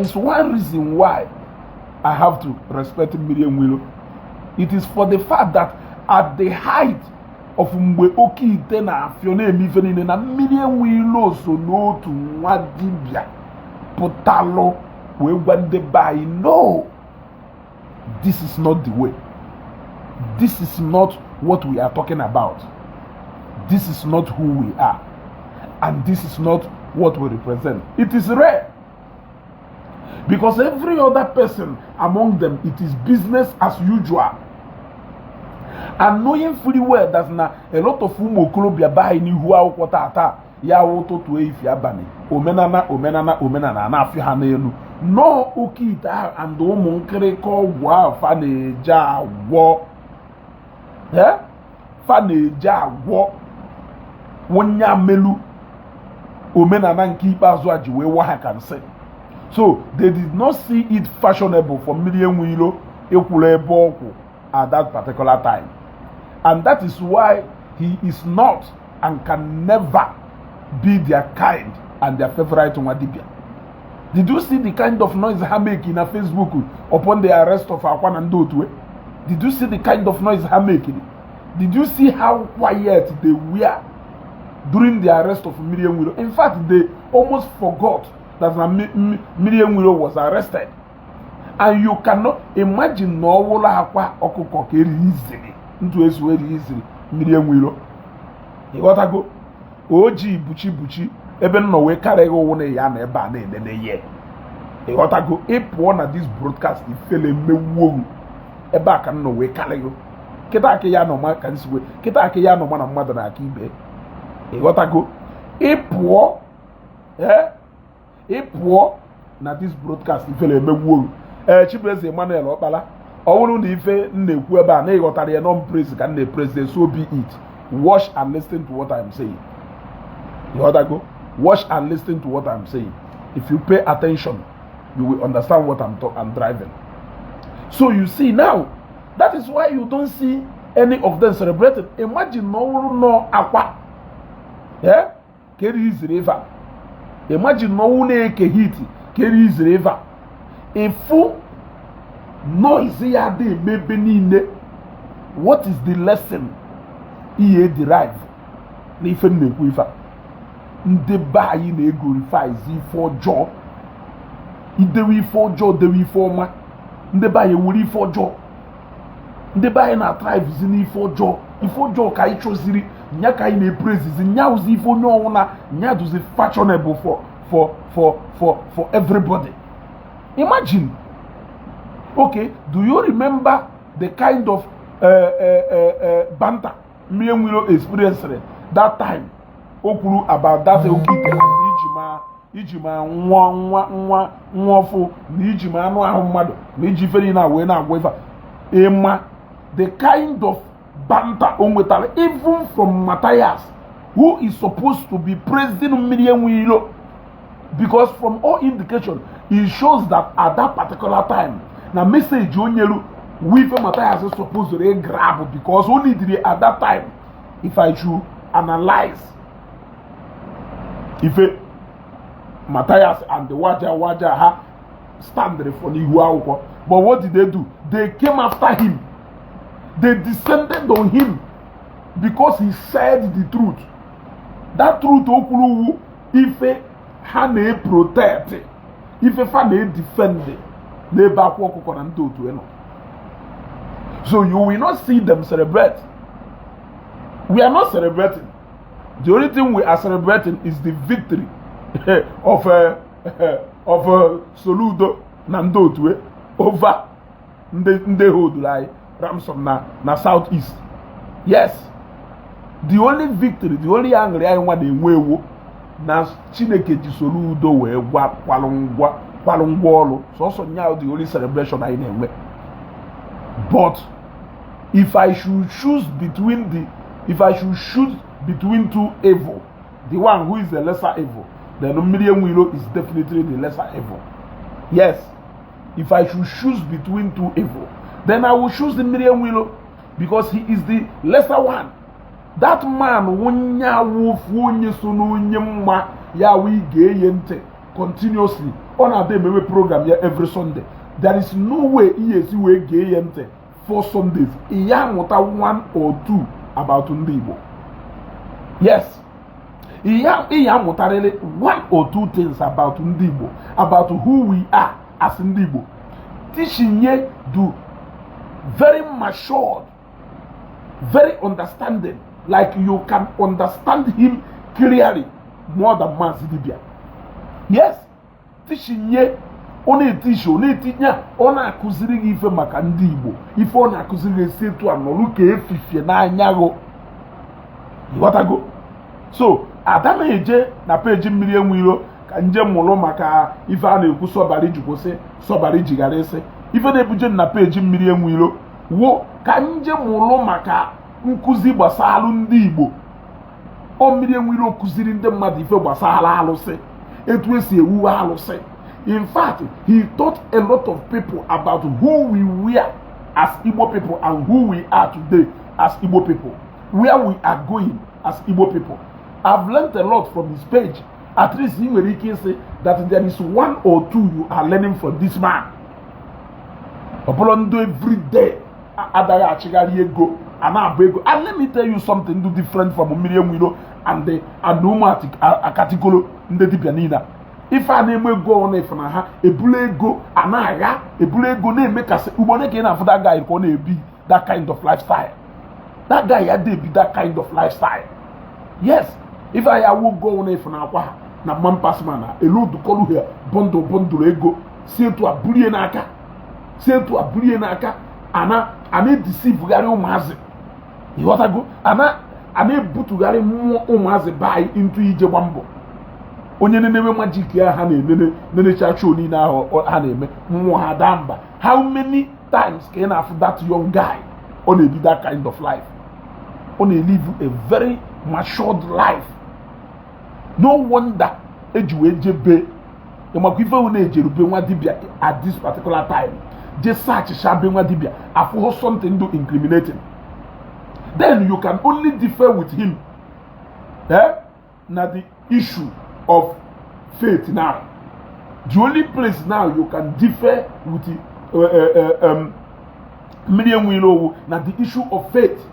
Is one reason why I have to respect Mmiri Enweilo. It is for the fact that at the height of mgbe oke ite na-afịọ na-eme ife niile na Mmiri Enweilo so n'otu nwa dibịa pụtalụ wee gwa ndị be anyị, "No, this is not the way. This is not what we are talking about. This is not who we are and this is not what we represent." It is rare because every other person among them, it is business as usual, and knowing fully well that na a lot of ụmụ okorobịa be anyị n'ihu akwụkwọ tata ya wụ ụtụtụ, efi, abalị, omenala, omenala, omenala na-afịa ha n'elu nọọ oke ite ahụ and ụmụ nkịrịka ọgwụ ahụ fa na-eje agwọ. Eh? Fa na-eje agwọ onye amelu omenala nke ikpeazụ a ji wee wa ha ka nsị. So they did not see it fashionable for Mmiri Enweilo ịkwụrụ ebe ọkwụ at that particular time, and that is why he is not and can never be their kind and their favorite nwa dibia. Did you see the kind of noise ha make na Facebook upon the arrest of Akwa na ndị otu? Did you see the kind of noise ha make? Did you see how quiet they were during the arrest of Mmiri Enweilo? In fact, they almost forgot that na Mmiri Enweilo was arrested. And you cannot imagine na ọwụla akwa ọkụkọ ka eriri iziri ntụ esu eriri iziri Mmiri Enweilo. Ịghọtago oji buchi buchi ebe m nọ wee karịghị ụwụ na ya na ebe a na-enene ihe. Ịghọtago, ị pụọ na this broadcast, ifele mmewuo ebe a ka m nọ wee karịghị kịta aka ya nọ ma ka nsiwe kịta aka ya nọ ma na mmadụ na-aka ibe. Ịghọtago, ị pụọ, ee, ị pụọ na this broadcast, ifele emegbuo. Ee, Chibueze Emmanuel Ọkpala, ọ bụrụ na ife m na-ekwu ebe a na ịghọtara ya non praise ka m na-epraise, so be it. Watch and listen to what I'm saying. Ịghọtago? Watch and listen to what I'm saying. If you pay attention, you will understand what I'm driving. So you see now, that is why you don't see any of them celebrating. Imagine na ọ bụrụ nọ akwa, eh, ka eriri ife a. Imagine na ọnwụ na-eke hit ka eriri ife a, ịfụ noise ya dị eme ebe niile. What is the lesson ihe derive na ife m na-ekwu? Ife a, ndị be anyị na-eglorify ife ọjọọ, idewe ife ọjọọ, dewe ife ọma. Ndị be anyị were ife ọjọọ, ndị be anyị na-atrivezi n'ife ọjọọ. Ife ọjọọ ka anyị chọziri nya ka anyị na-epraizizi nya ụzi ife onye ọnwụna nya duzi fashionable for everybody. Imagine, okay, do you remember the kind of banter Mmiri Enweilo experienced that time o kwuru about that oke ite and iji ma nwa nwa nwa nwa ọfụ na iji ma anụ ahụ mmadụ na iji ife niile a wee na-agwa ife a? Ịma the kind of banter o nwetara even from Matthias, who is supposed to be praising Mmiri Enweilo? Because from all indication, it shows that at that particular time na message o nyelu wife Matthias supposed to grab because o needed at that time. If I should analyze ife Matthias and the waja waja ha stand for n'ihu akwụkwọ. But what did they do? They came after him. They descended on him because he said the truth. That truth o kwuru wu ife ha na-eprotect, ife fa na-edefend n'ebe akwa ọkụkọ na ndị otu nọ. So you will not see them celebrate. We are not celebrating. The only thing we are celebrating is the victory of Soludo na ndị otu over ndị holduru anyị ransom na South East. Yes, the only victory, the only aṅụrị anyị nwa na-enwe ewo na Chineke ji Soludo wee gwa kwalụ ngwa ọrụ sọsọ nya, the only celebration anyị na-enwe. But if I should choose between two evil, the one who is the lesser evil, then Mmiri Enweilo is definitely the lesser evil. Yes, if I should choose between two evil, then I will choose the Mmiri Enweilo because he is the lesser one. That man, onye awụfu onye so n'onye mma ya wụ ị ga-eye ntị. Continuously ọ na-ada emewe program ya every Sunday. There is no way ihe esi wee gee ya ntị 4 Sundays, ya amụta one or two about ndị Igbo. Yes, ihe amụtarịrị one or two things about ndị Igbo, about who we are as ndị Igbo. Teaching ye do very matured, very understanding, like you can understand him clearly more than Mazi Dibia. Yes, teaching ye, ọ na-etishi, ọ na-etinye, ọ na-akụziri gị ife maka ndị Igbo. Ife ọ na-akụziri gị esi etu a nọrụ ka efifie n'anya gụ, ịghọtago? So ada m eje na peji Mmiri Enwe Iro ka nje mụrụ maka ife a na-ekwu sọbara iji kwụsị, sọbara iji ghara ịsị. Ife na-ebuje na peji Mmiri Enwe Iro wụ ka nje mụrụ maka nkụzi gbasara ndị Igbo. Ọ Mmiri Enwe Iro kụziri ndị mmadụ ife gbasara alụsị, etu esi ewuwe alụsị. In fact, he taught a lot of people about who we were as Igbo people and who we are today as Igbo people, where we are going as Igbo people. I've learned a lot from his page. At least ị nwere ike ịsị that there is one or two you are learning from this man. Ọ bụrụ ndị everyday adaghị achịgharị ego a na-abụ ego. And let me tell you something do different from Mmiri Enwiro and ụmụ akatikolo ndị dibịa niile a. Ife a na-eme ego ọ na-efe na ha ebulu ego a na-agha, ebulu ego na-emekasị ugbo ka ị na-afụ that guy ka ọ na-ebi that kind of lifestyle. That guy ya dey ebi that kind of lifestyle. Yes, ife a ya awụ ego ọ na-efe na akwa ha na man pass man na elodukọlu ha bundle bundle ego si etu a bulie n'aka, si etu a bulie n'aka, ana ana edeceivegharị ụmụazị, ịghọtago? Ana ana ebutugharị mmụọ ụmụazị be anyị into ije gba mbọ. Onye na-enewe magic ya, ha na-enene nenecha show niile ahụ ha na-eme, mmụọ ha daa mba. How many times ka ị na-afụ that young guy ọ na-ebi that kind of life? Ọ na-elive a very matured life. No wonder eji wee jebe ịmakwa ife wụ na-ejerube nwa dibịa at this particular time, je search be nwa dibịa, afụhụ something do incriminating. Then you can only differ with him, eh? Na the issue of faith. Now, the only place now you can differ with the, Mmiri Enwe Iro na the issue of faith.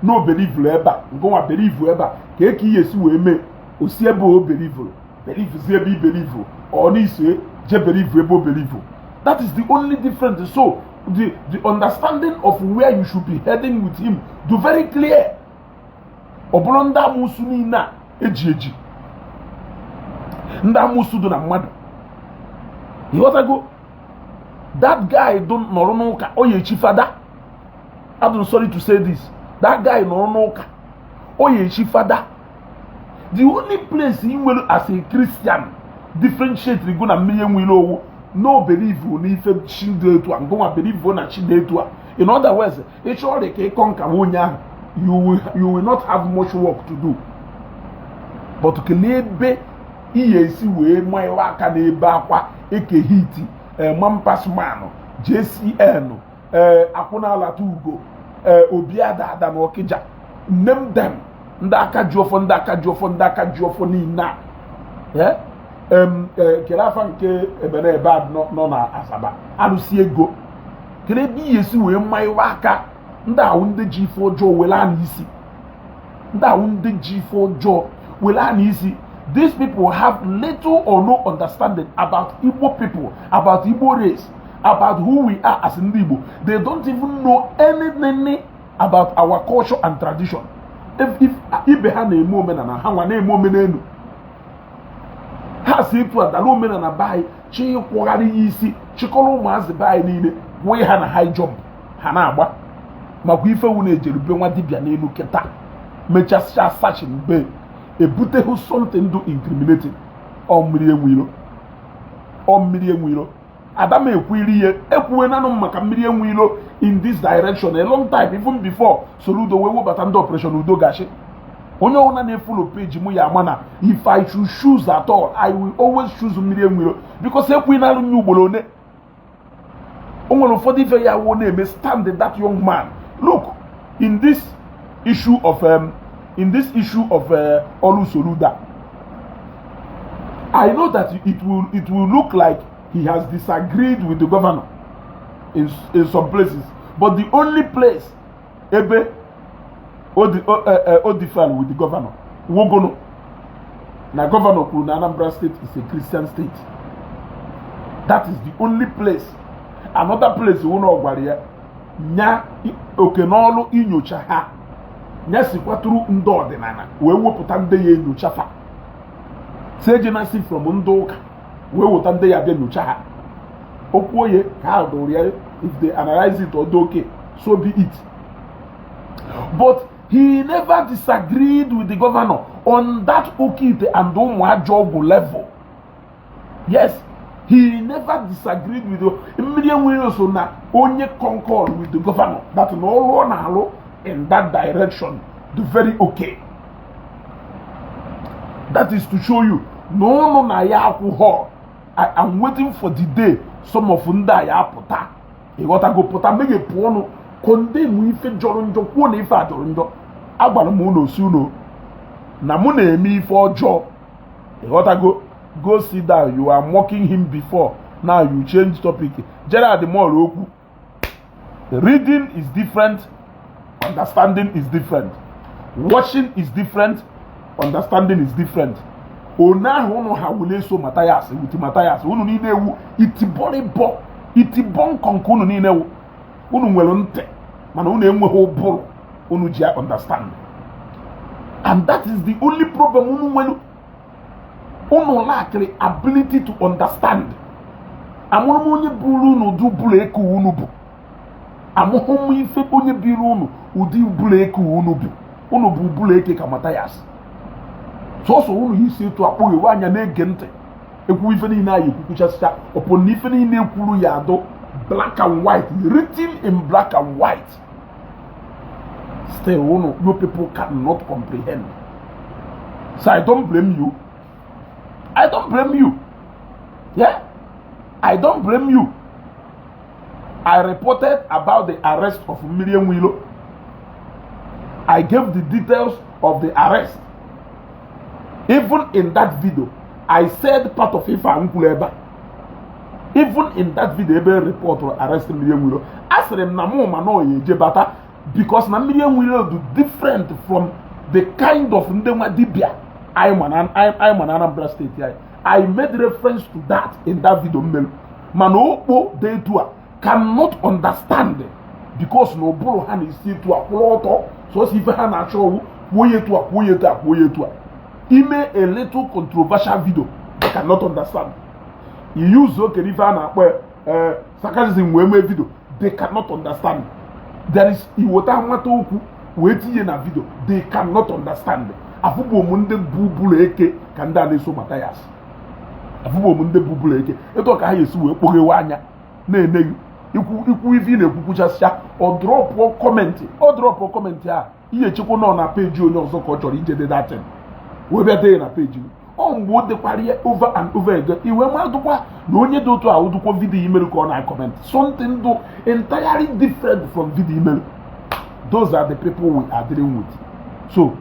No believe ebe a, ngụnwa believe ebe a, ka eke ihe esi wee mee osi ebe o believe, believe si ebe i believe, ọ na-ise je believe ebe o believe. That is the only difference. So the understanding of where you should be heading with him do very clear. Ọ bụrụ ndị amụsụ niile a eji eji, ndị amụsụ dị na mmadụ, ịghọtago? That guy do nọrọ n'ụka, ọ ya echi fada. I'm sorry to say this, that guy nọrọ n'ụka, ọ ya echi fada. The only place ị nwere as a Christian differentiate go na Mmiri Enwe Iro owu no believe n'ife chi dị etu a, ngụnwa believe na chi dị etu a. In other words, ị chọrọ ka ịkọ nka onye ahụ, you will not have much work to do. But kelee ebe ihe esi wee manyere aka n'ebe akwa eke hiti mampasman JCN, akwụnalata ugo, obi ada ada na Ọkịja, name them, ndị aka ji ọfọ, ndị aka ji ọfọ, ndị aka ji ọfọ niile a, kere afa nke ebere ebe a nọ na Asaba, alụsi ego. Kere ebe ihe esi wee manyere aka ndị ahụ, ndị ji ife ọjọọ were ana isi, ndị ahụ ndị ji ife ọjọọ were ana isi. These people have little or no understanding about Igbo people, about Igbo race, about who we are as ndị Igbo. They don't even know anything about our culture and tradition. If ibe ha na-eme omenala, ha nwa na-eme omenelu ha si etu adala omenala be anyị, chi ịkwụgharị ya isi, chịkọrọ ụmụazị be anyị niile wee ha na high jump ha na-agba makwa ifewu na-ejerube nwa dibịa n'elu kịta. Mechasịa searching be, ebuteghị something do incriminating. Ọ Mmiri Enwe Iro, ọ Mmiri Enwe Iro. Adam ekwiri ihe ekwuwe nanụ maka Mmiri Enwe Iro in this direction a long time, even before Soludo wee webata ndị Operation Udo Gashi. Onye ọbụla na-efollow page mụ ya ama na if I should choose at all, I will always choose Mmiri Enwe Iro, because ekwu na nye ugboro one o nwere ụfọdụ ife ya wo na-eme stand that young man. Look, in this issue of Olu Soludo, I know that it will look like he has disagreed with the governor in some places, but the only place ebe o differ with the governor wogono na governor kwuru na Anambra State is a Christian state. That is the only place. Another place wụ na ọ gwara ya nya oke n'ọlụ inyocha ha, nya sikwatụrụ ndị ọdịnala wee wepụta ndị ya enyocha fa, si ejena si from ndị ụka wee weta ndị ya bịa nyocha ha. Okwu oye ka ha dụrụ ya. If they analyze it or do okay, so be it. But he never disagreed with the governor on that okite and ụmụ ajọ ọgwụ level. Yes, he never disagreed with the Mmiri Enweghị so na onye concord with the governor that na ọrụ ọ na-alụ in that direction the very okay. That is to show you na ụnụ na ya akwụghọ. I am waiting for the day some of ndị a ya apụta, ịghọtago, pụta meghepụ ọnụ condemn ife jọrọ njọ, kwuo na ife a jọrọ njọ. Agwara m unu osi unu na mụ na-eme ife ọjọọ, ịghọtago? Go sit down. You are mocking him before, now you change topic. Gerald Moore okwu. Reading is different, understanding is different. Watching is different, understanding is different. One ahụ unu ha wule so Mathias with Mathias, unu niile ewu itibọrịbọ itibọ nkọ nke unu niile wu. Unu nwere ntị mana unu enweghị ụbụrụ unu ji understand, and that is the only problem unu nwere. Unu lackịrị ability to understand. Amụrụ m onye buru unu ụdị ụbụrụ eke unu bụ. Amụghị m ife onye biri unu ụdị ụbụrụ eke unu bụ. Unu bụ ụbụrụ eke ka Mathias. Sọsọ unu isi etu akpọghewe anya na-ege ntị ekwu ife niile anyị ekwukwuchasịcha ọpụ na ife niile ekwuru ya adụ black and white, written in black and white. Still unu, you people cannot comprehend. So I don't blame you. I don't blame you. Yeah, I don't blame you. I reported about the arrest of Mmiri Enweilo. I gave the details of the arrest. Even in that video, I said part of ife a m kwuru ebe a. Even in that video ebe report arrest Mmiri Enweilo, asịrị m na mụ ma na ọ ya eje bata because na Mmiri Enweilo do different from the kind of ndị nwa dibịa anyị ma na Anambra State anyị. I made reference to that in that video mmelu. Mana okpo dị etu a cannot understand because na ụbụrụ ha na-esi etu a kwụrụ ọtọ. Sọsọ ife ha na-achọ ọwụ kwuo ya etu a, kwuo ya etu a, kwuo ya etu a. Ime a little controversial video, they cannot understand. You use okere ife a na-akpọ sarcasm wee mee video, they cannot understand. There is iweta nwata okwu wee tinye na video, they cannot understand. Afụbụ m ndị bụ bụrụ eke ka ndị a na-eso Mathias. Afụbụ m ndị bụ bụrụ eke etu ka ha ga-esi wee kpoghewe anya na-eneghị ikwu ikwu ife ị na-ekwukwuchasịa. Ọ dropụọ comment, ọ dropụọ comment a ihe echekwa nọ na peji onye ọzọ ka ọ chọrọ ije datin wee bịa dee na peji ọ. Mgbe o dekwara ya over and over again, iwe madụkwa na onye dị otu ahụ dụkwa video imerụ ka ọ na-comment something do entirely different from video imerụ. Those are the people we are dealing with. So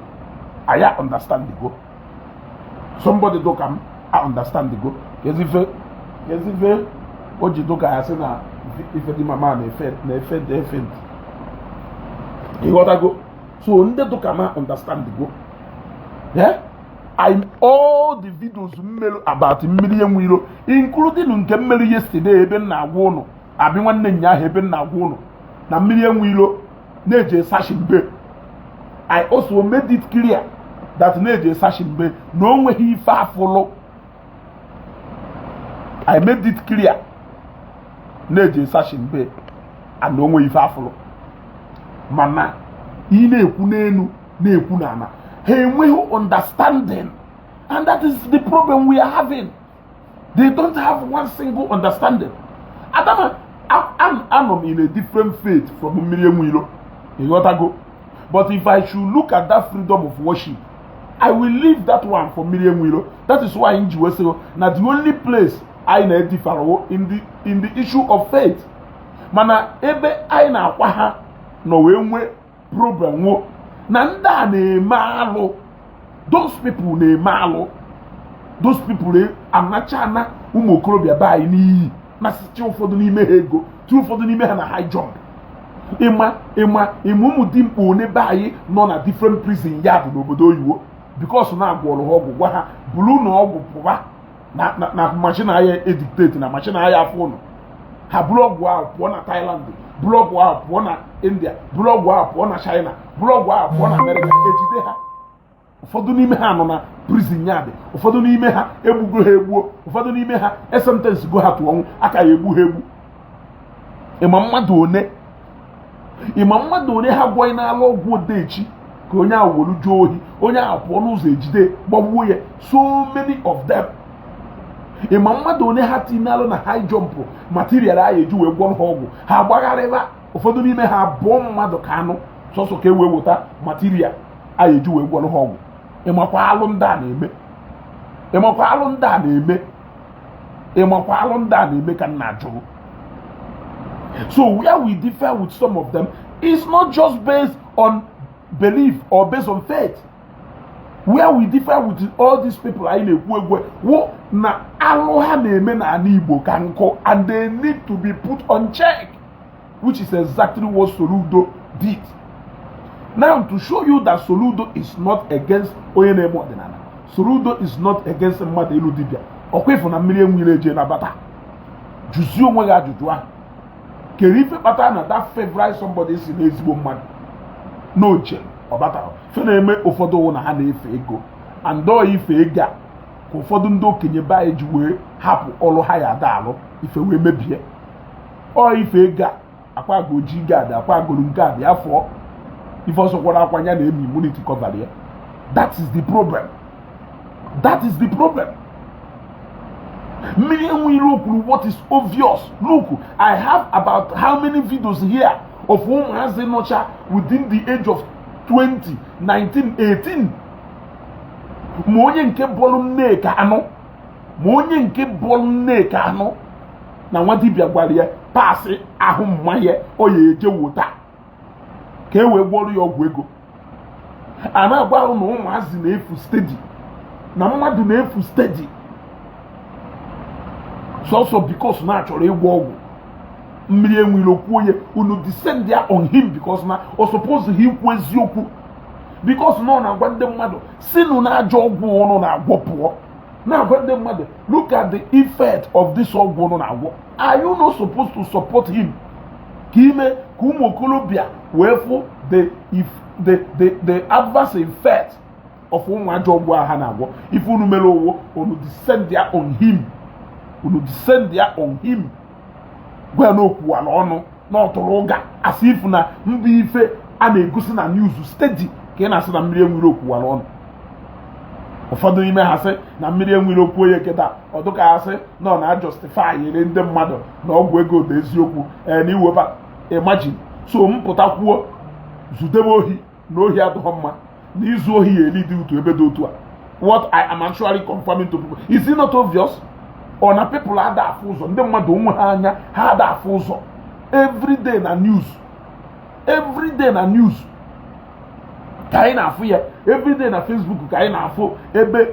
I understand the go somebody do ka m I understand the go kezife kezife o ji do ka ya sị na ife dị mama na-efe na-efe na-efe ntị, ịghọtago? So ndị dụ ka ma understand go. Yeah? I'm all the videos mmerụ about Mmiri Enweilo, including nke mmerụ yesterday ebe m na-agwa ụnụ abi nwanne nya ahụ ebe m na-agwa ụnụ na Mmiri Enweilo na-eje sashimbe. I also made it clear that na-eje sashimbe na o nweghị ife afụlụ. I made it clear na-eje sashimbe and o nweghị ife afụlụ. Mana ị na-ekwu n'elu na-ekwu n'ala, ha enweghị understanding, and that is the problem we are having. They don't have one single understanding. Adama anọ m in a different faith from Mmiri Enweilo, ịghọtago? But if I should look at that freedom of worship, I will leave that one for Mmiri Enweilo. That is why m ji wee sị na the only place anyị na-edifarawo in the issue of faith. Mana ebe anyị na-akwa ha nọ wee nwee problem nwụ na ndị a na-eme alụ. Those people na-eme alụ. Those people anacha ana ụmụ okorobịa be anyị n'iyi, nasịcha ụfọdụ n'ime ha ego, tie ụfọdụ n'ime ha na high jump. Ịma ịma ịma ụmụ dimkpa one be anyị nọ na different prison yard n'obodo oyibo because na agwọrọ ha ọgwụ, gwa ha buru na ọgwụ pụba na machine ahịa edictate na machine ahịa afọ ụnụ. Ha buru ọgwụ ahụ pụọ na Thailand, buru ọgwụ ahụ pụọ na India, buru ọgwụ ahụ pụọ na China, buru ọgwụ ahụ pụọ na America. Ejide ha, ụfọdụ n'ime ha nọ na prison yard, ụfọdụ n'ime ha egbugo ha egbuo, ụfọdụ n'ime ha esentence go ha tụọ ọnwụ, aka ya egbu ha egbu. Ịma mmadụ one, ịma mmadụ one ha gwọghị n'ala ọgwụ odechi ka onye ahụ welu juo ohi, onye ahụ pụọ n'ụzọ, ejide gbagbuo ya. So many of them. Ịma mmadụ one ha tinalụ na high jump material a eji wee gwọrọ ha ọgwụ, ha agbagharịba, ụfọdụ n'ime ha abụọ mmadụ ka anụ sọsọ ka e wee weta material a eji wee gwọrọ ha ọgwụ. Ịmakwa alụ ndị a na-eme? Ịmakwa alụ ndị a na-eme? Ịmakwa alụ ndị a na-eme ka m na-ajụ? So where we differ with some of them is not just based on belief or based on faith. Where we differ with all these people anyị na-ekwu egwu wụ na alụ ha na-eme n'ala Igbo ka nkụ, and they need to be put on check, which is exactly what Soludo did. Now, to show you that Soludo is not against onye na-eme ọdịnala, Soludo is not against mmadụ ịlụ dibịa, ọkwa ịfụ na mmiri enwere eje nabata. Jụzie onwe gị ajụjụ ahụ: kere ife kpatara na that favorite somebody si n'ezigbo mmadụ n'oche ọ batara fe na-eme? Ụfọdụ wụ na ha na-efe ego, and ọ ife ego a ka ụfọdụ ndị okenye be anyị ji wee hapụ ọrụ ha ya ada alụ ife wee mebie. Ọ ife ego a akwa goji gad akwa golu nke a bịa fụọ ife ọsọkwara akwa ya na-emi immunity cover ya. That is the problem, that is the problem. Mmiri enwe iro kwuru what is obvious. Look, I have about how many videos here of ụmụazị nọcha within the age of 20, 19, 18, ma onye nke bọọlụ nneka anụ, ma onye nke bọọlụ nneka anụ na nwa dibịa gwara ya paasị ahụ mmanya ọ ya eje wota ka e wee gwọrọ ya ọgwụ ego. A na-agwa ahụ na ụmụazị na-efu steady, na mmadụ na-efu steady sọsọ because na achọrọ ịgwọ ọgwụ. Mmiri enwere okwu onye unu descend ya on him because na ọ suppose ha ikwu eziokwu, because na ọ na-agwa ndị mmadụ sinụ na ajọ ọgwụ ụnụ na-agwọ pụọ, na-agwa ndị mmadụ, "Look at the effect of this ọgwụ ụnụ na-agwọ." Are you not supposed to support him ka ime ka ụmụ okorobịa wee fụ the if the the the adverse effect of ụmụ ajọ ọgwụ a ha na-agwọ? Ife unu mere owo, unu descend ya on him, unu descend ya on him, gwa ya n'okwu ala ọnụ na ọtụrụ ụga, asị ifu na mbụ ife a na-egosi na news steady ka ị na-asị na mmiri enwere okwuwara ọnụ. Ụfọdụ n'ime ha sị na mmiri enwere okwu onye kịta ọdụka ha sị na ọ na-ajustify yere ndị mmadụ na ọgwụ ego dị eziokwu ee na iweba. Imagine, so m pụta kwuo zudebe ohi na ohi adịghị mma, na izu ohi ya eli dị utu ebe dị otu a. What I am actually confirming to people, is it not obvious? Ọ na people ada afụ ụzọ, ndị mmadụ onwe ha anya ha ada afụ ụzọ. Everyday na news, everyday na news ka anyị na-afụ ya, everyday na Facebook ka anyị na-afụ ebe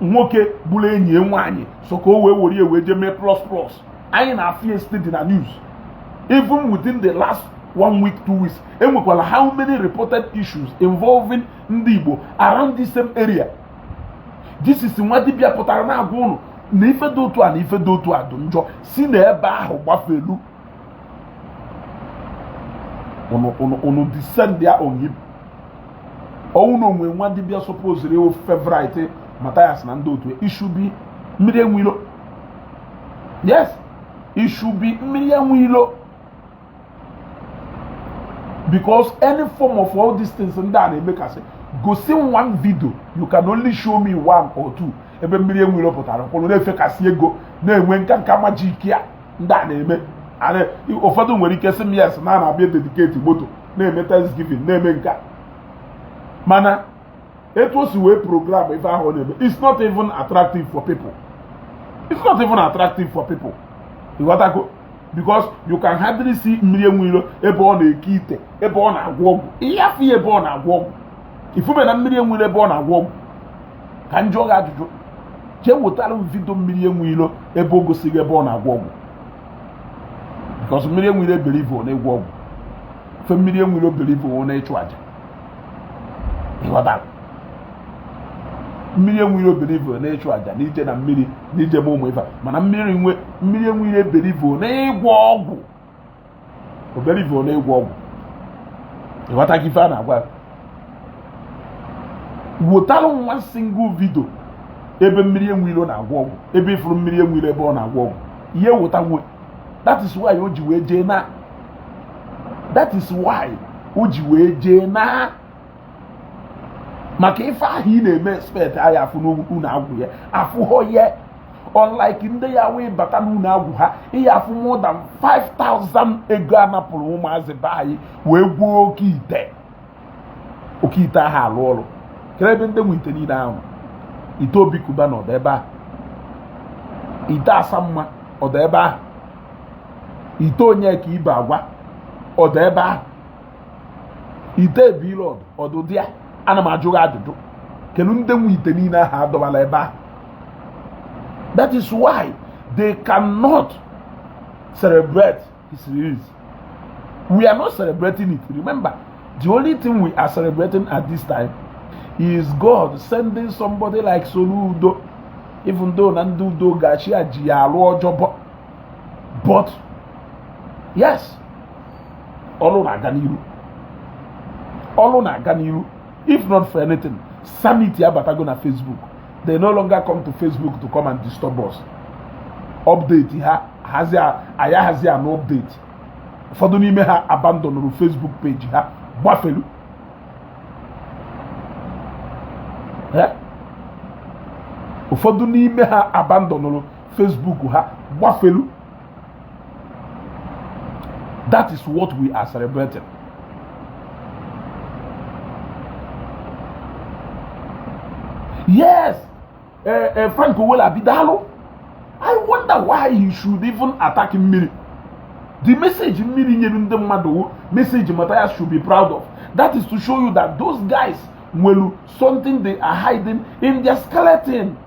nwoke gburu enyi ya nwaanyị so ka o wee were ya wee jee mee plus plus. Anyị na-afụ ya steady na news. Even within the last one week, 2 weeks, enwekwala how many reported issues involving ndị Igbo around this same area. This is nwa dibịa pụtara na-agwa ụnụ na ife dị otu a na ife dị otu a dị njọ, si na ebe ahụ gbafelu. Unu descend ya on him. Ọnwụ na onwe nwa dibịa supposed ịwụ favorite Matthias na ndị otu, it should be mmiri enwilo. Yes, it should be mmiri enwilo, because any form of all these things ndị a na-emekasị, gosi m one video, you can only show me one or two ebe mmiri enwilo pụtara kwụrụ na-efekasị ego, na-enwe nka nka magic a ndị a na-eme. Ụfọdụ nwere ike sị m yes, na a na-abịa dedicate moto, na-eme thanksgiving, na-eme nka, mana etu o si wee program ife ahụ ọ na-eme, it's not even attractive for people, it's not even attractive for people. Ịghọtago? Because you can hardly see mmiri enwiro ebe ọ na-eke ite, ebe ọ na-agwọ ọgwụ. Ihe afọ ya ebe ọ na-agwọ ọgwụ, ifube na mmiri enwiro ebe ọ na-agwọ ọgwụ. Ka m jụọ gị ajụjụ. Jee wetara m video Mmiri Enwe Ilo ebe o gosighị ebe ọ na-agwọ ọgwụ, because Mmiri Enwe Ilo believe na ịgwọ ọgwụ fe. Mmiri Enwe Ilo believe na ịchụ aja. Ịghọtara? Mmiri Enwe Ilo believe na ịchụ aja, na ije na mmiri, na ije ma ụmụ ife. Mana Mmiri Enwe Ilo believe na ịgwọ ọgwụ, o believe na ịgwọ ọgwụ. Ịghọta ka ife a na-agwa? Wetara nwa single video ebe Mmiri Enwe Ilo na-agwọ ọgwụ, ebe ifuru Mmiri Enwe Ilo ebe ọ na-agwọ ọgwụ ihe weta nwe. That is why o ji wee jee na, that is why o ji wee jee na, maka ife ahụ ị na-eme expect anya afụ n'ụlọ agwụ ya afụghọ ya. Unlike ndị ya wee bata n'ụlọ agwụ ha, ihe afụ more than 5000 ego a napụrụ ụmụazị be anyị wee gwuo oke ite. Oke ite ahụ alụ ọrụ kere ebe ndị nwe ite niile ahụ. Ite Obi Kuba na ọdọ ebe ahụ, ite Asamma ọdọ ebe ahụ, ite onye ka ibe agwa ọdọ ebe ahụ, ite ebilọd ọdụdị ya. Ana m ajụ gị ajụjụ, kedu ndị nwe ite niile ahụ adọbala ebe ahụ? That is why they cannot celebrate his release. We are not celebrating it. Remember, the only thing we are celebrating at this time is God sending somebody like Soludo, even though na ndị udo ga-achị ya ji ya alụ ọjọbọ. But yes, ọlụ na-aga n'iru, ọlụ na-aga n'iru. If not for anything, sanity abatago na Facebook. They no longer come to Facebook to come and disturb us. Update ha hazi anyị hazi anụ update. Ụfọdụ n'ime ha abandonụrụ Facebook page ha gbafelu. Eh? Ụfọdụ n'ime ha abandonụrụ Facebook ha gbafelu. That is what we are celebrating. Yes, Frank Owolabi, daalụ. I wonder why he should even attack Mmiri. The message Mmiri nyere ndị mmadụ wụ message Matthias should be proud of. That is to show you that those guys nwere something they are hiding in their skeleton.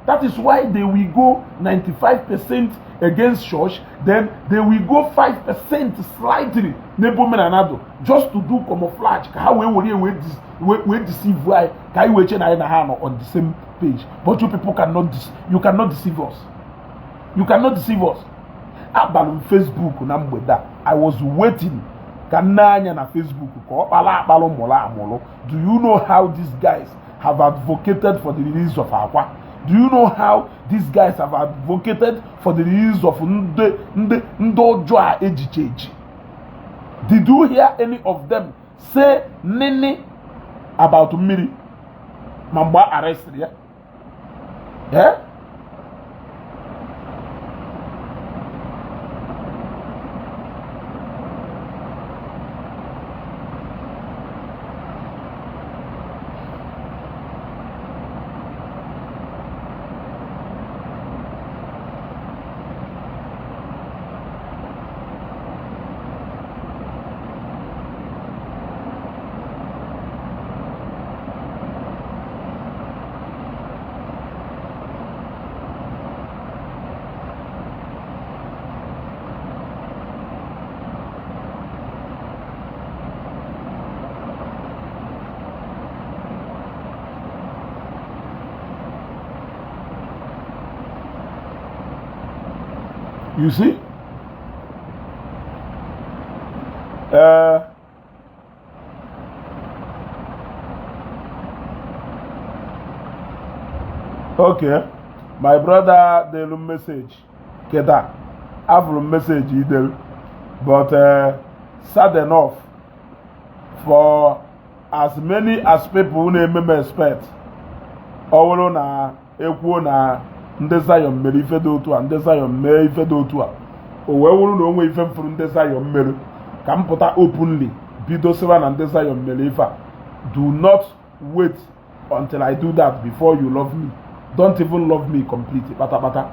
That is why they will go 95% against church, then they will go 5% slightly n'ebe omenala dụ, just to do camouflage ka ha wee were wee deceive anyị, ka anyị wee che na anyị na ha nọ on the same page. But you people cannot, you cannot deceive us. You cannot deceive us. Abalị m Facebook na mgbede a, I was waiting ka nne anya na Facebook ka ọ kpala akpalụ mụrụ amụrụ. Do you know how these guys have advocated for the release of Akwa? Do you know how these guys have advocated for the release of ndị ọjọọ a ejiche eji? Did you hear any of them say nini about Mmiri ma mgbe a arrestịrị ya? Eh? You see? Okay, my brother delu message. Keda, afụrụ message idelu, but sad enough, for as many as people na-eme m expect, ọ bụrụ na ekwuo na ndị Zion mere ife dị otu a, ndị Zion mee ife dị otu a, o wee wụrụ na o nwee ife mfuru ndị Zion mere, ka m pụta openly bido sịwa na ndị Zion mere ife a. Do not wait until I do that before you love me. Don't even love me completely kpatakpata.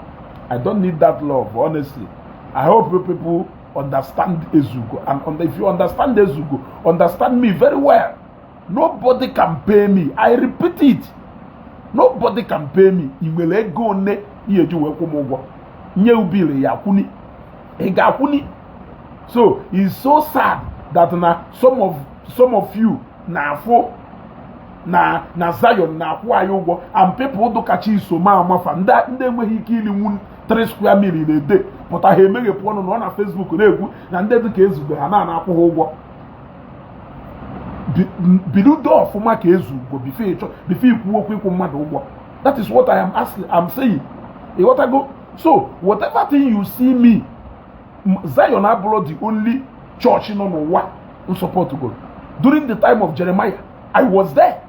I don't need that love, honestly. I hope you people understand Ezugo, and if you understand Ezugo, understand me very well. Nobody can pay me. I repeat it. Nobody can pay me. Ị nwere ego one ihe eji wee kwụ m ụgwọ nye bill ya akwụni, ị ga-akwụni. So it's so sad that na some of you na-afụ na Zion na-akwụ anyị ụgwọ, and people dụkacha iso ma amafa ndị enweghị ike ilinwu 3 square meal in a day pụta, ha emeghepụ ọnụ nọ na Facebook na-ekwu na ndị dịka Ezugbe ha na-akwụ ha ụgwọ. Biludo ọfụma ka Ezugo before ikwu okwu ịkwụ mmadụ ụgwọ. That is what I am asking, I'm saying. Ịghọtago? So whatever thing you see me, Zion abụrụ the only church nọ n'ụwa n support go. During the time of Jeremiah, I was there.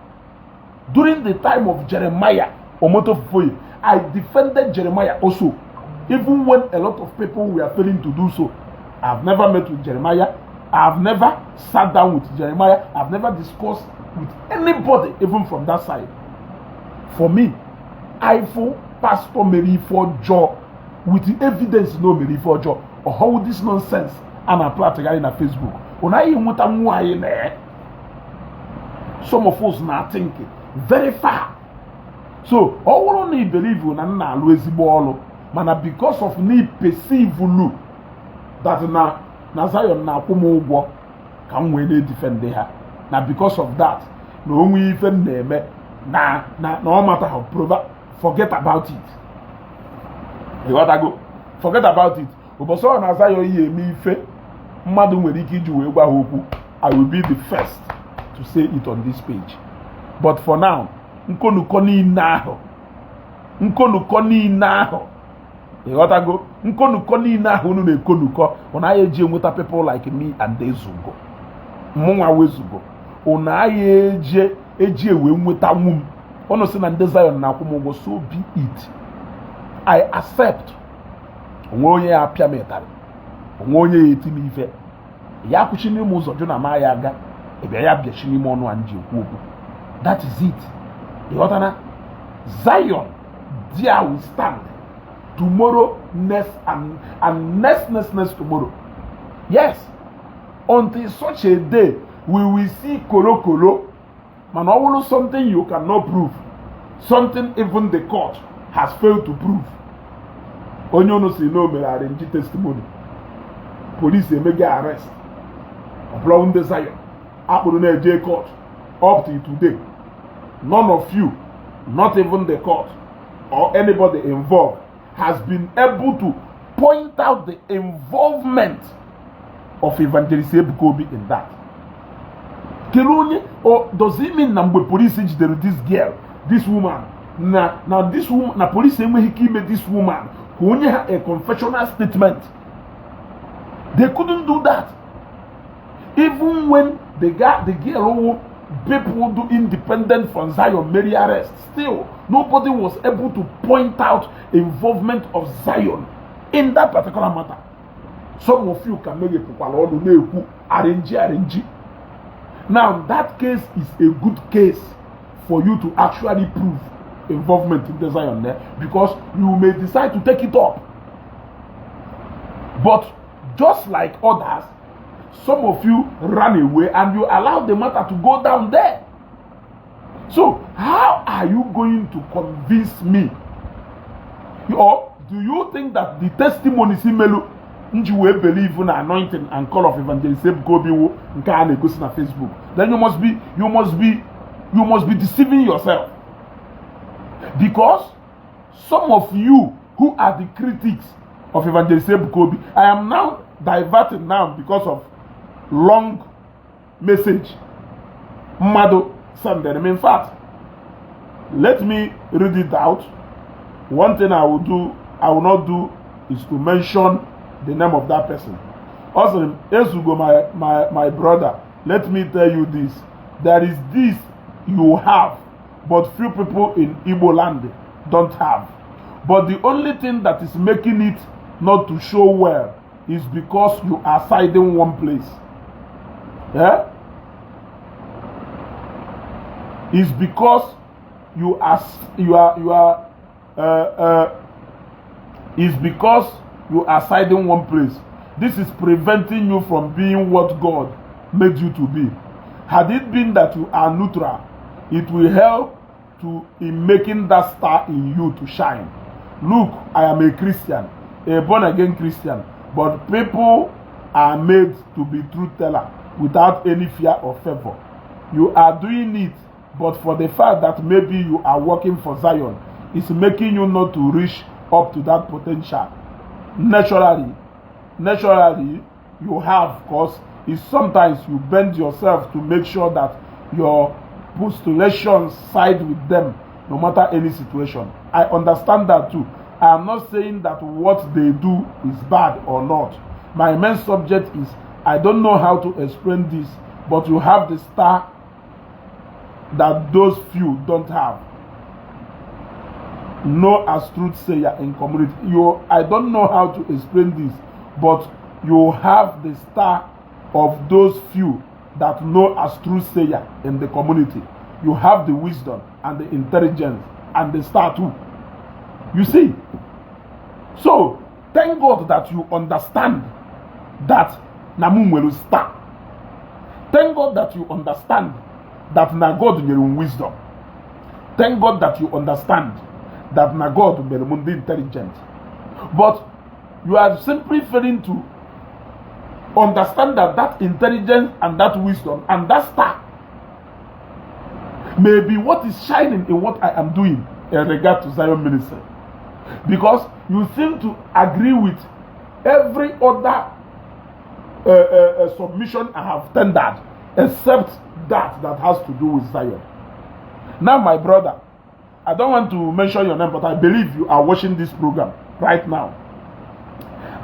During the time of Jeremiah Omoto Fufeyin, I defended Jeremiah also, even when a lot of people were failing to do so. I've never met with Jeremiah. I've never sat down with Jeremiah. I've never discussed with anybody, even from that side. For me, I feel pastor mere ife ọjọọ with the evidence na o mere ife ọjọọ. Ọhọwụ this nonsense a na-aplatịgharị na Facebook, ọ naghị enweta nwa anyị na some of us na think very far. So ọ bụrụ na i believe na m na-alụ ezigbo ọrụ, mana because of na i perceive lu that na Zion na-akwụ m ụgwọ ka m wee na-edefend ha, na because of that na onwe ife m na-eme na ọ mata ha prova, forget about it. Ịghọtago? Forget about it. Ụbọchị ọ na Zion yi eme ife mmadụ nwere ike iji wee gwa ha okwu, I will be the first to say it on this page. But for now, nkonukọ niile ahụ, nkonukọ niile ahụ, ịghọtago, nkonukọ niile ahụ unu na-ekonukọ, unu agha eji enweta people like me and Ezugo, mụnwa wezugo, unu agha eje eji ewe nweta nwu m. Unu sị na ndị Zion na-akwụ m ụgwọ, so be it. I accept. Onwe onye ya apịa m ịtarị, onwe onye ya eti m ife ya akwụchi n'ime ụzọ jụ na ma ya aga ịbịa ya bịachi n'ime ọnụ a m ji ekwu okwu. That is it. Ịghọtana? Zion, there we stand tomorrow, next and next, next, next tomorrow. Yes, until such a day we will see kolo kolo. Mana ọ bụrụ something you cannot prove, something even the court has failed to prove, onye unu si na o mere arrange testimony, police emego arrest, ọ bụrụ ndị Zion akpụrụ na-eje court, up till today none of you, not even the court or anybody involved, has been able to point out the involvement of Evangelist Ebuka Obi in that. Kedu onye, or does it mean na mgbe police jidere this girl, this woman, na this woman, na police enweghị ike ime this woman ka onye ha a confessional statement? They couldn't do that. Even when the guy, the girl who people do independent from Zion made arrest, still nobody was able to point out involvement of Zion in that particular matter. Some of you can meghepụkwala ọnụ na-ekwu arrange, arrange. Now that case is a good case for you to actually prove involvement in the Zion there, because you may decide to take it up. But just like others, some of you ran away and you allow the matter to go down there. So how are you going to convince me, or do you think that the testimonies imelu nji wee believe na anointing and call of Evangelist Ebuka Obi wo nke a na-egosi na Facebook? Then you must be deceiving yourself, because some of you who are the critics of Evangelist Ebuka Obi, I am now diverting now because of long message mmadụ sendere m. In fact, let me read it out. One thing I will not do is to mention the name of that person. Ọ sịrị m, "Ezugo, my brother, let me tell you this. There is this you have, but few people in Igbo land don't have. But the only thing that is making it not to show well is because you are siding one place. Yeah? Is because you are you are you are is because you are siding one place. This is preventing you from being what God made you to be. Had it been that you are neutral, it will help. to in making that star in you to shine. Look, I am a Christian, a born again Christian, but people are made to be truth teller without any fear or favor. You are doing it, but for the fact that maybe you are working for Zion is making you not to reach up to that potential. Naturally, you have, 'cause it's sometimes you bend yourself to make sure that your postulations side with them no matter any situation. I understand that too. I am not saying that what they do is bad or not. My main subject is, I don't know how to explain this, but you have the star that those few don't have. Know as truth sayer in community. You, I don't know how to explain this, but you have the star of those few that know as truth sayer in the community. You have the wisdom and the intelligence and the star too. You see? So, thank God that you understand that na mụ nwere star. Thank God that you understand that na God nyere m wisdom. Thank God that you understand that na God mere m ndị intelligent. But you are simply failing to understand that that intelligence and that wisdom and that star may be what is shining in what I am doing in regard to Zion Ministry. Because you seem to agree with every other submission I have tendered, except that that has to do with Zion. Now, my brother, I don't want to mention your name, but I believe you are watching this program right now.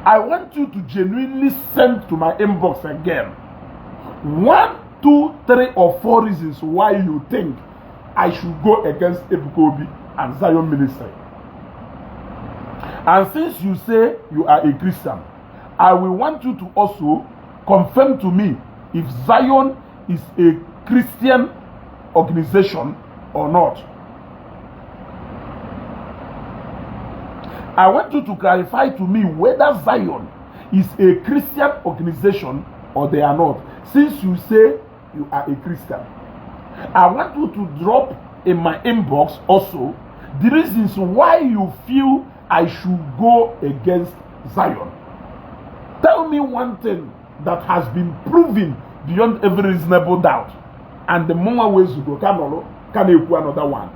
I want you to genuinely send to my inbox again one, two, three, or four reasons why you think I should go against Ebuka Obi and Zion Ministry. And since you say you are a Christian, I will want you to also confirm to me if Zion is a Christian organization or not. I want you to clarify to me whether Zion is a Christian organization or they are not. Since you say you are a Christian, I want you to drop in my inbox also the reasons why you feel I should go against Zion. Tell me one thing that has been proven beyond every reasonable doubt. And the more ways you go, can another one.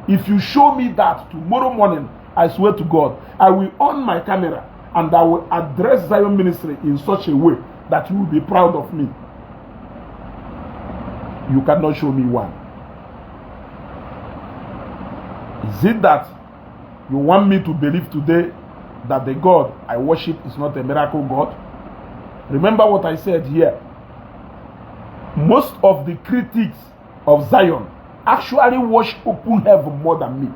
If you show me that tomorrow morning, I swear to God, I will on my camera and I will address Zion Ministry in such a way that you will be proud of me. You cannot show me one. Is it that you want me to believe today that the God I worship is not a miracle God? Remember what I said here. Most of the critics of Zion actually watch open heaven more than me.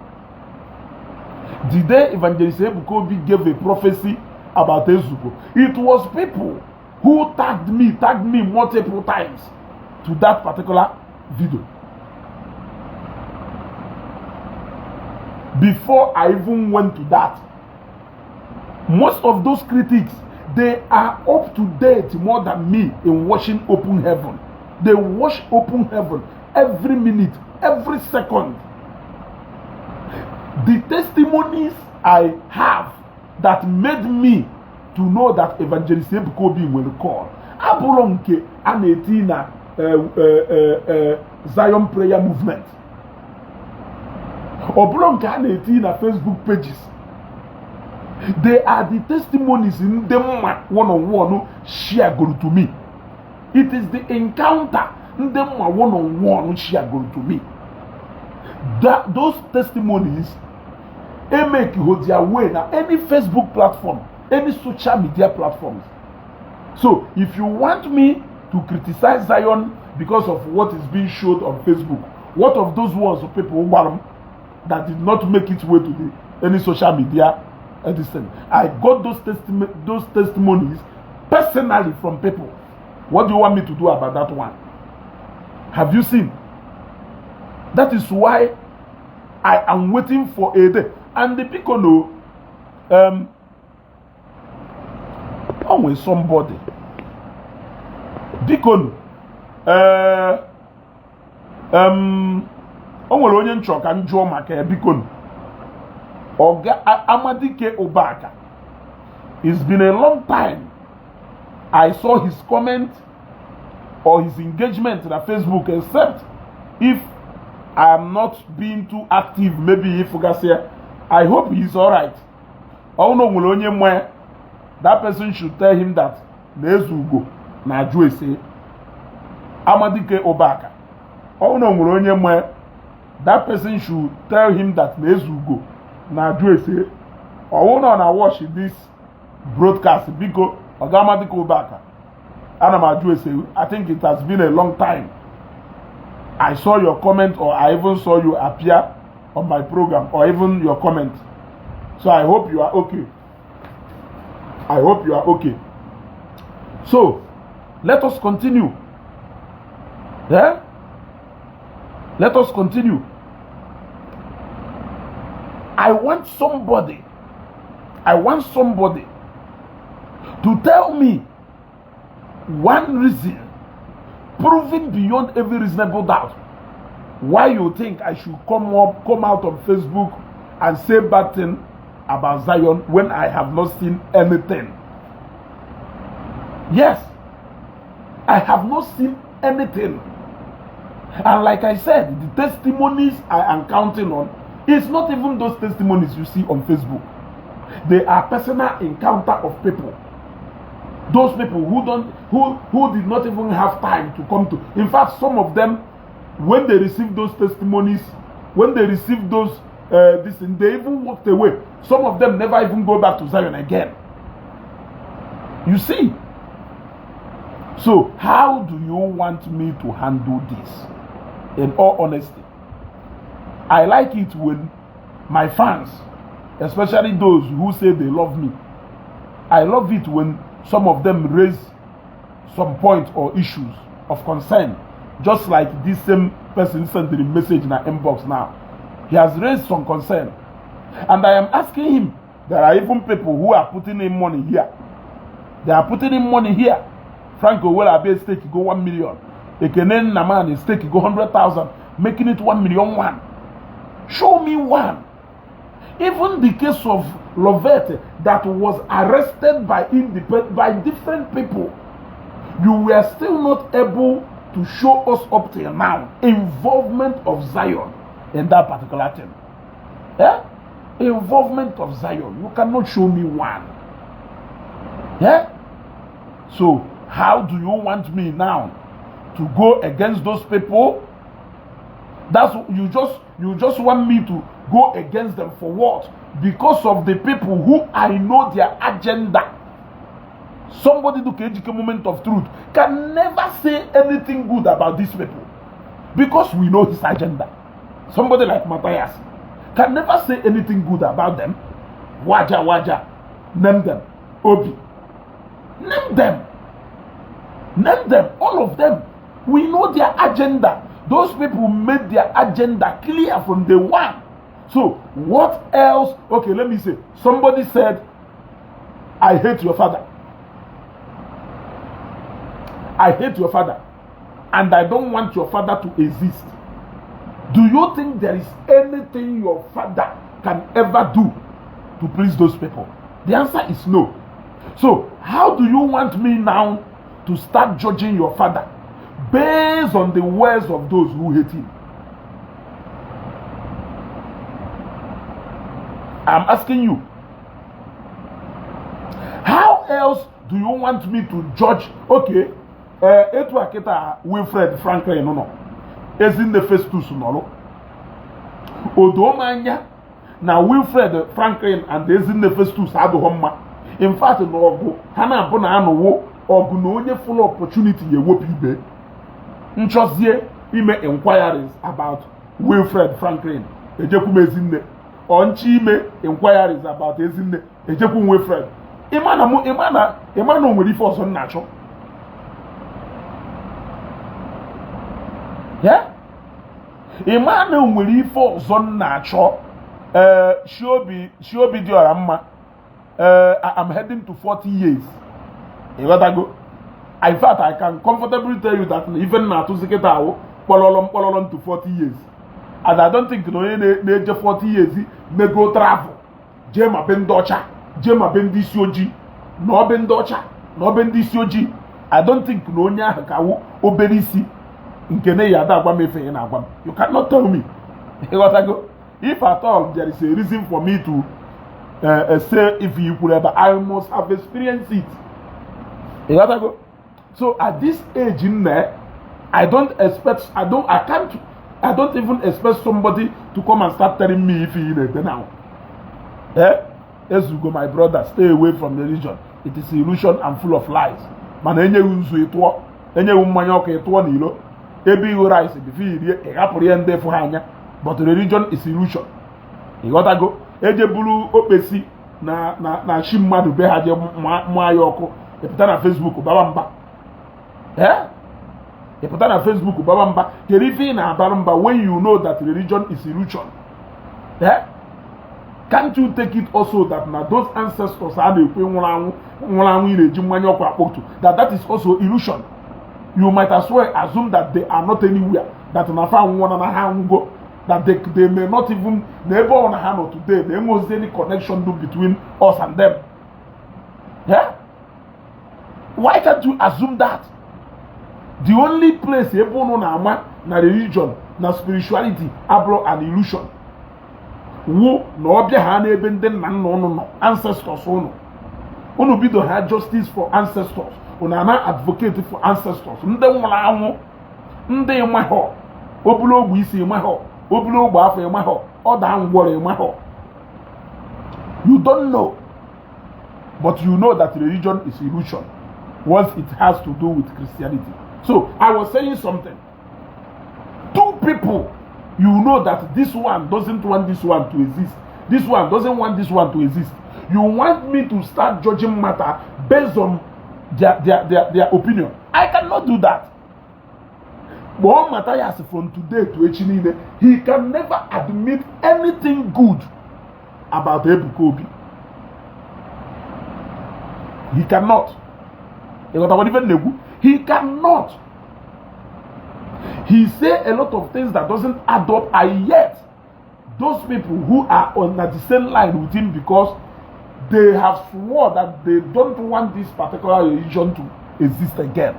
The day Evangelist Ebuka Obi gave a prophecy about Ezugo, it was people who tagged me multiple times to that particular video. Before I even went to that, most of those critics, they are up to date more than me in watching open heaven. They watch open heaven every minute, every second. The testimonies I have that made me to know that Evangelist Ebuka Obi nwere call abụrụ nke a na-eti na Zion Prayer Movement, ọ bụrụ nke a na-eti na Facebook pages. They are the testimonies ndị mma one on one share goro to me. It is the encounter ndị mma one on one share goro to me. That those testimonies make hold their way na any Facebook platform, any social media platforms. So if you want me to criticize Zion because of what is being showed on Facebook, what of those ones of people gwara m that did not make its way to the any social media this thing? I got those testimonies personally from people. What do you want me to do about that one? Have you seen? That is why I am waiting for a day. And the people know onwe somebody, biko, O nwere onye nchọ ka m jụọ maka ya, biko. Oga Amadike Ubaka, it's been a long time I saw his comment or his engagement na Facebook, except if I am not being too active, maybe if gasịa. I hope he's alright. Ọ na o nwere onye nwe, that person should tell him that na Ezugo na-ajụ ese Amadike Ubaka. Ọ na o nwere onye nwe, that person should tell him that na Ezugo na-ajụ ese. Ọwụ na ọ na watch this broadcast, biko, Oga Amadike Ubaka, ana m ajụ ese. I think it has been a long time I saw your comment or I even saw you appear on my program or even your comment, so I hope you are okay. I hope you are okay. So let us continue. Yeah? Let us continue. I want somebody to tell me one reason, proving beyond every reasonable doubt, why you think I should come out on Facebook and say bad thing about Zion when I have not seen anything. Yes, I have not seen anything. And like I said, the testimonies I am counting on is not even those testimonies you see on Facebook. They are personal encounter of people. Those people who did not even have time to come to. In fact, some of them, when they received those testimonies, when they received those this thing, they even walked away. Some of them never even go back to Zion again. You see? So, how do you want me to handle this? In all honesty, I like it when my fans, especially those who say they love me, I love it when some of them raise some point or issues of concern. Just like this same person sent the message in our inbox now. He has raised some concern. And I am asking him, there are even people who are putting in money here. They are putting in money here. Franco will have stake go 1 million. Ekene Naman stake go 100,000, making it 1 million one. Show me one. Even the case of Lovette that was arrested by independent by different people, you were still not able to show us up till now involvement of Zion in that particular thing. Yeah? Involvement of Zion. You cannot show me one. Yeah? So how do you want me now to go against those people? That's you just want me to go against them for what? Because of the people who I know their agenda. Somebody do Ejike Moment of Truth can never say anything good about these people because we know his agenda. Somebody like Matthias can never say anything good about them. Waja Waja, name them. Obi, name them. Name them, all of them. We know their agenda. Those people made their agenda clear from day one. So, what else? Okay, let me say. Somebody said, "I hate your father. I hate your father. And I don't want your father to exist." Do you think there is anything your father can ever do to please those people? The answer is no. So, how do you want me now to start judging your father based on the words of those who hate him? I'm asking you. How else do you want me to judge? Okay, etu a kịta Wilfred Franklin nọ, Ezinne Festus nọrọ. O doo m anya na Wilfred Franklin and Ezinne Festus adịghị mma. In fact, na ọgụ ha na-abụ na anụwo ọgụ na onye full opportunity ya ewepụ ibe. Nchọzie ime inquiries about Wilfred Franklin, ejekwu m Ezinne. Ọ nchi ime inquiries about Ezinne, ejekwu m Wilfred. Ịma na mụ ịma na o nwere ife ọzọ m na-achọ ya, ịma na o nwere ife ọzọ m na-achọ. Ee, shiobi dị ọra mma. Ee, I am heading to 40 years, ịghọtago? In fact, I can comfortably tell you that na ife m na-atụzi kịta ahụ kpọlọlọ mkpọlọlọ to 40 years. And I don't think na onye na-eje 40 years mego travel, jee ma be ndị ọcha, jee ma be ndị isi ojii, na ọbe ndị ọcha na ọbe ndị isi ojii, I don't think na onye ahụ ka wụ obere isi nke na ya ada agwa m efe ya na-agwa m. You cannot tell me. Ịghọtago? If at all there is a reason for me to say if you kwuru ebe, I must have experienced it. Ịghọtago? So at this age nne, I don't expect, I don't, I can't, I don't even expect somebody to come and start telling me if he na-ede now. Eh, Ezugo, my brother, stay away from religion. It is illusion and full of lies. Mana enyeghị nzu ịtụọ, enyeghị mmanya ọkụ ịtụọ n'ilo ebe ihu rice before irie, ị hapụrụ ihe ndị fụ ha anya. But religion is illusion. Ịghọtago? Eje buru okpesi na chi mmadụ be ha, jee mụọ ya ọkụ, ịpụta na Facebook baba mba. Ee, ịpụta na Facebook baba mba. Kedu ife ị na-abara mba when you know that religion is illusion? Eh, can't you take it also that na those ancestors a na-ekwe nwụrụ anwụ, nwụrụ anwụ, ị na-eji mmanya ọkụ akpọtu, that is also illusion? You might as well assume that they are not anywhere, that na fa anwụọ na ha anwụgo, that they may not even na ebe ọ na ha nọ today, na enweghịzi any connection do between us and them. Yeah? Why can't you assume that the only place ebe unu na-ama na religion na spirituality abụrụ an illusion wụ na ọbịa ha n'ebe ndị nna nna unu nọ, ancestors unu? Unu bido ha justice for ancestors, unu ana advocate for ancestors ndị nwụrụ anwụ, ndị ịmahọ obulu ogbe isi, ịmahọ obulu ogbe afọ, ịmahọ ọda ngwọrọ, ịmahọ. You don't know, but you know that religion is illusion once it has to do with Christianity. So I was saying something. Two people, you know that this one doesn't want this one to exist, this one doesn't want this one to exist. You want me to start judging matter based on their opinion? I cannot do that. Kpọọ Matthias from today to echi niile, he can never admit anything good about Ebuka Obi. He cannot. Ịghọtakwa ife m na-ekwu? He cannot. He say a lot of things that doesn't add up, and yet those people who are on the same line with him, because they have swore that they don't want this particular religion to exist again,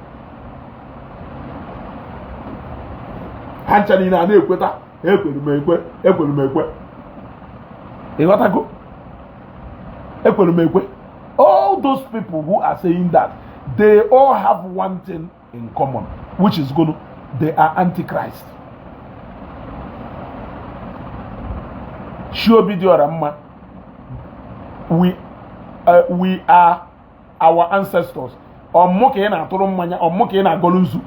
ha ncha niile a na-ekweta, ekwere m ekwe, ekwere m ekwe. Ịghọtago? Ekwere m ekwe. All those people who are saying that, they all have one thing in common, which is gonna they are antichrist. Chiobi dị ọra mma, we are our ancestors. Ọmụ ka ị na-atụrụ mmanya, ọmụ ka ị na-agọlụ nzu.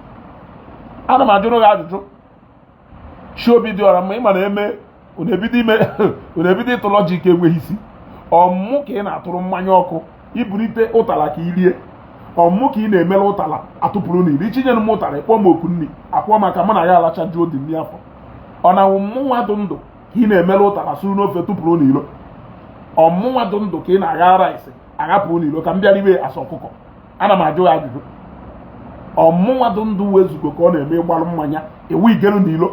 Ana m ajụrụ gị ajụjụ. Chiobi dị ọra mma, ịma na eme unu ebido ime, unu ebido ịtụ logic enweghị isi. Ọmụ ka ị na-atụrụ mmanya ọkụ, ibulite ụtara ka i rie. Ọmụ ka ị na-emere ụtara atụpụrụ n'iri, ichinyere m ụtara, ịkpọ m oku nri akwụọ maka mụ na ya alacha juo dị nri afọ. Ọ na mụnwa dụ ndụ ka ị na-emere ụtara suru n'ofe tụpụrụ n'iro? Ọmụnwa dụ ndụ ka ị na-agha rice aghapụ n'iro ka m bịara iwe asa ọkụkọ? Ana m ajụ ya ajụjụ. Ọmụnwa dụ ndụ wezugo ka ọ na-eme ịgbalụ mmanya ewu igelu n'ilo?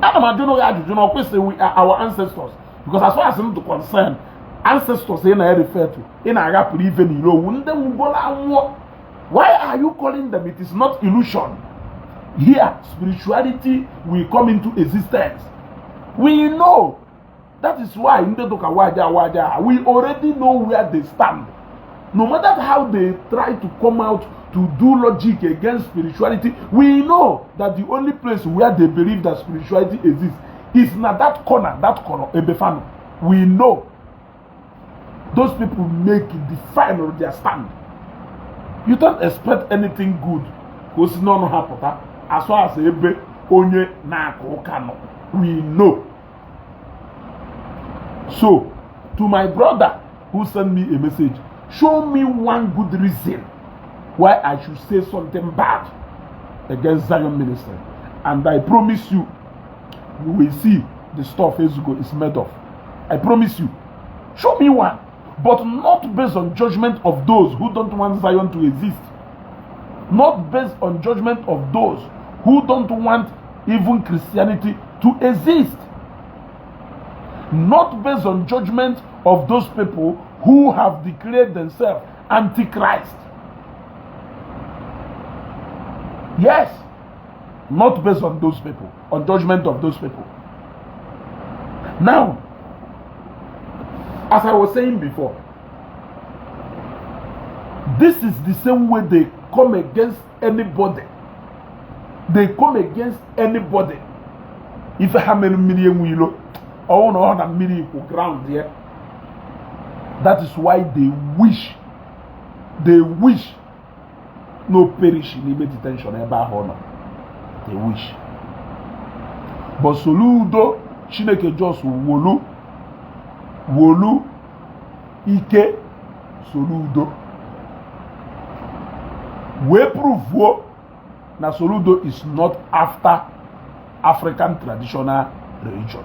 Ana m ajụ ya ajụjụ na ọ kwesịrị. We are our ancestors, because as far as I'm concerned, ancestors ị na-refer to, ị na-aghapụrụ ife n'ilo, owu ndị nwugolo anwụọ. Why are you calling them? It is not illusion. Here spirituality will come into existence. We know. That is why ndị dụka waja waja, we already know where they stand. No matter how they try to come out to do logic against spirituality, we know that the only place where they believe that spirituality exists is na that corner, that corner ebefano. We know those people make define their stand. You don't expect anything good ka o si n'ọnụ ha pụta as far as ebe onye na-akụ ụka nọ. We know. So to my brother who sent me a message, show me one good reason why I should say something bad against Zion Ministry, and I promise you, you will see the stuff Ezugo is made of. I promise you. Show me one, but not based on judgment of those who don't want Zion to exist, not based on judgment of those who don't want even Christianity to exist, not based on judgment of those people who have declared themselves antichrist. Yes, not based on those people, on judgment of those people. Now, as I was saying before, this is the same way they come against anybody. They come against anybody. Ife ha mere Mmiri Enwe Ilo, ọwụ na ọ na mmiri ikwu ground ya. That is why they wish no perish n'ime detention ebe ahụ ọ nọ. They wish. But Soludo, Chineke just wolu wolu ike Soludo wee prove na Soludo is not after African traditional religion,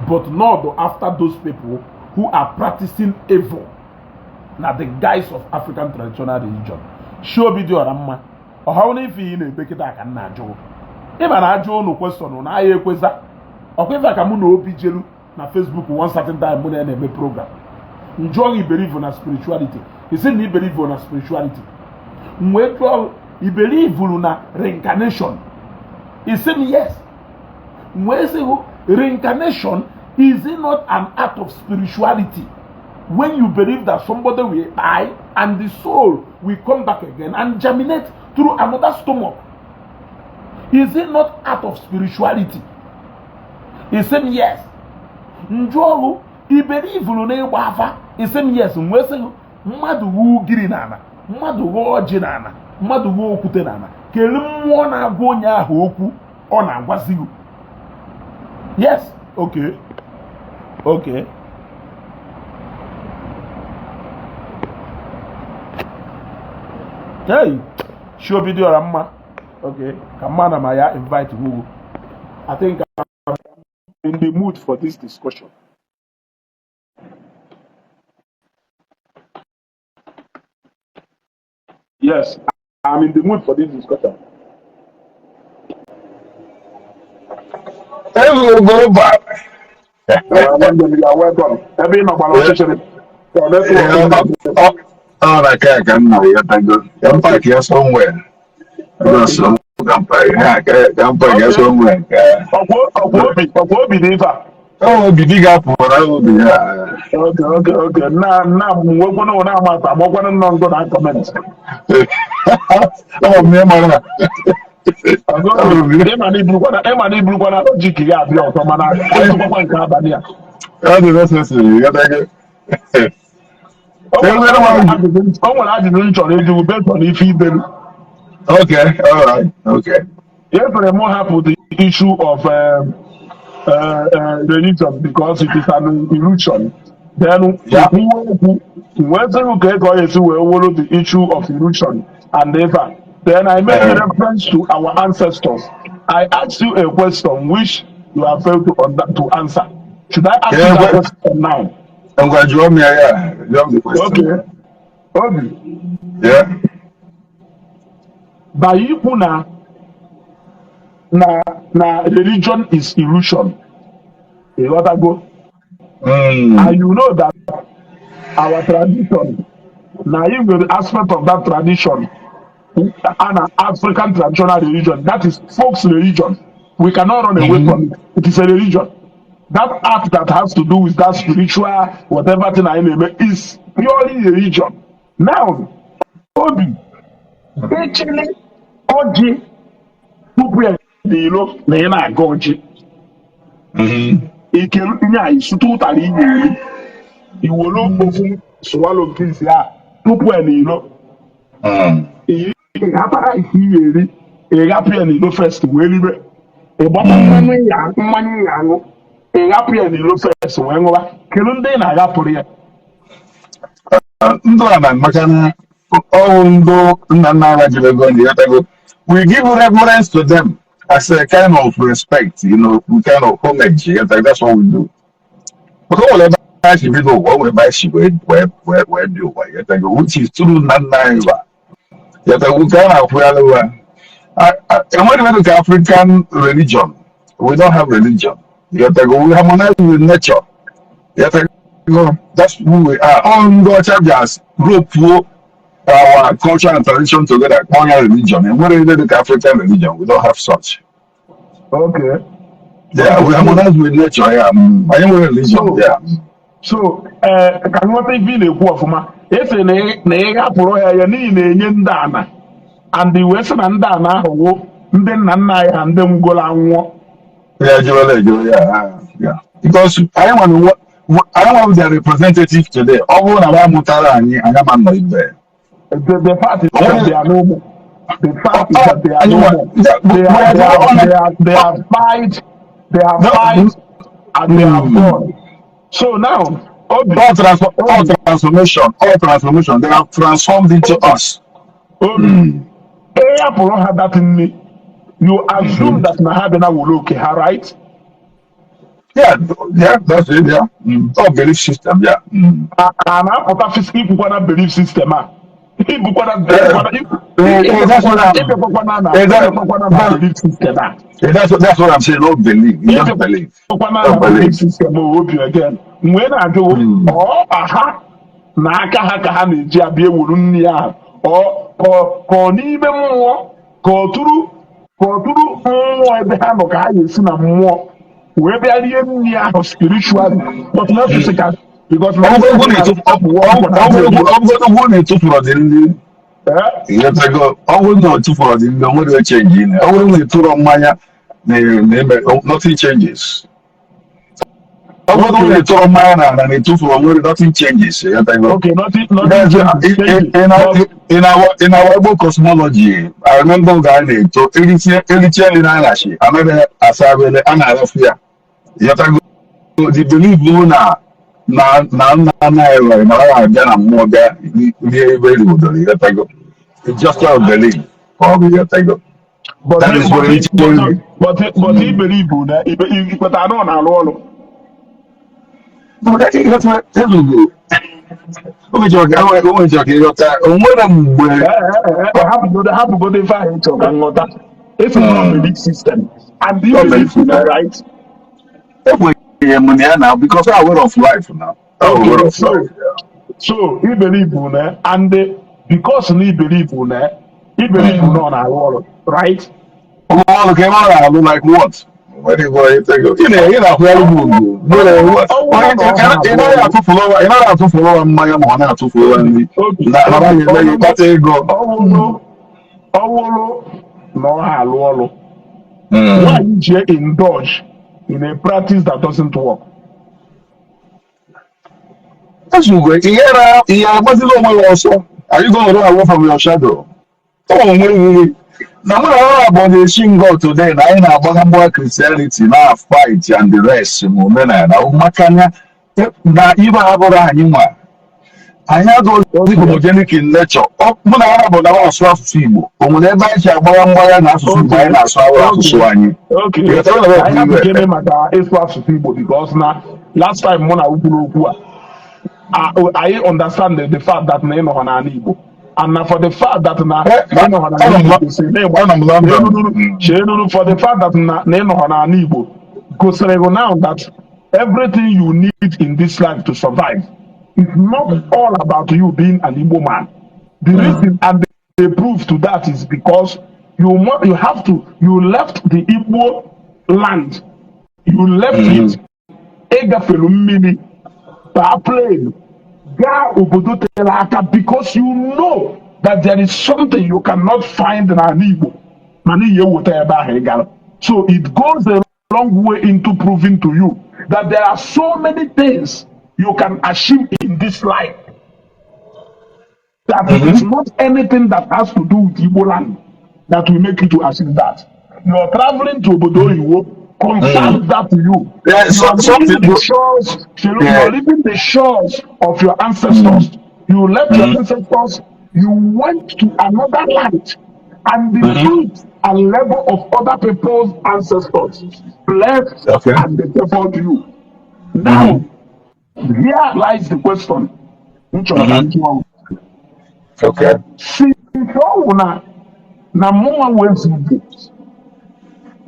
but not after those people who are practicing evil na the guise of African traditional religion. Shi obi dị ọra mma ọha na ife ị na-ebe kịta ka m na-ajụ ịma na ajụ ụnụ question na aya ekweza ọkwa ife ka mụ na Obi jelu na Facebook one certain time, mụ na ya na-eme program, njụọ gị, believe na spirituality? Isi na ibelieve na spirituality. M wee jụọ, ibelieve na reincarnation? Isi m yes. M wee sị hụ, reincarnation, is it not an act of spirituality when you believe that somebody will die and the soul will come back again and germinate through another stomach? Is it not act of spirituality? Isi m yes. Njụọrụ, ibelieveru n'ịgba afa? Isi m yes. M wee sị mmadụ wuo ugiri n'ala, mmadụ ghọọ ọjị n'ala, mmadụ ghọọ okwute n'ala, kedu mmụọ na-agwa onye ahụ okwu ọ na-agwazi gị? Yes, okay. Hey, shi obi dị ọra mma. Okay, ka mma na ma ya invite nwugwu. I think I'm in the mood for this discussion. Yes, I'm in the mood for this discussion. Ego Nwanne m, you are welcome. Ebe ị nọgbara ọchịchịrị. So network m. Ọ na ka m nọ ya tago ka m park ya somewhere. Just ka m park ya, ka m park ya somewhere ka Ọkwa obi dị ife a. Ọ obi dị ga-apụrụ obi ya. Okay. Na na m nwekwanụ na amata amakwanụ nnọọ ngụ na comment. Ọ bụ ihe mara na Ịma na iburukwana logic gị abịa ọzọ, mana ịtụkwakwa nke abalị a. Ọ dị necessary, ya tago. O nwere ajụjụ m chọrọ ịjụ based on ife ibelu. Okay, all right, okay. Efere m hapụ the issue of religion because it is an illusion. Then kwuo okwu wee sị gị ka ọ ga-esi wee wụrụ the issue of illusion and ife a. Then I made reference to our ancestors. I asked you a question which you have failed to answer. Should I ask you that question now? Ngwa, jụọ m ya, ya jụọ m the question. Okay. Obi, Yeah. by ikwu na religion is illusion, ịghọtago? Mm. And you know that our tradition na anyị nwere aspect of that tradition and African traditional religion, that is folks religion. We cannot run away from it. It is a religion. That art that has to do with that spiritual whatever thing anyị na-eme is purely religion. Now, Obi, echele ọjị tupu ya n'ilo na ị na-aga ọjị, ike nye anyị sute ụtara ị ga-eri, iwere ofu swallow nke isi a tupu ya n'ilo, ị ghapara isi ị ga-eri, ị ghapụ ya n'ilo first wee ribe, ị gbata mmanụ ya, mmanya ya aṅụ, ị ghapụ ya n'ilo first wee ṅụwa. Kedu ndị ị na-aghapụrụ ya? Ndụ a na maka na ọwụ ndụ nna nna anyị jiri ego ndị ghọtago, we give reverence to them as a kind of respect, kind of homage, ghọtago? That's what we do. Maka o nwere ebe anyị si bido ụwa, o nwere ebe anyị si wee dị ụwa, ghọtago, which is through nna nna anyị ba, ghọtago, nke a na-akwụgharị ụwa. Enweghị ebe ka African religion. We don't have religion. You got to go. We harmonize with nature. You got to go. That's who we are. All ndị ọcha bịa rope our culture and tradition together, kpọọ ya religion. Enwere ebe dị ka African religion. We don't have such. Yeah, we Okay, so harmonize with nature. Yeah. Anyị nwere religion. So so ee, ka nghọta ife ị na-ekwu ọfụma, esi na ị hapụrụ ya ya n'ihi na-enye ndị ana and wee sị na ndị ana ahụ wụ ndị nna nna anyị ha, ndị nwugoro anwụọ. Yeah, ejewela ejewe, yeah. Because anyị nwere their representative today. Ọ bụrụ na ha mụtara anyị, anyị ama nọ ibe. The fact is that they are no more. The fact is that they are Anyị no nwa more. They are fight, they are fight and they are gone. So now, Obi, All Obi, transformation, all transformation, they have transformed into Obi, us. Obi, ị hapụrụ ha that nni, you assume that na ha bịa na were oke ha, right? Yeah, that's it, yeah. All belief system, yeah. A na-apụta ikwukwana belief system a ibukwana That's what I'm, ịbịakwakwana na ịbịakwakwana na belief system a. That's what I'm saying. No belief. You just believe. Ịbịakwakwana No na belief belief. system o. Obi, again, wee na-ajụ, ọ ha na aka ha ka ha na-eji abịa ewuru nri ahụ, ọ ka ọ n'ime mmụọ, ka ọ tụrụ mmụọ ebe ha nọ, ka ha ga-esi na mmụọ wee bịa rie nri ahụ spiritually, but not physical, because na Ọ bụrụ na ịtụfuru dị nri, ịghọtago? Ọ bụrụ na ọ tụfuru dị nri, o nwere change ine. Ọ bụrụ na ịtụrụ mmanya na-eme, nothing changes. Ọ bụrụ na ịtụrụ mmanya na ala na ịtụfuru, o nwere nothing changes, ịghọtago? Okay, nothing There's changes, changes. But in our Igbo cosmology, I remember oge a na-eto, erichie nri na-aghachi, anaghị asa abele, a na-arafu ya. Ịghọtago? The belief bụ na nna nna anyị nwere na ọ ga-abịa na mmụọ bịa rie ebe eribodoro, ịghọtago? It's just our belief. Ọ bụ, ịghọtago? But That is what it is. But I believe na ikweta na ọ na-arụ ọrụ. Ezugo. O mechọrọ ka ịghọta, o nwere mgbe Hapụgodo ife ahụ ị chọrọ ka nghọta. Esi na belief system and I Ọ believe belief. na, right? Ekwenyere m na ya na because our way of life now. Our way of So life. so I believe na, and because na I believe na, I believe na ọ na-arụ ọrụ, right? Ọrụ ka ebe ọ na-alụ, like what? Nwere igwe ị na-akwụgharị m ugwu. Nwere what? Ọwụ na ọ Ị naghị na-arụ ọrụ. atụfuru ụwa, ị naghị atụfuru ụwa mmanya ma ọ na-atụfuru ụwa nri. Obi, Na Obi, na eme gị kpata ego. Ọwụrụ na ọ ha alụ ọrụ, why ji indulge in a practice that doesn't work? Ezugo, ihe agbaziri onwe ya ọsọ. Are you gonna run away from your shadow? O onwe gị na mụ na ha abụọ na-esi ngọ today na anyị na-agbaga mgba Christianity na fight and the rest, ma omenala maka na na ibe abụrụ anyị nwa, anyị adịghị homogenic in nature. Mụ na ha bụ na asụ asụsụ Igbo, o nwere ebe anyị si agbagha mgbagha na asụsụ Igbo anyị na-asụ abụrụ asụsụ anyị. Ịghọtara na Anyị ọ bụ hapụkene maka ịsụ asụsụ Igbo, because na last time mụ na kwuru okwu a, I understand the fact that na ị nọrọ n'ala Igbo, and na for the fact that na ị nọrọ n'ala Igbo gosiri na ịgba Anọ m London. Chee nụrụ, for the fact that na ị nọrọ n'ala Igbo gosiri gị now that everything you need in this life to survive is not all about you being an Igbo man. The reason and the proof to that is because you have to you left the Igbo land, you left it, ịgafelu mmiri, baa plane, gaa obodo tere aka, because you know that there is something you cannot find n'ala Igbo mana ihe eweta ebe ahụ ị gara. So it goes a long way into proving to you that there are so many things you can achieve in this life that it is not anything that has to do with Igbo land that will make you to achieve that. You are traveling to obodo oyibo confirm that to you. You are Some leaving people, the shores, you are leaving the shores of your ancestors. You left your ancestors, you went to another land, and the fruit and labor of other people's ancestors blessed and they favored you. Now, here lies the question. M chọrọ ka m jụọ. Since ọ wụ na Na mụnwa wee Igbo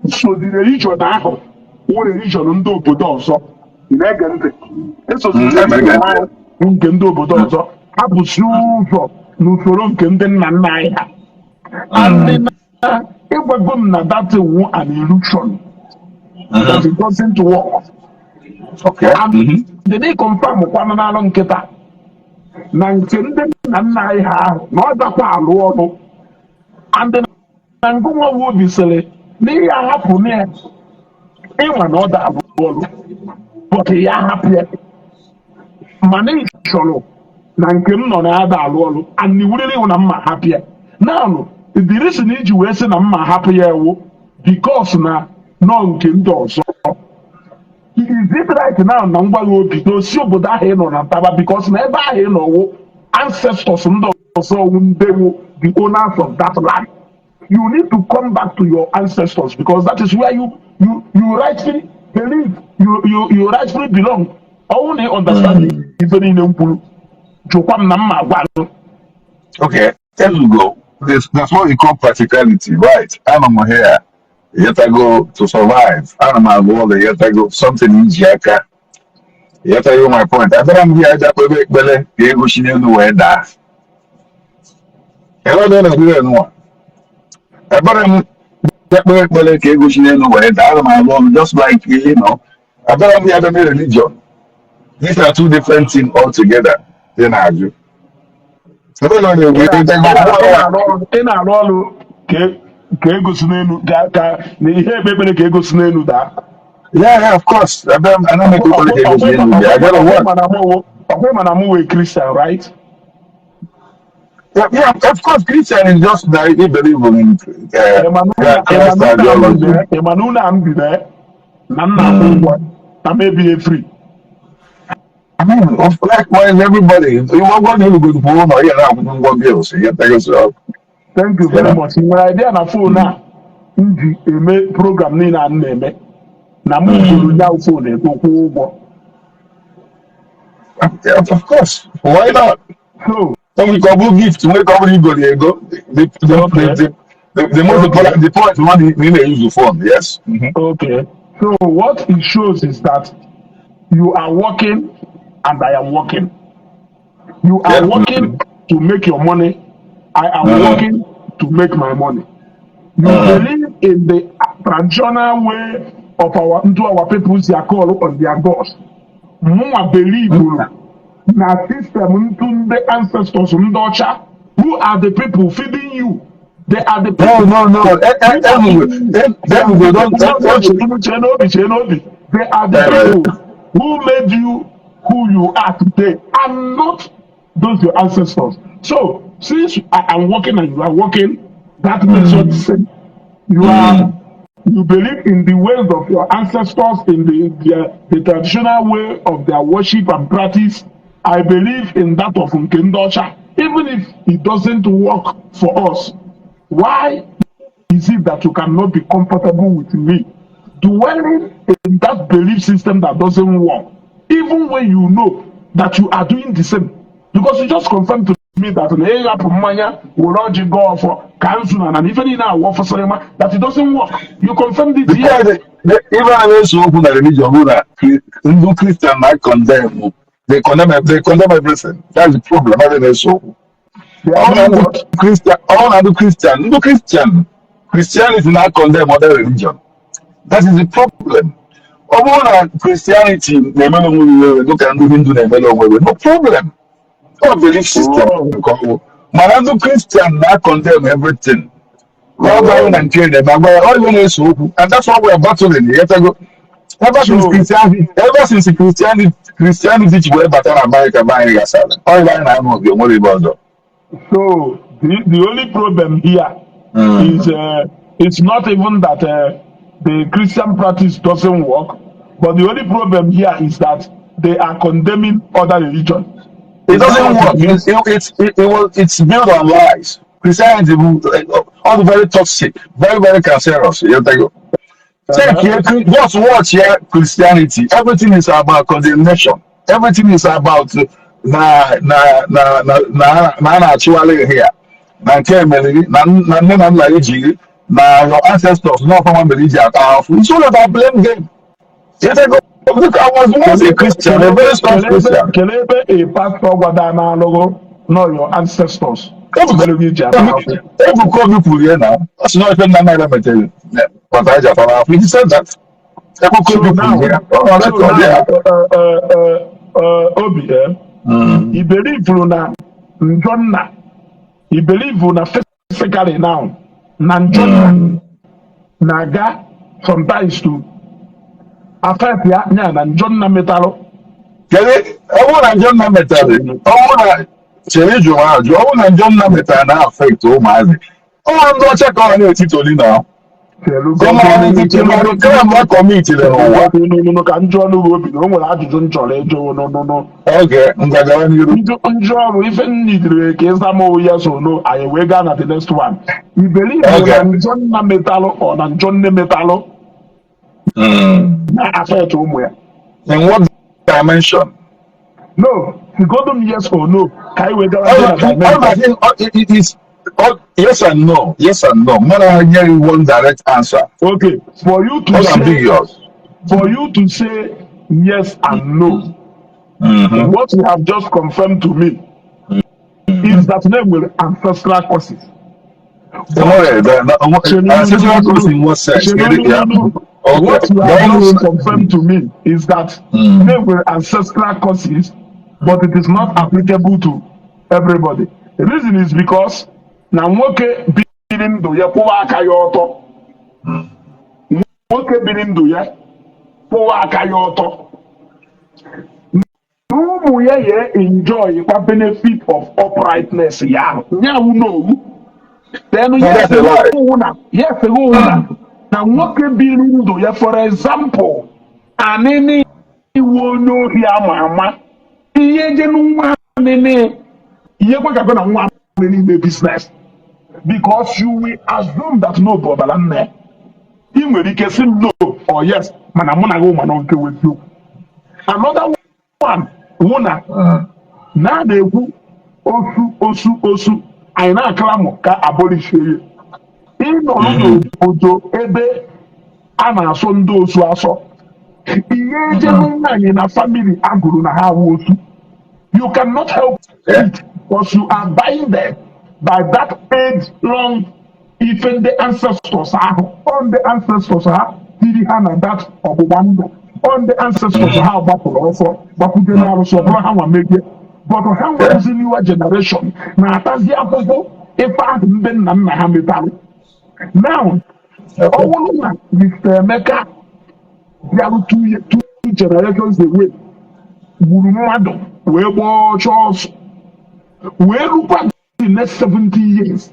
so the religion ahụ wụ religion ndị obodo ọzọ. Ị na-ege ntị? Esozi religion ahụ nke ndị obodo ọzọ hapụsi ụzọ n'usoro nke ndị nna nna anyị ha. And na ịgwago m na that wu an illusion, that it doesn't work. And they confirm kwanụ n'alụ nkịta na nke ndị nna nna anyị ha ahụ na ọ dakwa alụ ọrụ, and na ngụnwa wu obi sịrị na ihe ahapụ na ya, ịnwa na ọ da alụ ọrụ, but ya ahapụ ya, mana ị chọrọ na nke m nọ na ya da alụ ọrụ, and iwuriri iwu na mma hapụ ya. Now, the reason iji wee sị na mma hapụ ya ewu because na nọ nke ndị ọzọ. Is it right now na ngwa gị obi na osi obodo ahụ ị nọ na ntaba, because na ebe ahụ ị nọ wụ ancestors ndị ọzọ wụ ndị wụ the owners of that land? You need to come back to your ancestors because that is where you rightfully believe, you rightfully belong. Ọwụ na ị understand ife niile m kwuru, jụkwa m na mma agwa gị. Okay, there you go. That's what we call practicality, right? I'm here. Yet I go to survive. I'm a yet I go something in Jaka. Yet I go my point. I I'm here. I ego si n'elu wee daa. Ebe ọ na-ekpere nwa. Ebere m ekpere ekpere ka ego si n'elu wee daa. Ana m alụ ọrụ just like. Abịara m ya bịa religion. These are two different things altogether. Dị na-ajụ. Ebe ọ na-ekwu Ị na-arụ ọrụ ka ego si n'elu ka na ihe ekpe ekpere ka ego si n'elu daa. Yeah, of course. Abịa m ana m ekpe ekpere ka ego si n'elu daa. I gotta work. Ọkwa mana mụ wee Christian, right? Yeah, of course, Christian is just that he believe in Christ ideology. Ịmana unu m bi na nna akwụ ụgwọ na m ebighi free. I mean, of likewise, everybody. You want to go to phone or you know, bills. You get yourself. Thank you very much. Ị nwere idea na phone a m ji eme program niile a m na-eme na m goro ya phone ego kwụọ ụgwọ? Yeah, of course. Why not? So When we come gift, we come you go go. The, the most important, the point one you need to use the phone. Yes. Okay, so what it shows is that you are working and I am working. You are working to make your money. I am working to make my money. You believe in the traditional way of our into our people si call on their gods. Mụnwa believe na system ntụ ndị ancestors ndị ọcha, who are the people feeding you. They are the No, people no. who are feeding you. Then we don't. Chee n'obi, chee n'obi. They are the people who made you who you are today and not those your ancestors. So since I am working and you are working, that makes us the same. You believe in the ways of your ancestors, in the traditional way of their worship and practice. I believe in that of nke ndị ọcha. Even if it doesn't work for us, why is it that you cannot be comfortable with me dwelling in that belief system that doesn't work, even when you know that you are doing the same? Because you just confirmed to me that na ịghapụ mmanya were ọjị gaa ọfọ ka nzu na ife niile awụ ọfọsịrị ma that it doesn't work. You confirmed it here. Because even a na-ese okwu na religion bụ na ndị Christian na condemn, they condemn everything. That's the problem. Ebe na-ese okwu. They are Ọ na doing ndị what? Christian, ọ na ndị Christian, ndị Christian, Christianity na condemn other religion. That is the problem. Ọ bụrụ na Christianity na-emere onwe ya iwe dịka ndị Hindu na-emere onwe ya, no problem. Ọ belief system nke ọ bụ. Mana ndị Christian na condemn everything. Ọ gwara na nke na-eme agwa ya, ọ ihe na-ese okwu, and that's what we are battling. You go ever since Christianity, ever since Christianity ji wee bata na America, be anyị gasara ọ ebe anyị na-anụ obi onwere ebe ọzọ. So the only problem here is it's not even that the Christian practice doesn't work, but the only problem here is that they are condemning other religions. It Is that doesn't what work. it means? It's built on lies. Christianity, all very toxic, very, very cancerous. You go. Check here, just watch here Christianity. Everything is about condemnation. Everything is about na na na na na na na actually here. Na nke mere gị na nne na nna gị ji gị na your ancestors na ọfọma mere iji ata ahụhụ. It's all about blame game. Look, I was once a Christian, a very strong Christian. Kelee ebe a pastor gwada na-alụghụ no your ancestors mere gị ji ata ahụhụ. Ebuka Obi kwuru ya na ọ sị na ife nna nna ya metere kpatara eji ata ahụhụ. He said that. Ebuka So Obi now, kwuru ya. Ọ so record now, ya. Obi, I believe na njọ nna, I believe na physically now, na njọ nna na-aga sometimes to affect ya, nya na njọ nna metalụ. Kedu ọ bụrụ na njọ nna metere, ọ bụrụ na chere ịjụ m ajụ, ọ bụrụ na njọ nna metere na affect ụmụazị, ọ bụrụ ndị ọcha ka ọ na-etitoli na kemgbe commitiri n'ụwa. Nụnụnụ ka njọ ọnụ gị, Obi, na o nwere ajụjụ m chọrọ ịjụ nụnụnụ. Oge ngwa, n'iru. Njụ ọrụ ife m nidiri ka ịza m yes or no, anyị wee gaa na the next one. I believe na njọ nna metalụ ọ na njọ nne metalụ na affect ụmụ ya? In what dimension? No, godu m yes or no ka anyị wee gawa na dimension. It is yes and no. Yes and no. Mmadụ nye you one direct answer. Okay, for you to All say ambiguous. For you to say yes and no, what you have just confirmed to me is that there were ancestral causes. Ancestral cause in what sense? Yeah. Okay. What you have just confirmed to me is that there were ancestral causes, but it is not applicable to everybody. The reason is because na nwoke biri ndụ ya kwụwa aka ya ọtọ, nwoke biri ndụ ya kwụwa aka ya ọtọ, ụmụ ya ya enjoy kwa benefit of uprightness ya ahụ nyawu n'owu. Then That's a lie. Yes, na na nwoke biri ndụ ya, for example, anịnị iwu onye ohi ama ama, ihe je nwa anịnị ihe kwekago na nwa anịnị ime business, because you will assume that no bụ ọbara nna ya. Ị nwere ike sị m no or yes, mana mụ na gị mana nke wụ eziokwu. Another one wụ na na a na-ekwu osu osu osu, anyị na-aklamụ ka abolish ya. Ịnọrọ n'obodo ebe a na-asọ ndị osu asọ, ihe ejelu nwaanyị na family agụrụ na ha awụ osu, you cannot help it because you are binded by that age long ife ndị ancestors ahụ, ọ ndị ancestors ha tiri ha na that ọgbụgba ndụ, ọ ndị ancestors ha gbapụrụ ọsọ gbakwuje n'arụsị, ọ bụrụ ha nwa megie, but ha nwezi newer generation na-atazi akwụkwọ ife ahụ ndị nna nna ha metalụ. Now, ọ bụrụ na Mr. Emeka bịarụ two generations away gburu mmadụ wee gbaa ọchọ ọsọ wee rukwa the next 70 years,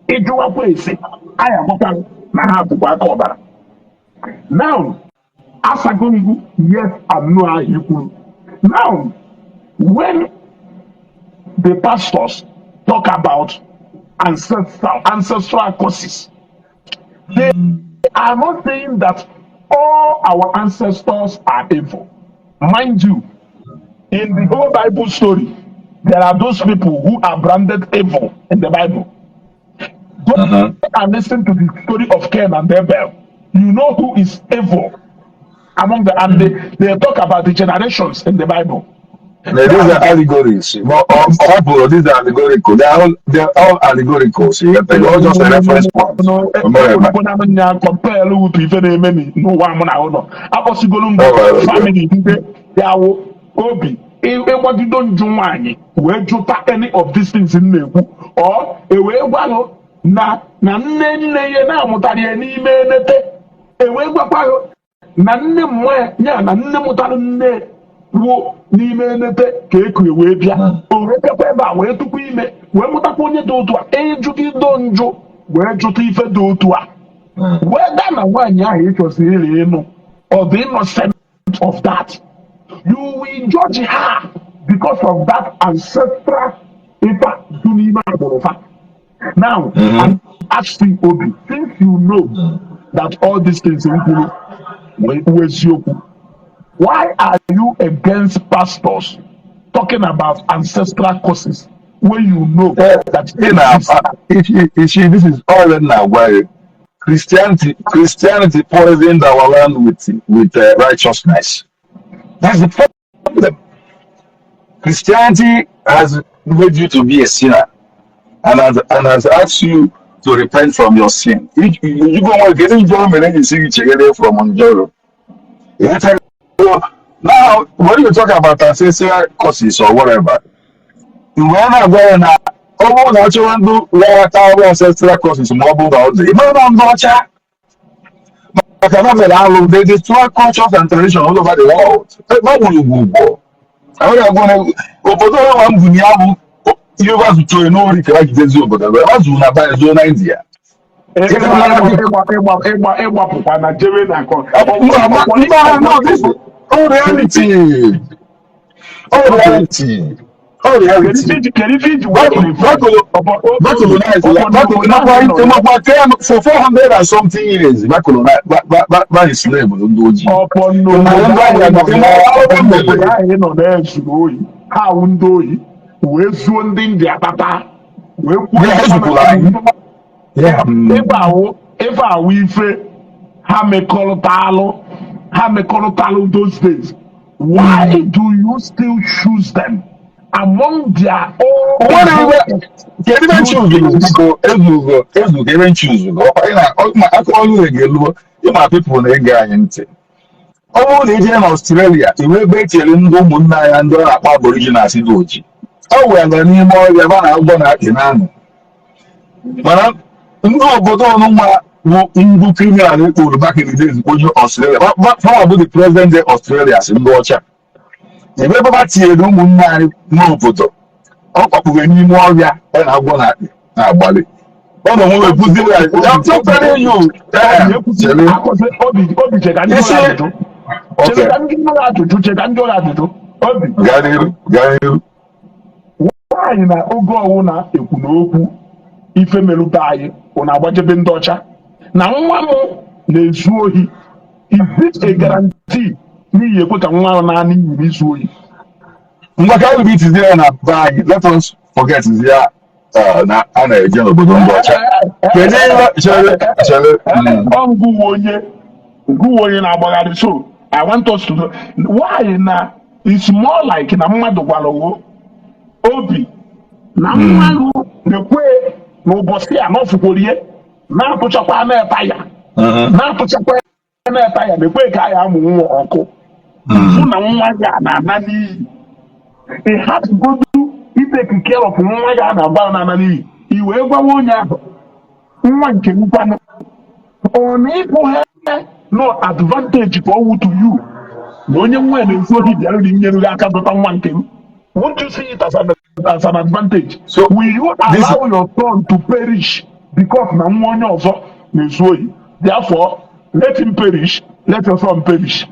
ịjụwakwa ese, anyị agbakwa na ha bụkwa aka ọbara. Now, asago ngwu yes and no ahụ i kwuru. Now, when the pastors talk about ancestral curses, they are not saying that all our ancestors are evil. Mind you, in the whole Bible story, there are those people who are branded evil in the Bible. Go and listen to the story of Cain and Abel. You know who is evil among the and they talk about the generations in the Bible. Now, these are allegories. But all these are allegorical. They are all allegorical. So you get they all just a reference point. No, nya compare with ife na-eme n'ụwa mụ na ụlọ akpọsigolu mbụ family ndị ya wụ obi ịgbagido njụ nwaanyị wee jụta any of these things m na-ekwu, ọ ewee gwaghụ na na nne nne ya na-amụtara ya n'ime enete, ewee gwakwaghụ na nne mmụọ ya ya na nne mụtara nne wuo n'ime enete ka eku wee bịa o wee bịakwa ebe a wee tụkwa ime wee mụtakwa onye dị otu a. Ịjụgido njụ wee jụta ife dị otu a, wee gaa na nwaanyị ahụ ịchọsiri iri ịnụ, ọ dị innocent of that, you will judge her because of that ancestral ife a dị n'ime agbụrụ fa. Now, I'm asking Obi, since you know that all these things m kwuru wee eziokwu, why are you against pastors talking about ancestral curses? When you know that Ị na you see, this is all na agwa gị. Christianity poisoned our land with righteousness. That's the problem. Christianity has made you to be a sinner and has asked you to repent from your sin. You go on getting njọ mere eji si gị cheghere from njọ. Now, when you talk about ancestral curses or whatever, mgbe a na-agwa ya na ọ bụrụ na achọwa ndị lọghata ọrụ ancestral curses, ma ọ bụrụ na ọ dị ịmara na ndị ọcha maka na mere alụ, they destroy cultures and tradition all over the world. Ebe gburu ugwu ugwu ahụ ya na obodo ọnwa mbụ ya bụ ihe ba zụtara n'ori ka ha jidezi obodo ha zuru na banyị zuo na India. Ịgbapụkwa na jebe na nkọ. Mba, no, this is all reality, all reality, all reality. Kedu ife iji wee prefer Makwa for 400 and something years ba colonize, ba slave ndị ojii. Ọpọ n'obodo ahụ ị nọ na-ezuru ohi, ha awụ ndị ohi wee zuo ndị India tata wee kwuo. Yeah, ezukwula anyị. Ife awụ ife ha mekọrọtalụ, ha mekọrọtalụ those days. Why do you still choose them among their own? Nwere iwe kedu ebe nchuzu, biko, ezugo ezugo ebe nchuzu ọkwa ị na aka ọrụ ga-eluo ịma people na-ege anyị ntị. Ọ bụrụ na ije na Australia, iwe ebe echere ndị ụmụnne anyị ndị ọ na-akpọ Aborigines dị oji, ọ wee nọ n'ime ọhịa ebe a na-agwọ na akpị na-anụ, mana ndị obodo ọnụnwa bụ ndị criminal ekporo back in the days kponye Australia fawa bụ the present day Australia si ndị ọcha ebe ebe ha tinyere ụmụnne anyị n'obodo ọ kpakpuru n'ime ọhịa ọ na-agwọ na akpị na-agbalị ọ na onwe ekwuziri ya. I'm not telling you. Chere. Obi, Obi, cheka ndị Isi ọrụ ajụjụ. Okay. Cheka ndị ọrụ ajụjụ, cheka ndị ọrụ ajụjụ, Obi. Gaa n'iru, gaa n'iru. Nwaanyị na oge ọwụ na ekwu na okwu ife merube anyị, ọ na-agbajebe ndị ọcha na nwa m na-ezu ohi. Is it a guarantee n'ihi ekwe ka nwa ahụ na-ana iyi n'izu ohi? Ngwa, ka anyị bụ itizie ya na be anyị. Let us forget ya na a na-eje n'obodo ndị ọcha. Kedu ihe, chere, chere. Ọ ngụwa onye, ngụwa onye na-agbagharị. So I want us to know why na it's more like na mmadụ gwara wo obi na nwa ahụ na-ekwe n'ụbọchị a na ọfụkworie na-atụchakwa na-eta ya, na-atụchakwa na-eta ya, na-ekwe ka a ya amụ nwa ọkụ fụ na nwa ya na-ana n'iyi. Ị hapụgodu i take care of nwa ya na-agba na-ana n'iyi, i wee gwawa onye ahụ nwa nke nkwanụ ọ na ịpụ ha no advantage ka ọ wụ to you na onye nwa ya na-ezu ohi bịara na inyere gị aka dọta nwa nke m. Won't you see it as an advantage? So, will you allow your son to perish because na nwa onye ọzọ na-ezu ohi? Therefore, let him perish, let your son perish.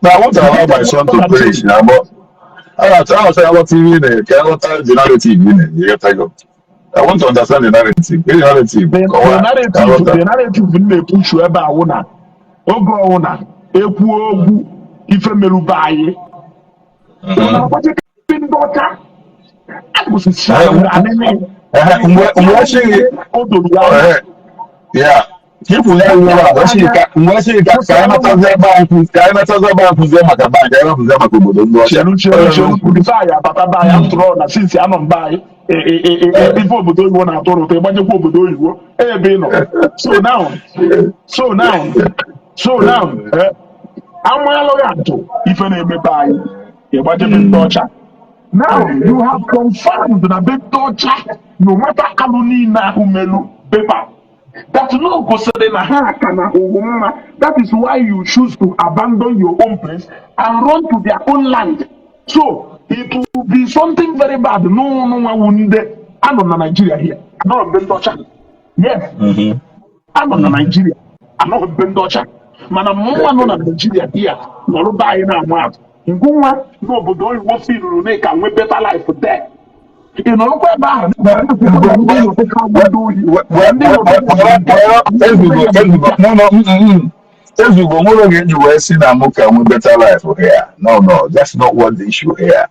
Now, I won't allow my son to perish now, but I was saying what TV ka nghọta the narrative ị na-enye, ịghọtago? I want to understand the narrative. The narrative. The Kọwaa, ka narrative nghọta. The narrative m na-epushu ebe a wụ na oge ọwụ na ekwu okwu ife merube anyị, ụnụ agbachite ndị ọcha akwụsịsị anịnị. Mgbe ọ sịghị O doro ya anya. Ya ka ikwu ya wuru a, ọ sịghị ka mgbe ọ sịghị ka anyị natazie ebe anyị ka anyị natazie ebe anyị kwuzie maka bank, anyị kwuzie maka obodo ndị ọcha. Cheru, cheru, cheru. Before anyị abata be anyị, after all na since anọ mba anyị ife obodo oyibo na-atọ ụtọ, ịgbanyekwa obodo oyibo ebe ị nọ. So now, amalụghị atụ ife na-emepe anyị, ịgbajebe ndị ọcha. Now you have confirmed na be ndị ọcha, no matter alụ niile ahụ melu bepa that no gosiri na ha ka na ụwụ mma. That is why you choose to abandon your own place and run to their own land. So it will be something very bad n'ụnụ nwa wu ndị anọ na Nigeria here, anọrọ mbe ndị ọcha. Yes, anọ na Nigeria, anọghị mbe ndị ọcha, mana mụnwa nọ na Nigeria here nọrọ be anyị na-amụ atụ ngụnwa n'obodo oyibo filuru na ka nwee better life there. Ị nọrọkwa ebe ahụ na ndị nọtụka ndị ohi ndị Ezugo, ezugo, no, no, Ezugo, nwere oge eji wee sị na mụ ka nwee better life here. No, no, that's not what the issue here.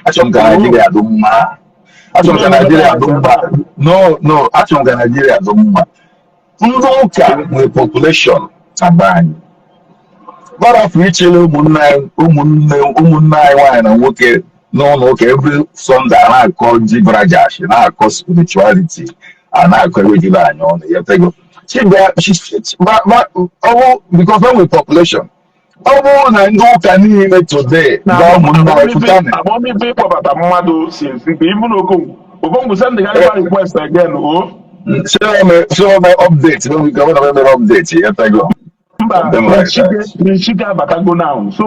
Achọrọ m ka Naijiria dị mma. Achọrọ m ka Naijiria dị mma. No, achọrọ m ka Naijiria dị mma. Ndị ụka nwere population na be anyị. Gbarafu ichere ụmụnne anyị, ụmụnne anyị nwaanyị na nwoke n'ụlọ ụka every Sunday, a na-akọ gibberish, na-akọ spirituality, a na-akọ ewejila anyị ọnụ ya tego chibia ọwụ because o nwere population. Ọ bụrụ na ndị ụka niile today Na gwa ụmụnne anyị pụtanụ. Amamife ịkpọbata mmadụ si esi ka even Okongwu, Okongwu send the request again o. Show me update when we go when we update ya tego. Mba. Something like that. Chike abatago now, so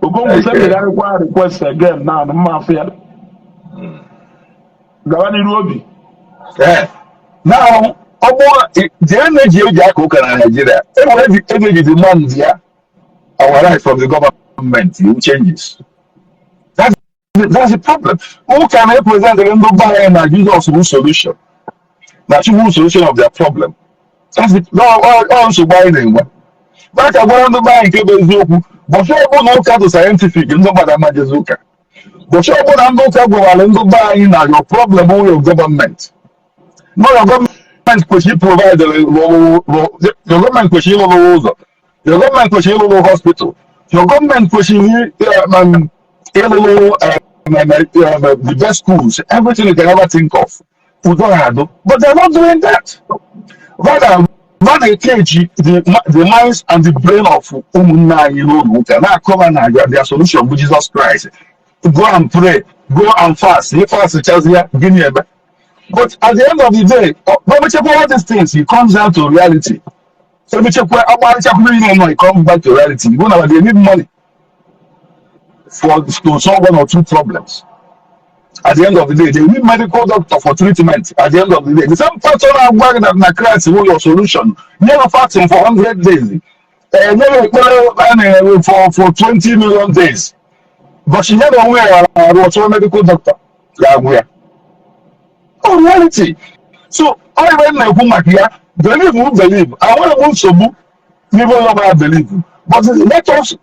Okongwu send the request again now. Mma afọ ya gawa n'iru, Obi. Eh, now ọ bụrụ the energy eji aka ụka na Nigeria, enwere the energy demand ya our right from the government, you changes. That's the problem. Ụka na-epresent ndị be anyị na Jizọs bụ solution, na Chukwu bụ solution of their problem. That's the no, ọ nsogbu anyị na-enwe. Maka gwara ndị be anyị nke bụ eziokwu, bọchị ọbụla ụka dị scientific, ndị mmadụ amajezi ụka. Bọchị ọbụla ndị ụka gwara ndị be anyị na your problem bụ your government, no, your government kwesịrị provide, your government kwesịrị ịlụrụ ụzọ, your government kwesịrị ịlụrụ hospital, your government kwesịrị ịlụrụ the best schools, everything you can ever think of, udo ga-adụ. But they're not doing that. Rather cage the minds and the brain of ụmụnne anyị n'ụlọ ụka na-akọwa na their solution bụ Jesus Christ. Go and pray, go and fast. Ị fast chazi ya, gịnị eme? But at the end of the day, emechakwa all these things, it comes down to reality. Emechakwa agbarịchakwa niile nọ, it comes back to reality. Go na they need money for to solve one or two problems. At the end of the day, they need medical doctor for treatment. At the end of the day, the same person na-agwa gị that na Christ will your solution, never fasting for 100 days, nyere ekpere a na-ere for 20 million days, but ya na onwe ya arụ ọchọrọ medical doctor ga-agwụ ya. Oh, reality. So ọ ebe m na-ekwu maka ya, believe who believe, enweghị m nsogbu n'ebe onye ọbụla believe, but let us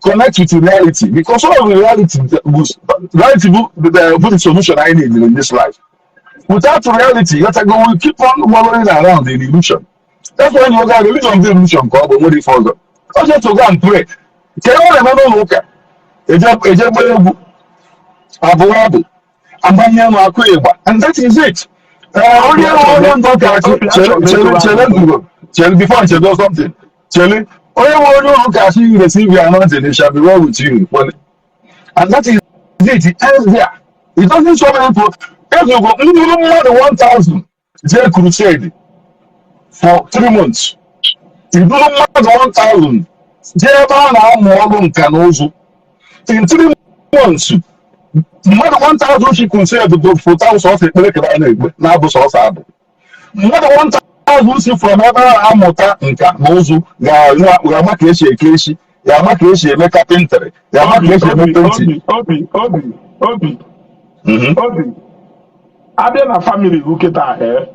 connect with reality, because all of the reality was reality bụ the solution I need in this life. Without reality, you go we keep on wallowing around in illusion. That's why you go religion bụ illusion, ka ọ bụ nwere ife ọzọ. Ọ just to go and pray ka e nwere eme n'ụlọ ụka, eje gbaa egwu, abụọ abụ, agbanye elu, akụ ịgba, and that is it. Onye ndụ ụka, chere, chere, chere, ngwugwo, chere before nchedo something. Chere, onye nwe onye ụka asị, "You receive your anointing, it shall be well with you," and that is it. It ends there. It doesn't solve any problem. Ezugo ndụrụ mmadụ 1000 jee crusade for 3 months, iduru mmadụ 1000 jee ebe a na-amụ ọrụ nka na ụzụ in 3 months, mmadụ 1000 chi crusade bụ fụta sọsọ ekpere kere a na-ekpe na-abụ sọsọ abụ. Mmadụ 1000 si from ebe a amụta nka na ụzụ ga-ama ka esi eke esi, ga-ama ka esi eme carpentry, ga-ama ka esi eme Obi. painting. Obi, Obi, Obi, Obi, Obi, abịa na family gị kịta, ee,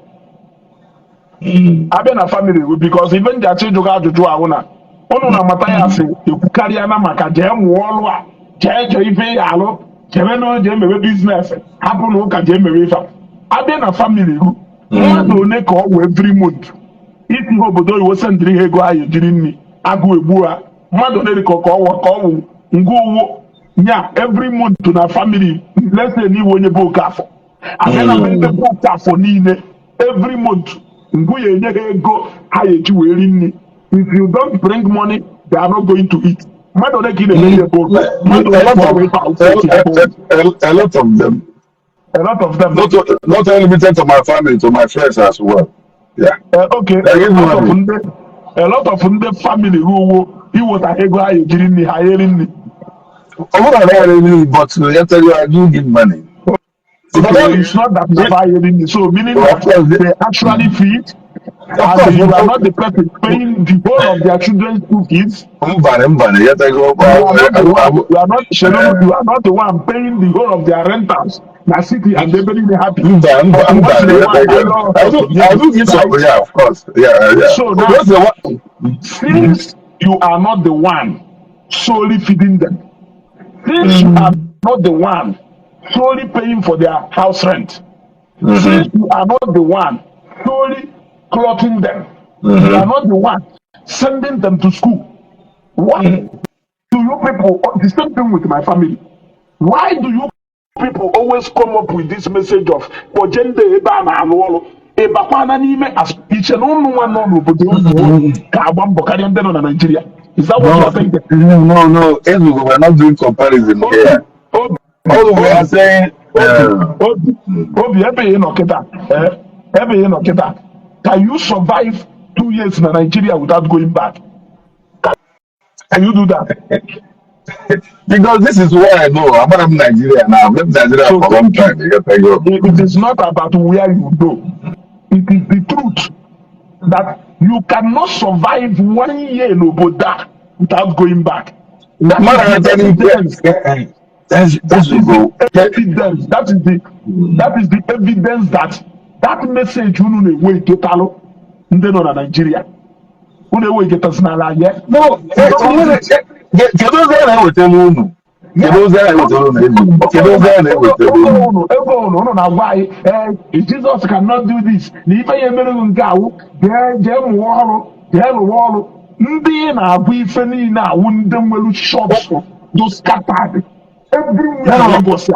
abịa na family gị, because ife nji achọ ịjụ gị ajụjụ ahụ na ụnụ na Mathias ekwukarịa na maka jee mụọ ọrụ a, jee jee ife ya alụ, jebe na jee mewe business, hapụ na ụka, jee mewe ife a. Abịa na family gị, mmadụ one ka ọ wee every month isi ha obodo oyibo sendịrị ha ego ha ejiri nri agụ egbu ha? Mmadụ one dị ka ọ wụ ngwa owo nya every month na family? Let's say n'iwe onye bụ Okafọ, abịa na ndị bụ Okafọ niile, every month ngụ ya enye ha ego ha ya eji wee ri nri. If you don't bring money, they are not going to eat. Mmadụ ole ka ị na-eme ihe bụ mmadụ A ole lot ka ọ of wee a lot of them. A lot of them. Not only limited to my family, to my friends as well. Yeah. Okay. They A give lot of money. ndị, a lot of ndị family ruwo iweta ego ha ejiri nri ha eri nri. I wouldn't have really, but I tell you, I do give money. But Okay, then, it's not that never eri nri, so meaning of that course, they actually feed of and course, you are not the person paying the whole of their children's school fees. Mbane, mbane, you tell you, You are not the one, you are not Shalom, you are not the one paying the whole of their rentals na city and they very happy. Mba, mba, But once mba, in a you while, tell I you, know I do give some, right? Yeah, of course, yeah. So now, That's the one. Since you are not the one solely feeding them, since you are not the one solely paying for their house rent, since you are not the one solely clothing them, you are not the one sending them to school, why do you people, the same thing with my family, why do you people always come up with this message of kpọje ndị ebe a na-alụ ọrụ ịbakwana n'ime iche na ụmụ nwa nọ n'obodo oyibo ka agba mbọ karịa ndị nọ na Nigeria? Is that what you No, are thinking? no. Ezugo, we're not doing comparison Obi, here. Obi, All we Obi, are saying, Obi, Obi, Obi, ebe ị nọ kịta, ebe ị nọ kịta, can you survive 2 years na Nigeria without going back? Can you do that? Because this is what I know. I'm not in Nigeria now. I've left Nigeria So for a long thank you. time. You get to go. It is not about where you go. It is the truth that you cannot survive one year in obodo a without going back. That is the evidence. That is the evidence. That is the evidence that that message unu na-enwe etotalụ ndị nọ na Nigeria. Unu enweghịtasịnala ya. No, kedu ozi a na-ewetara unu? Kedu ozi a na-ewetara unu, Ezugo? Kedu ozi a na-ewetara unu? Unu ego unu na-agwa anyị, ee, Jesus cannot do this, na ife ya emereghị nke awụ jee jee mụọ ọrụ, jee rụwa ọrụ. Ndị ị na-agwa ife niile awụ ndị nwere shops do scattered everywhere No, na no, Lagos a.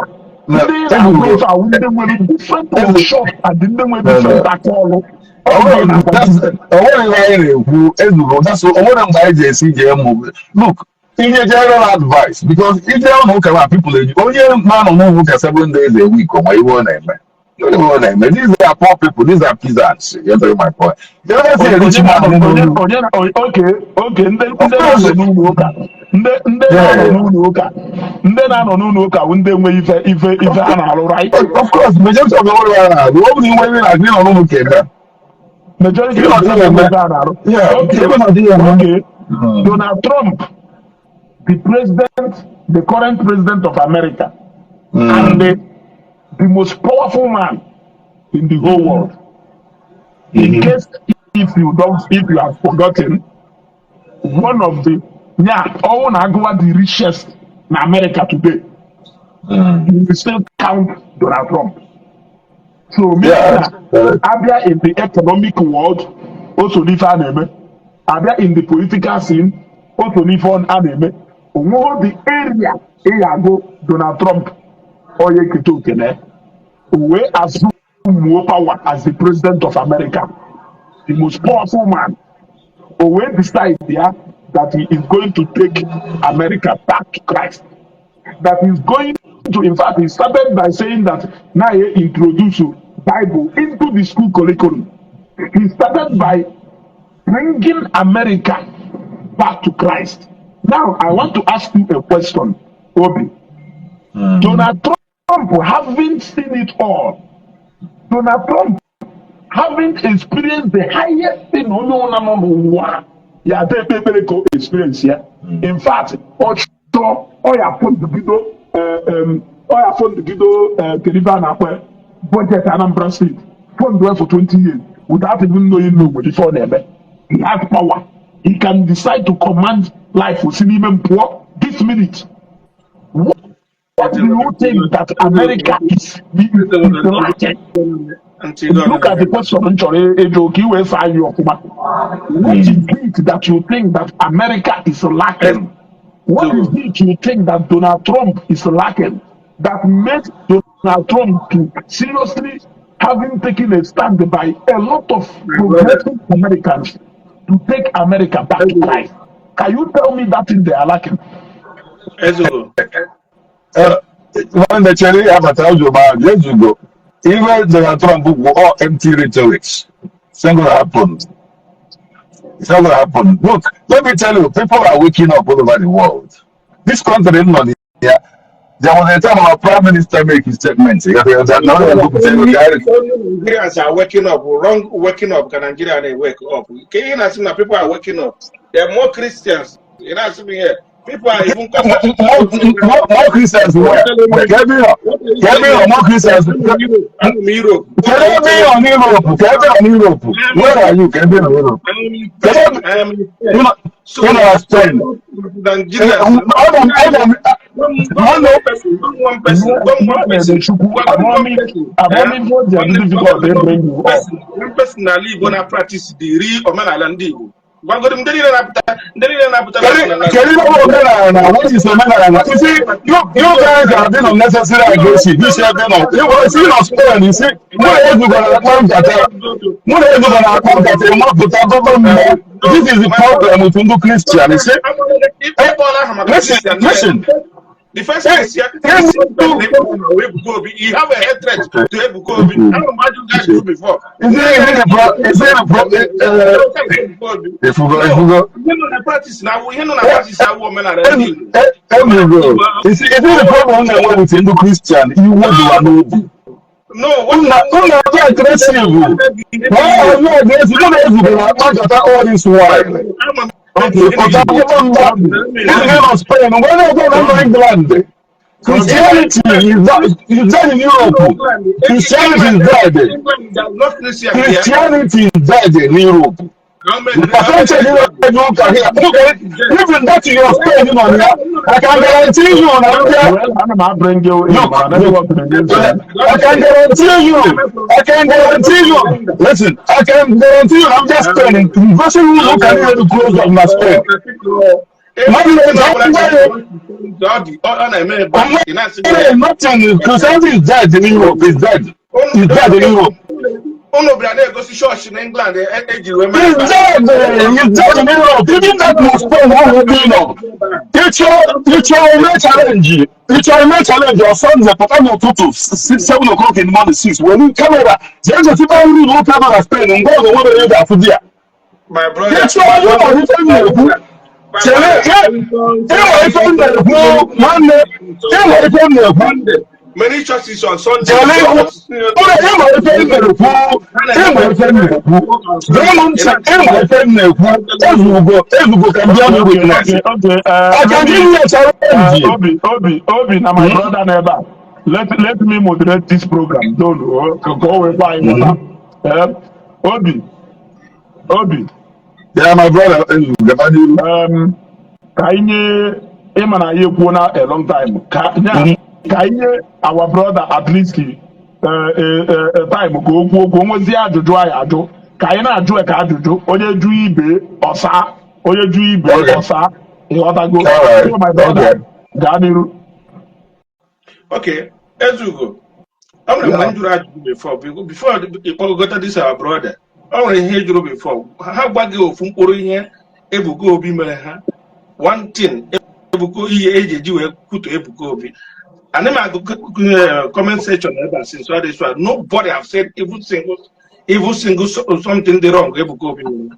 no. Ndị ị na-agwa Ezugo, ife awụ ndị nwere different workshop and ndị nwere No, no. different aka ọrụ. Ọ ndị ị na-agwa this thing. O nwere ihe anyị na-ekwu, Ezugo. That's o nwere mgbe anyị ji esi jee mụ. Look, inye general advice, because ije ụlọ ụka na people eji onye na-anọ n'ụlọ ụka 7 days a week, onwe ihe ọ na-eme. Ihe ọ na-eme. These are poor people, these are peasants. You get my point? They don't say rich Onye man. na-anọ onye onye na oke ndị Of na-anọ course. n'ụlọ ụka, ndị na-anọ n'ụlọ ụka, ndị na-anọ n'ụlọ ụka bụ ndị enweghị ife a na-alụ, right? Of course, majority of the world na-alụ ọ bụ na inwe ihe na-agụ ịnọ n'ụlọ ụka eme. Majority Ihe of ọ them dịghị enwe eme. ife a na-arụ. Yeah, Okay. ihe ọ dịghị eme. Okay, Donald Trump, the president, the current president of America and the most powerful man in the whole world, in case if you don't, if you have forgotten, one of the, yeah, ọwụ na agụwa the richest na America today, you will still count Donald Trump. So meaning na abịa in the economic world, o so n'ife a na-eme. Abịa in the political scene, o so n'ife a na-eme. Onweghị the area ị ga-agụ Donald Trump onye eketa oke na ya. O wee assume power as the president of America, the most powerful man. O wee decide ya that he is going to take America back to Christ, that he's going to, in fact, he started by saying that now he introduce Bible into the school curriculum. He started by bringing America back to Christ. Now, I want to ask you a question, Obi. Donald Trump, having seen it all, Donald Trump, having experienced the highest thing onye ọna nọ n'ụwa ya ada ekpe ekpere ka o experience ya. In fact, ọ chọọ ọ ya fọndụgido ọ ya fọndụgido kedu ife a na-akpọ ya? Budget Anambra State fund for 20 years without even knowing no nwere ife ọ na-eme. He has power. He can decide to command life si n'ime m pụọ this minute. What do you think that America is lacking? Look at the question m chọrọ ịjụ ka ị wee saa ya ọfụma. What is it that you think that America is lacking? What is it you think that Donald Trump is lacking that made Donald Trump to seriously having taken a stand by a lot of progressive Americans to take America back to Christ? Can you tell me that thing they are lacking? Ezugo. Nwanne, chere abata ụjọ ma Ezugo. Even Donald Trump bụ all empty rhetorics. It's not gonna happen. It's not gonna happen. Look, let me tell you, people are waking up all over the world. This country nọ here. There was a time our prime minister make his statement. He got that now they go to Only Nigerians are waking up. Wrong waking up. Can Nigeria they wake up? Can you not see that people are waking up? There are more Christians. You know what I'm here. People are even More Christians where? Kevin, Kevin, more Christians. I'm in Europe. Kevin on Europe. Kevin on Europe. Where are you? Kevin on Europe. I am in Spain. I am in You Spain. know, So, you know, Spain. Nigerians. Gwa m gwa m Nwanne one person, gwa m one person, gwa m one person, Chukwu gwa m one person, eh? amamife o ji Gwa adị m difficult gwa m to bring you one up. person, one person n'ala Igbo na-practice the real omenala ndị Igbo. Gwagoro m ndị niile na-apụta, ndị niile na-apụta Kedu na kedu ihe bụ omenala? What is omenala? You see, you guys are being unnecessary aggressive. You see, being on, you see, na Spain, you see, mụ na ezugara akpa nkata, mụ na ezugara akpa nkata, ịmapụta dọba mmụọ. This is the problem with ndị Christian. You see, eh, Ịkpọla aha maka listen, Christian. Listen. The first Eh, Christian eh, Christian person ịkpọrọ na Ebuka Obi, you have a hatred to Ebuka Obi. Ahụrụ m ajụjụ ajụjụ before. Is it a pro, Ebuka Obi. if you go, No, if you go, ihe nọ na practice na awụ, ihe nọ na practice awụ omenala ndị Igbo. Ebugo, you see the problem na-enwe with ndị Christian, iwe dịwa n'obi. No, what Una una dị aggressive. Why are you aggressive? Mụ na ezugara akpa nkata all this while. Okay, Ọta Obi, akwụkwọ mgba. Obi, This is not Spain. Mgbe na-ekwe na mba England. Christianity is dead in Europe. Christianity is dead. England, there's no Christian there. Christianity is dead in Europe. How many? The percentage you ụka here. Okay, even that your Spain nọ ya. I can guarantee you na ndị Well, ana m bring you in, Look, mana look. network na-enyezi m. I can guarantee you. I can guarantee you. Listen, I can guarantee you. I'm just Spain. University rules can even close up na Spain. Ọ na-eme ebe ị na-asị Hey, nothing. Christianity is dead in Europe. It's dead. It's dead in Europe. Unu bịara na-egosi chọọchị na England ejiri wee mere It's dead. It's dead in Europe. Even that must Spain ahụ dị nọ. Ịchọ eme challenge. Ịchọ eme challenge on Sunday pụta n'ụtụtụ 7 o'clock in the morning, 6. Were camera. Jee gosikwa nri n'ụka nọ na Spain mgbe ọ ga-enwere ihe ga-afụ di ya. My brother, Ịchọ ịma ife m na-ekwu. Chere, ịma ife m na-ekwu, nwanne, ịma ife m na-ekwu. Many churches on Sunday. Chere ịhụ, ụlọ ịma ife m na-ekwu, ịma ife m na-ekwu. Gee m ntị, ịma ife m na-ekwu. Ezugo, ezugo ka ndị ọrụ witness. Okay, I can let give me, you a challenge. Obi, Obi, Obi, na my brother n'ebe a. Let me moderate this program. Don't ka o wee gwa anyị nghọta. Obi, Obi, Yeah, my brother, ezugo, gaba n'iru. Ka anyị nye ịma na anyị ekwuo na a long time ka nya ka anyị nye our brother at least time ka o kwuo okwu o nwezie ajụjụ anyị ajụ ka anyị na-ajụ ya ka ajụjụ onye jụ ibe ọsa onye jụ ibe Okay. ọsa ịghọtago. All right. So my brother, Okay. gaa n'iru. Okay, Ezugo. Ọ nwere mgbe m jụrụ ajụjụ before ịkpọgota this our brother. Ọ nwere ihe jụrụ before. Ha gwa gị ofu mkpụrụ ihe Ebuka Obi mere ha. One thing Ebuka ihe eji eji wee kwuto Ebuka Obi. Ana m agụ comment section ebe a since all this while. Nobody have said even single something dị wrong Ebuka Obi mere.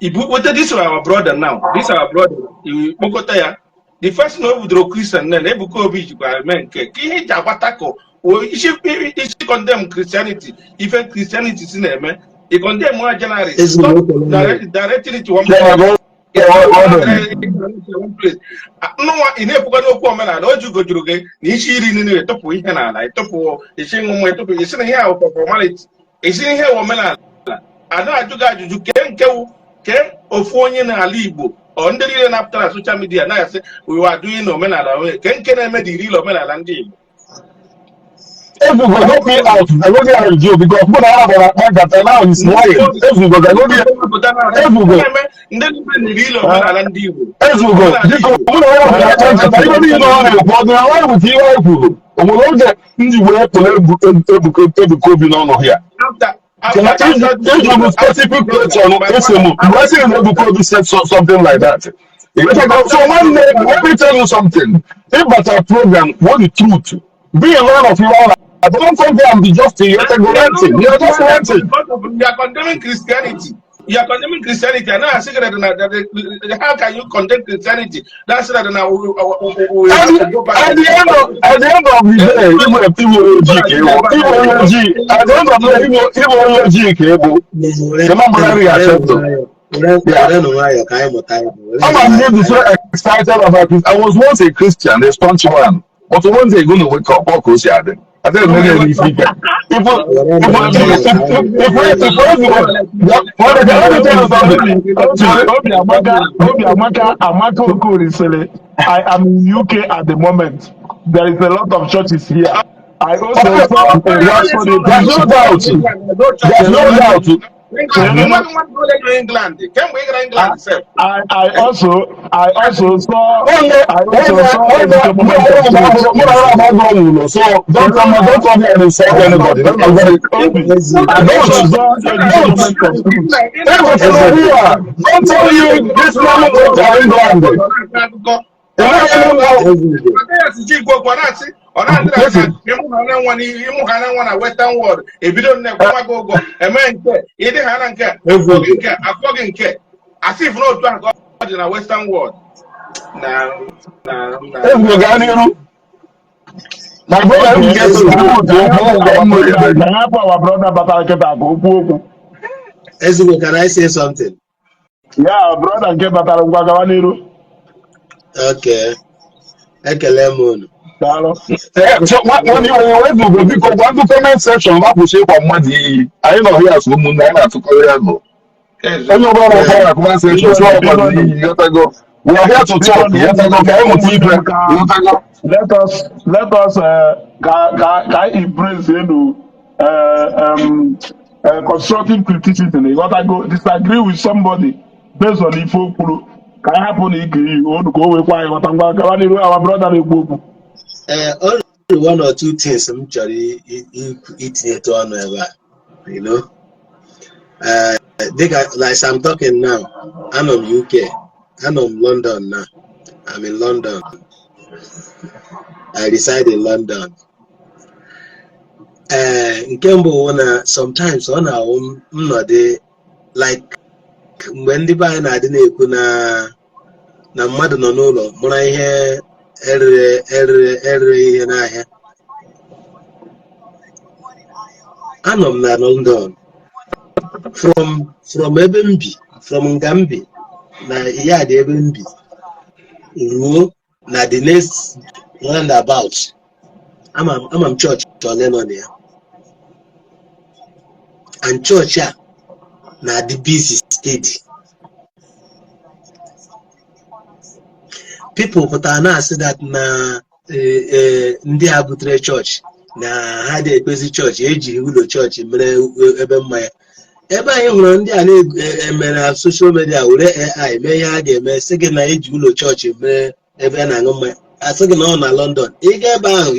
Ibu weta this our brother now. This our brother. Ikpokọta ya. The first na o bidoro Christian na Ebuka Obi jikwa mee nke ka ihe eji agbata ka isi isi condemn Christianity, ife Christianity si na-eme i condemn ha generally. Ezigbo Stop okwu. directing it to one Yeah, place. Hold on. One place. Nnụnwa ị na-ekwukwa n'okwu omenala o jugojuru gị na isi iri nri ịtụpụ ihe n'ala ịtụpụ isi ṅụ mmanya ịtụpụ isi na ihe ahụ for formality isi ihe wụ omenala a na-ajụ gị ajụjụ kee nke wụ kee ofu onye n'ala Igbo ọ ndị niile na-apụta na social media na-asị we are doing omenala onye ke nke na-eme the real omenala ndị Igbo. Ezugo, help me out. I go there with you because mụ na ya gbara akpa nkata, now he's lying. Ezugo, I go there. Ezugo. Ndị na-eme the real omenala ndị Igbo. Ezugo, biko, mụ na ya gbara akpa nkata. Ihe niile ọ na-ekwu, ọ dị na line with ihe anyị kwuru. O nwere oge m ji wee kpụrụ Ebuka Obi n'ọnụ ya. After Can I iji bụ specific question esi m mgbe sị na Ebuka Obi said something like that. So nwanne, let me tell you something. Ịbata program, what the truth. Be a man of your own. Don't come there and be just you're ranting. You're just ranting. You are condemning Christianity. You are condemning Christianity. And now I say that how can you condemn Christianity? That's that now we At have to the, go back. at the end of the day, Igbo onye ojii ka ịbụ. Igbo onye ojii. At the end of the day, Igbo onye ojii ka ịbụ. Kema mmadụ ga-accept. Yeah. Werenụ nwayọọ ka anyị mụta ya. I'm really so excited about this. I was once a Christian, a staunch one. But one day you're going to wake up, all goes here. I think maybe if if let me tell you something. Obi, Obi Amaka, Obi Amaka, Amaka Okori sịrị I am in UK at the moment. There is a lot of churches here. I also saw a There's pastor dey there's preach. no doubt. There's no doubt. England, nwa gị nwa gị ole nọ England kemgbe ị gara I, England sef? I also saw Onye I also onye saw onye Ezike mụ na moment of onye truth. mụ na onye agụrụ ụlọ, so don't come here and insult anybody. Don't come here. Obi, Ezike. I Don't also saw Ezike don't moment of truth. Don't here. Don't tell you this man went to England. Akụkọ Ezike. asịchi igwe okwu ọ na-asị ọ na-adịrị aka Listen. ịmụ ha na nwa ịmụ ha na nwa na western world ebido nne kwụwa gị ụgwọ eme nke ịdị ha na nke akwụkwọ gị Ezike. nke akwụkwọ gị nke asị if n'otu ahụ ka ọ dị na western world na na na Ezigbo gaa n'iru. My brother, Okay, you get to ka do anyị hapụ our brother, ka anyị hapụ our brother batara kịta ka o kwuo okwu. Ezike, can I say something? Ya brother nke batara, ngwa, gawa n'iru. Okay. Ekele m unu. Daalụ. So nwanne iwe wee biko gwa ndị comment section gbapụsị ịkwa mmadụ iyi. Anyị nọ here as ụmụnne, anyị na-atụkọrọ ya nụ. Onye ọbụla na-akpọ na comment section sị ọkwa iyi, ghọtago. We are here to talk, ghọtago, ka anyị mụta ife, ghọtago. Let us ka anyị embrace enu constructive criticism. Ịghọtago? Disagree with somebody based on ife o kwuru, ka anyị hapụ na ige iyi onu ka o wekwa anyị ghọta. Ngwa, gawa n'iru, our brother na-ekwu okwu. Ee, only one or two things m chọrọ itinyetụ ọnụ ebe a. Dịka like I'm talking now, anọ m UK, anọ m London now. I'm in London. I reside in London. Ee, nke mbụ wụ na sometimes ọ na-awụ m nọdị like mgbe ndị be anyị na-adị na-ekwu na mmadụ nọ n'ụlọ mụra ihe erere erere erere ihe n'ahịa. Anọ m na London, from ebe m bi, from nga m bi na yard ebe m bi ruo na the next roundabout, ama m chọọchị ole nọ na ya, and chọọchị a na-adị busy steady. People pụtara na-asị that na ndị a butere chọọchị na ha dị ekpezi chọọchị, eji ụlọ chọọchị mere ebe mmanya. Ebe anyị hụrụ ndị a na-eme na social media were AI mee ihe a ga-eme, sị gị na eji ụlọ chọọchị mere ebe a na-aṅụ mmanya, asị gị na ọ na London. Ị gaa ebe ahụ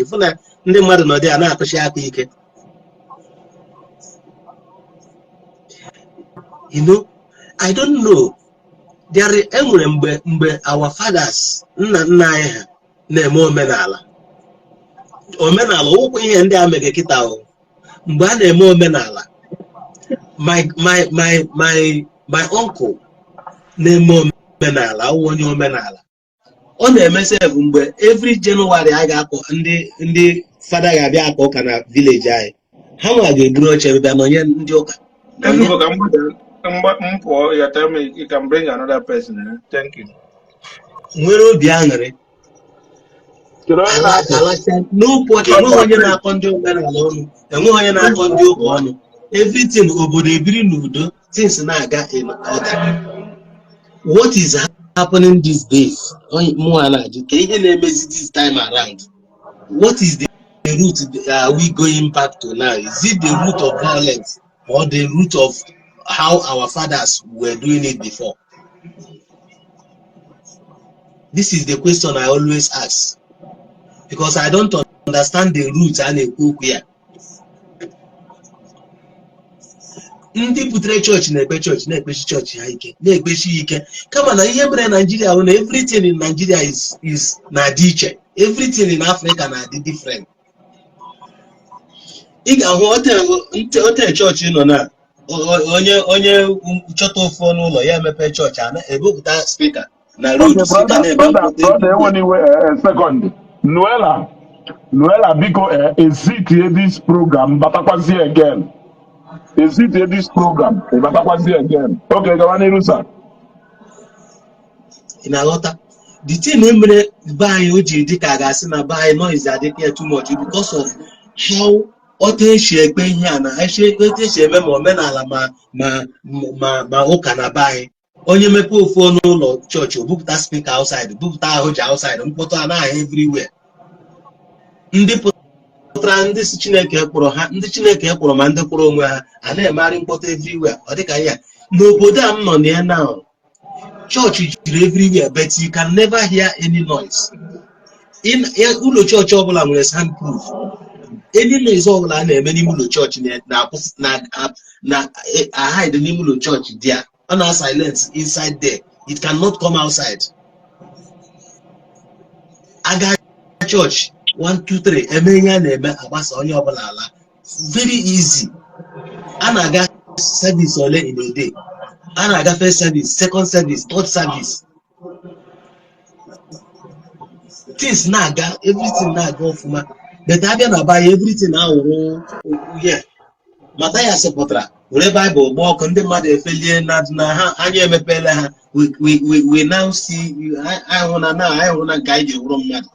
ịfụ na ndị mmadụ nọdị a na-akụchi aka ike. I don't know. There enwere mgbe our fathers, nna nna anyị ha na-eme omenala. Omenala ụkwụ ihe ndị a mere kịta o. Mgbe a na-eme omenala, my uncle na-eme omenala, awụ onye omenala. Ọ na-eme sef mgbe every January a ga-akọ ndị fada ga-abịa akọ ụka na village anyị. Ha nwa ga-eburu oche bịa nọnye ndị ụka. Nọnye. Ezigbo ka mgbada m pụọ ya, tell me you can bring another person, eh? Thank you. Nwere obi aṅụrị. Kedu onye na-apụ? Alacha n'ụbọchị enweghị onye na-akọ ndị omenala ọnụ, enweghị onye na-akọ ndị ụka ọnụ. Everything, obodo ebiri n'udo, things na-aga in order. What is happening these days? Onye mụnwa na-ajụ ka ihe na-emezi this time around. What is the route are we going back to now? Is it the route of violence or the route of how our fathers were doing it before? This is the question I always ask because I don't understand the route a na-ekwu okwu ya. Ndị butere chọọchị na-ekpe chọọchị, na-ekpechi chọọchị ha ike, na-ekpechi ya ike, kama na ihe mere Nigeria bụ na everything in Nigeria is na-adị iche. Everything in Africa na-adị different. Ị ga-ahụ hotel chọọchị nọ na onye chọta ofu ọnụ ụlọ ya emepe chọọchị, a na-ebupụta speaker na road. Okay, speaker brother, na-eme brother, mkpọtụ. Brother, enwere iwe second. Noela, Noela, biko, ezitie this program, batakwazie again. Ezitie this program, batakwazie again. Okay, gawa n'iru, sir. Ị na-aghọta the thing mere be anyị o ji dị ka a ga-asị na be anyị noise adịka ya too much because of how otu esi ekpe ihe a na otu esi eme ma omenala ma ụka na be anyị. Onye mepee ofu ọnụ ụlọ chọọchị, o bupụta speaker outside, bupụta ahụ ji outside, mkpọtụ a na-ahụ everywhere. Ndị pụtara, ndị si Chineke kpọrọ ha, ndị Chineke kpọrọ, ma ndị kpọrọ onwe ha, a na-emegharị mkpọtụ everywhere. Ọ dịka ya n'obodo a m nọ na ya now, chọọchị jiri everywhere, but you can never hear any noise. Ụlọ chọọchị ọbụla nwere sound proof. Any noise ọbụla a na-eme n'ime ụlọ chọọchị na-akwụsị na hide n'ime ụlọ chọọchị dị a, ọ na silence inside there. It cannot come outside. Aga chọọchị 1 2 3, eme ihe a na-eme, agbasa, onye ọbụla ala. Very easy. A na-aga service ole in a day? A na-aga first service, second service, third service. Things na-aga, everything na-aga ọfụma, but abịa na be anyị, everything awụrụ uhie. Mathias pụtara were Baịbụl gbaa ọkụ, ndị mmadụ efelie na ha anya emepeela ha. We now see, anyị hụ na now, anyị hụ na nke anyị ji wụrụ mmadụ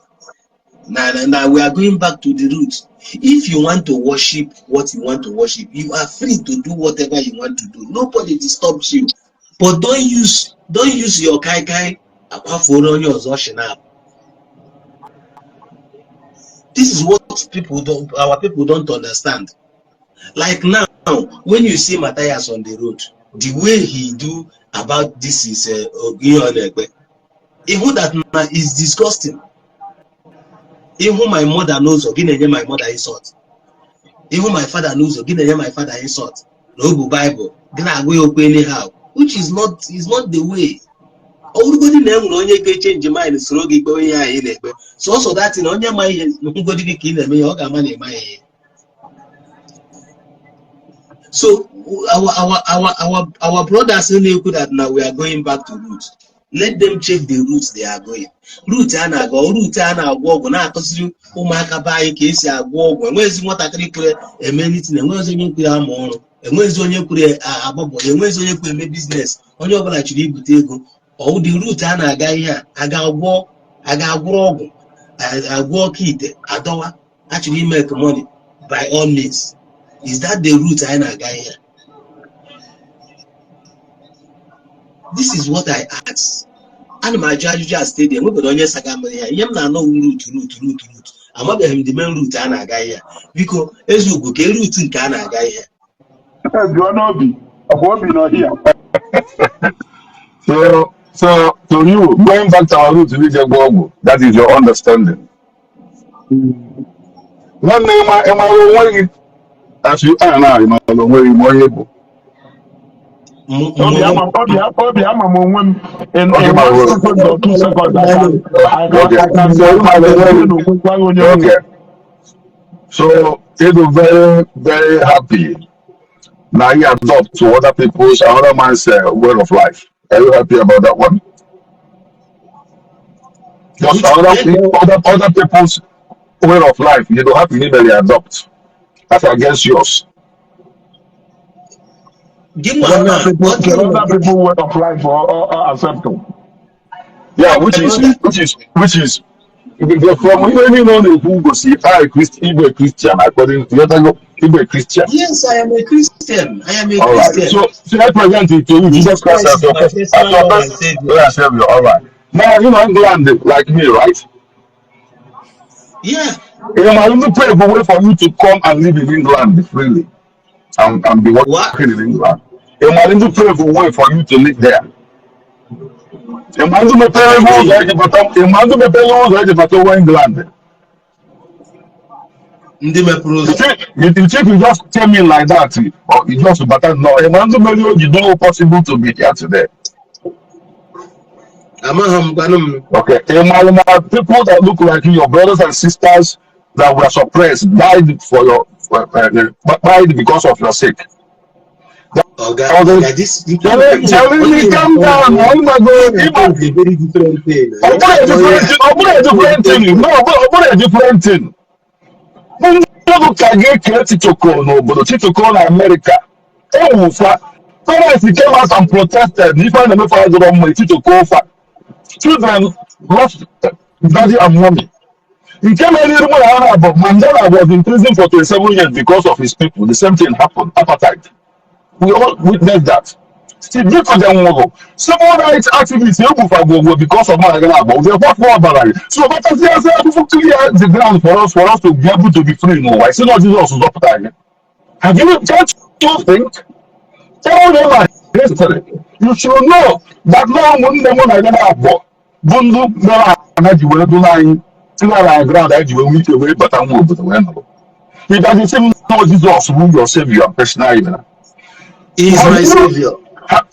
na we are going back to the roots. If you want to worship what you want to worship, you are free to do whatever you want to do. Nobody disturbs you, but don't use your kai kai akwafuoro onye ọzọ shinap. This is what people don't our people don't understand. Like now, when you see Matthias on the road, the way he do about this is ihe ọ na-ekpe, ịhụ that na is disgusting. Ịhụ my mother n'ụzọ, gị na-enye my mother insult. Ịhụ my father n'ụzọ, gị na-enye my father insult na o bu Bible, gị na-agwa ya okwu anyhow, which is not the way. Ọ bụrụgodị na e nwere onye ga-echange mind soro gị kpewe ihe ahụ ị na-ekpe, sọsọ datin, onye ma ihe hụgodi gị ka ị na-eme ya, ọ ga-ama na ịma ihe. So our brothers na-ekwu that na we are going back to roots, let them check the routes they are going. Route a na-aga, route a na-agwọ ọgwụ, na-akụziri ụmụaka be anyị ka esi agwọ ọgwụ. Enweghịzi nwatakịrị kwere eme anything, enweghịzi onye kwere ama ọrụ, enweghịzi onye kwere agbabọ, enweghịzi onye kwere eme business. Onye ọbụla chọrọ ibute ego. Ọ dị route a na-aga ihe a, a ga-agwọ, a ga-agwụrụ ọgwụ, agwọ ọka ite adọwa, achọrọ ime money by all means. Is that the route anyị na-aga ihe a? This is what I ask. Ana m ajụ ajụjụ a steady, enwebeghị onye saga m ihe. Ihe m na-anọ wu route, route, route, route. Amabeghị m the main route a na-aga ihe a. Biko, Ezugwu, ka route nke a na-aga ihe. Jụọ n'obi ọkwa obi n'ọhịa. So to you, going back to our roots, we just go. That is your understanding. Nwanne, ịma onwe gị as you are now, ịma onwe gị, ma onye bụ. Obi ama, obi ama m onwe m in Okay, in ma one onwe. second or 2 seconds, I can I can Okay. I can So ịma onwe gị. n'okwu gwa gị onye m. Okay. So it is very, very happy. Now you adopt to other people's, another man's way of life. Are you happy about that one? Just Which other people's way of life, you don't have to immediately adopt as against yours. Gị nwa Other na people, ọ dị other people way of life or acceptable. Yeah, which is brother which is from even you know the who go see I Christ Igbo Christian, according to you, Igbo Christian. Yes, I am a Christian. I am a All right. Christian. So I present it to you, Jesus Jesus Christ Christ as is your my first as personal your Lord and first Savior. Lord and Savior. All right. Now you know England like me, right? Yeah. You know, I only pray for way for you to come and live in England freely and be What? working in England. You might only pray for way for you to live there. You might only pray for ụzọ eji bata ụwa England. Ndị mepere You ụzọ. think you think you just came in like that, or you just bata? No, you might only you don't possible to be here today. Amaghị m, gwanụ m. Okay. You might people that look like you, your brothers and sisters that were suppressed, died for your died because of your sake. Oga, That Oga, this nke Charlie, Charlie, calm down. Oh my God. is a very different thing. Ọ bụrụ a different thing. Ọ bụrụ a different thing. No, ọ bụrụ a different thing. Ndị ka ga-ekele Titoko n'obodo Titoko na America. Ewufa. Parents came out and protested. Ife a na-emefe adịrọ mma, Titoko fa. Children lost daddy and mommy. Nke mere iru mụ na ha bụ Mandela was in prison for 27 years because of his people. The same thing happened. Apartheid. We all witnessed that. Steve Biko de nwụrụ. Civil rights activists egbufa gwogwo because of mmadụ na agba ụzọ kwafụ ọbara gị. So batazie afụfụ, clear the ground for us to be able to be free n'ụwa. Isi na Jizọs zọpụtara gị. Have you, can't you think? Tell them my history. You should know that na ụmụnne mụ na gị na-abụọ bụ ndụ mere ana ji wee dụrụ anyị, tinyere anyị ground anyị ji wee nwee ike wee bata nwa obodo wee nọrọ. Ị gaghị sị m na Jizọs bụ your savior personal even. He is Have my you savior.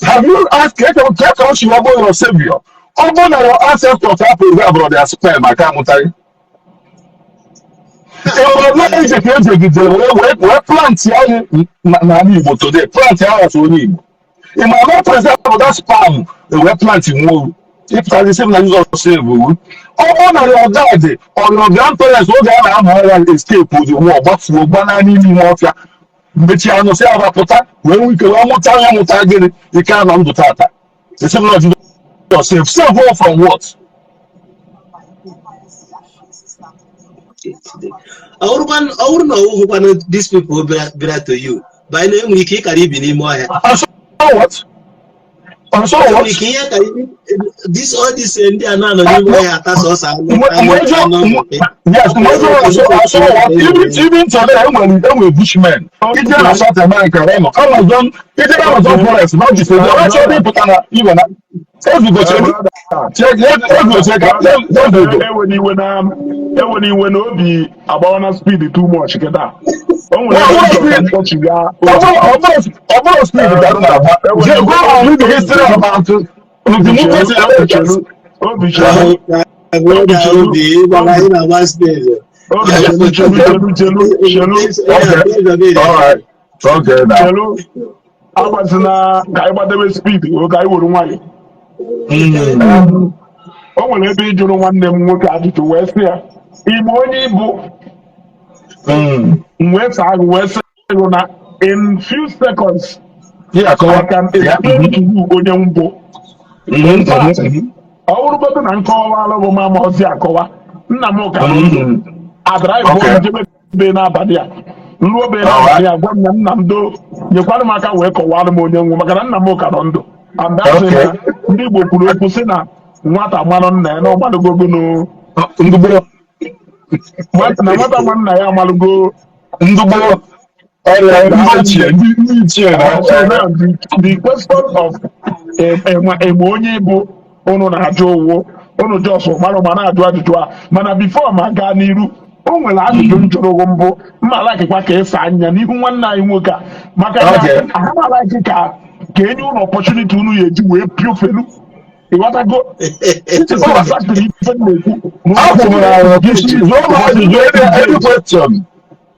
Have you asked ka o si wee bụrụ your savior? Ọ bụrụ na your ancestors hapụ abụrụ their sperm aka amụtaghị. Enwere na ije ka ejegidere wee plant anyị n'ala Igbo today, plant anyị as onye Igbo. Ị ma na preserve that sperm wee plant nwa ịpụtazi sị m na Jizọs save owu. Ọ bụrụ na your dad or your grandparents, oge a na-amụ agha, escape the war, gbafuo, gbanaa n'ime ime ọfịa, mmechi anụ si agbapụta wee nwee ike wee mụta ya, mụta gịnị ike anọ ndụ tata. Esi m na Jizọs save, save from what? Ọ bụrụ na ọ wụhụkwanụ these people bịara to you by na enwere ike ịkara ibi n'ime ọhịa. And so what? And so what? Enwere ike ihe ka this all this ndị a na-anọ n'ime ọhịa ata sọsọ anụ anụ anụ. Yes, so what? Even today, enwere bushmen. Ije na South America, nọ Amazon, ije na Amazon forest, not just ebe ọ chọrọ ịpụta na iwe na ezugo cheru ka ezugo. Ewena iwe na obi agbawa na speed too much kịta. O nwere ebe m chọrọ ka m kpọchiga obi. Ọ bụrụ speed ka m na-agba. Je go and read the history about the movement in America. Obi, obi, chelu. Obi, obi, ịgbara anyị na-agba speed. Obi, chelu, chelu, chelu, chelu, chelu. Okay, all right, okay now. Chelu, agbazina ka anyị gbadebe speed o, ka anyị were nwayọ. O nwere ebe ị jụrụ nwanne m nwoke ajụjụ wee sị ya, "Ime onye ịbụ?" M wee saa gị wee sị gị na in few seconds I can explain to you onye m bụ. In fact, ọ bụrụgodu na nkọwa bụ ma ma ozi akọwa nna m ka nọ ndụ, a drive njebe be n'abalị a, nruo be n'abalị a, gwa m na nna m do nyekwara m aka wee kọwara m onye nwu, maka na nna m ka nọ ndụ. And that's na ndị Igbo kwuru okwu sị na nwata marụ nna ya na ọgbalụgogo Ndụgboro. Na nwata ma nna ya amalụgo. Ndụgboro ọrịa ndị ochie, ndị ichie na So now the question of eme onye bụ unu na-ajụ owo unu jos marụ ma na-ajụ ajụjụ a, mana before ma gaa n'iru, o nwere ajụjụ m jụrụ gị mbụ mma lakịkwa ka ịsa anya n'ihu nwanne anyị nwoke a, maka na aha m alaki ka enye unu opportunity unu ya eji wee piofelu. Ịghọtago? This is exactly ife m na-ekwu. Akwụrụ ahụ jụọ m ajụjụ, any question.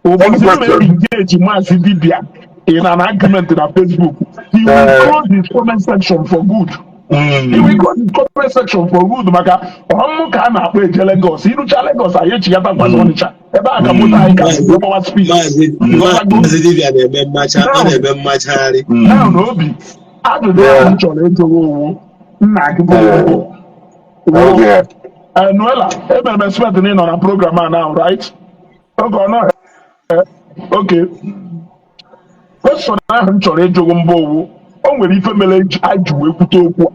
Ụbọchị m engage Maazị Dibia in an argument na Facebook, he will close his comment section for good. He will close his comment section for good, maka ọmụ ka a na-akpọ eje Lagos. Irucha Lagos, anyị echighata kwazi Ọnịcha ebe a ka moto anyị ka si gbawa speed. Maazị Dibia na-eme mmacha, ọ na-eme mmachagharị. Now na obi ajụjụ ahụ m chọrọ ịjụrụ owu nna gị bụ owu. Noela, emere m expect na ị nọ na program a now, right? Oge ọ nọ. Okay, question ahụ m chọrọ ịjụrụ mbụ owu, o nwere ife mere anyị ji wee kwute okwu a.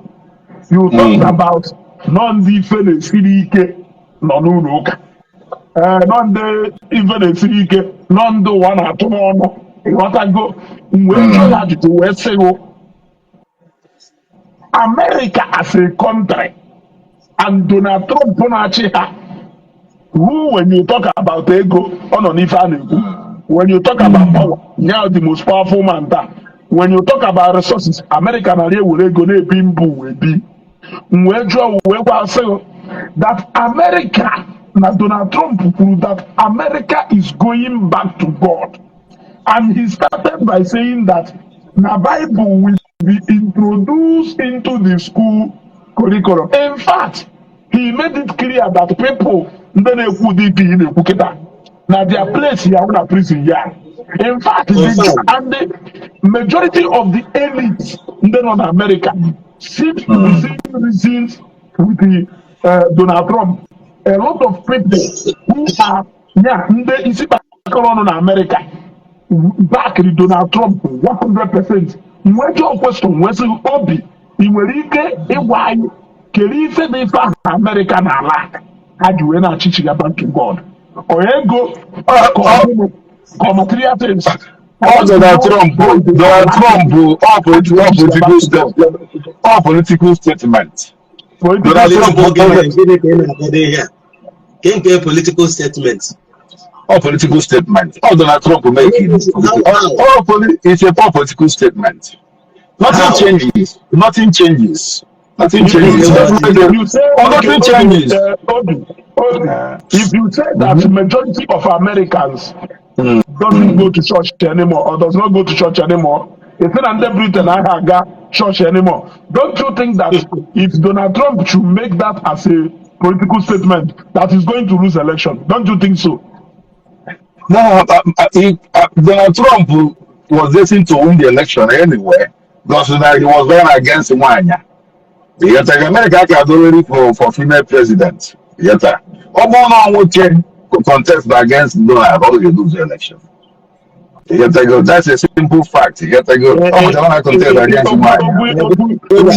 You talked about nọ ndị ife na-esiri ike nọ n'ụlọ ụka, ee, nọ ndị ife na-esiri ike, nọ ndị ụwa na-atụ n'ọnụ. Ịghọtago? M wee jụọ ya ajụjụ wee sị gị, America as a country and Donald Trump na-achị ha, who when you talk about ego, ọ nọ n'ife a na-ekwu, when you talk about power, now the most powerful man taa, when you talk about resources, America nara ewere ego na-ebi mba ụwa ebi. M wee jụọ wee gwa sị that America na Donald Trump kwuru that America is going back to God, and he started by saying that na Bible will be introduced into the school curriculum. In fact, he made it clear that people ndị na-ekwu ụdị ife ị na-ekwu kịta na their place ya na prison ya. In fact, the, and the majority of the elites ndị nọ na America seems to be seeing reasons with the Donald Trump. A lot of people who are ya ndị isi kpakọrọ ọnụ na America backed Donald Trump 100%. Nwee jụọ question, nwee sị, Obi, ị nwere ike ịgwa anyị kedu ife dị ife ahụ Amerịka na-ala ha ji wee na-achịchiga back to God? Ọ ego ka ọ gịnị? Ka ọ material things? I Ọ want to Donald know Trump, what they Donald are Trump, all political, all to political back to statement, God. all political statement. Political Donald Trump, Political gịnị? Gịnị ka ị na-akwado ihe a? Ke nke political statement? All political statement. All Donald Trump making. How? How? It's a all political statement. Nothing How? Changes. Nothing changes. Nothing If you changes. say Every if you say oh, okay, nothing Obi, changes. Obi, Obi, if you say that majority of Americans doesn't go to church anymore or does not go to church anymore, if na ndị Britain anaghị aga church anymore, don't you think that if Donald Trump should make that as a political statement, that he's going to lose election? Don't you think so? No, Donald Trump was destined to win the election anyway because he was running against Nwanya. Yet America ka ready for female president. Yet, ọ bụrụ na nwoke contest against Donald, ọ ga-lose the election. Yet, that's a simple fact. Yet, ọ mụtara na contest against Nwanya. We are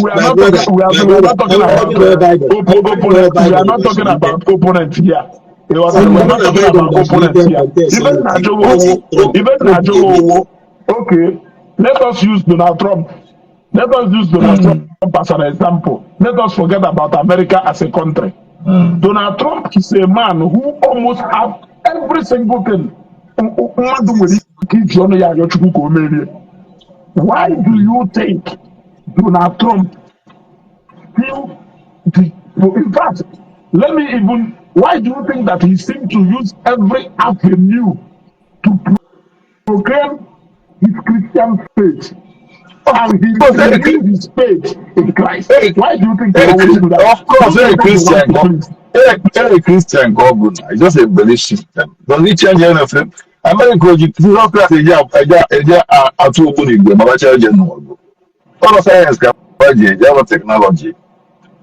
My not brother, talking, we are, my we are brother, not talking ọ about bụrụ na Biden, opponent. We are not talking about opponent here. We are not talking about opponent here. Even na-ajụ even na-ajụ owo. Okay, let us use Donald Trump. Let us use Donald Trump as an example. Let us forget about America as a country. Donald Trump is a man who almost have every single thing mmadụ nwere ike iji ọnụ ya arịọ Chukwu ka o merie. Why do you think Donald Trump still the, in fact, let me even, why do you think that he seemed to use every avenue to proclaim his Christian faith and he renewed his faith in Christ? Why do you think he always do that? Of course, Don't a people want Christian, to please? A Christian God good. It's just a belief system. Does it change anything? America ji Jesus Christ eje eje eje atụ ogbunigwe ma bacha eje n'ọgụ. Ọrụ sayensị ka ha ji eje ọrụ technology.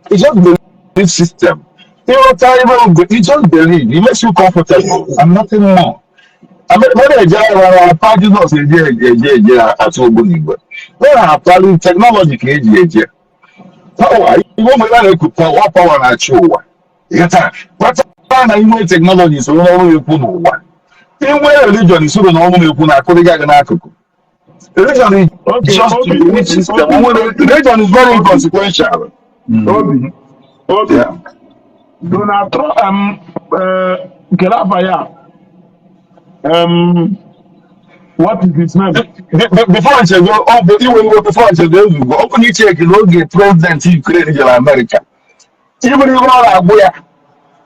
It's just belief system. Ịghọta ebe you just believe. It makes you comfortable and nothing more. America eje agha na-apa Jizọs eje eje eje atụ ogbunigwe. Ọ na-akpali technology ka eji eje. Power, ihe ụmụ ya na-ekwu power, power na-achị ụwa. Ịghọta? Kpata na inwe technology soro n'ọrụ ekwu n'ụwa. Inwe religion soro n'ọrụ na-ekwu na akụrịga gị n'akụkụ. Religion is just Obi, belief system. Obi, Onwere religion is very inconsequential. Obi, Obi, Donald Trump, kedu afa ya? What is his name? Before nchedo, ọ bụ iwe iwe before nchedo ezugo, ọ bụ na icheki n'oge president Ukraine jere Amerịka. Iburu ihe ọ na-agbụ ya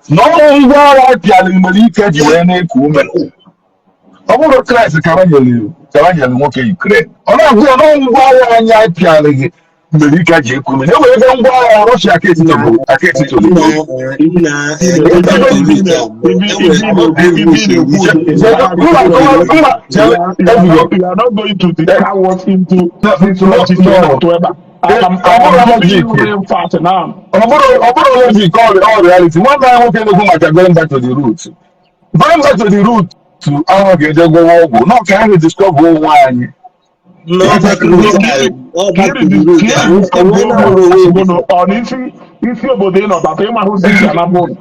na ọrụ ngwa agha pịara nwere ike ji wee na-eku ume. Ọ bụrụ Kraịst ka nyere nwoke Ukraine. Ọ na-agwụ ya na ngwa agha anyị apịara gị nwere ike ji eku ume. Na enwere ebe ngwa agha Russia aka etitụrụ aka etitụrụ. Nna, nna, back to root a enwere You are not going to deter us into this No, logic no. whatsoever. I am giving you real fact now. Ọ bụrụ logic, all reality. Nwanne anyị nwoke na-ekwu maka going back to the root, going back to the root ahụ ga-eje gwọwa ọgwụ na ọka anyị discover onwe anyị. Nna, ọ back to root a, ọ back to the root a enwe na nwere onwe before. Ọ na isi obodo ị nọ bata ịmahụzi isi ana bụrụ.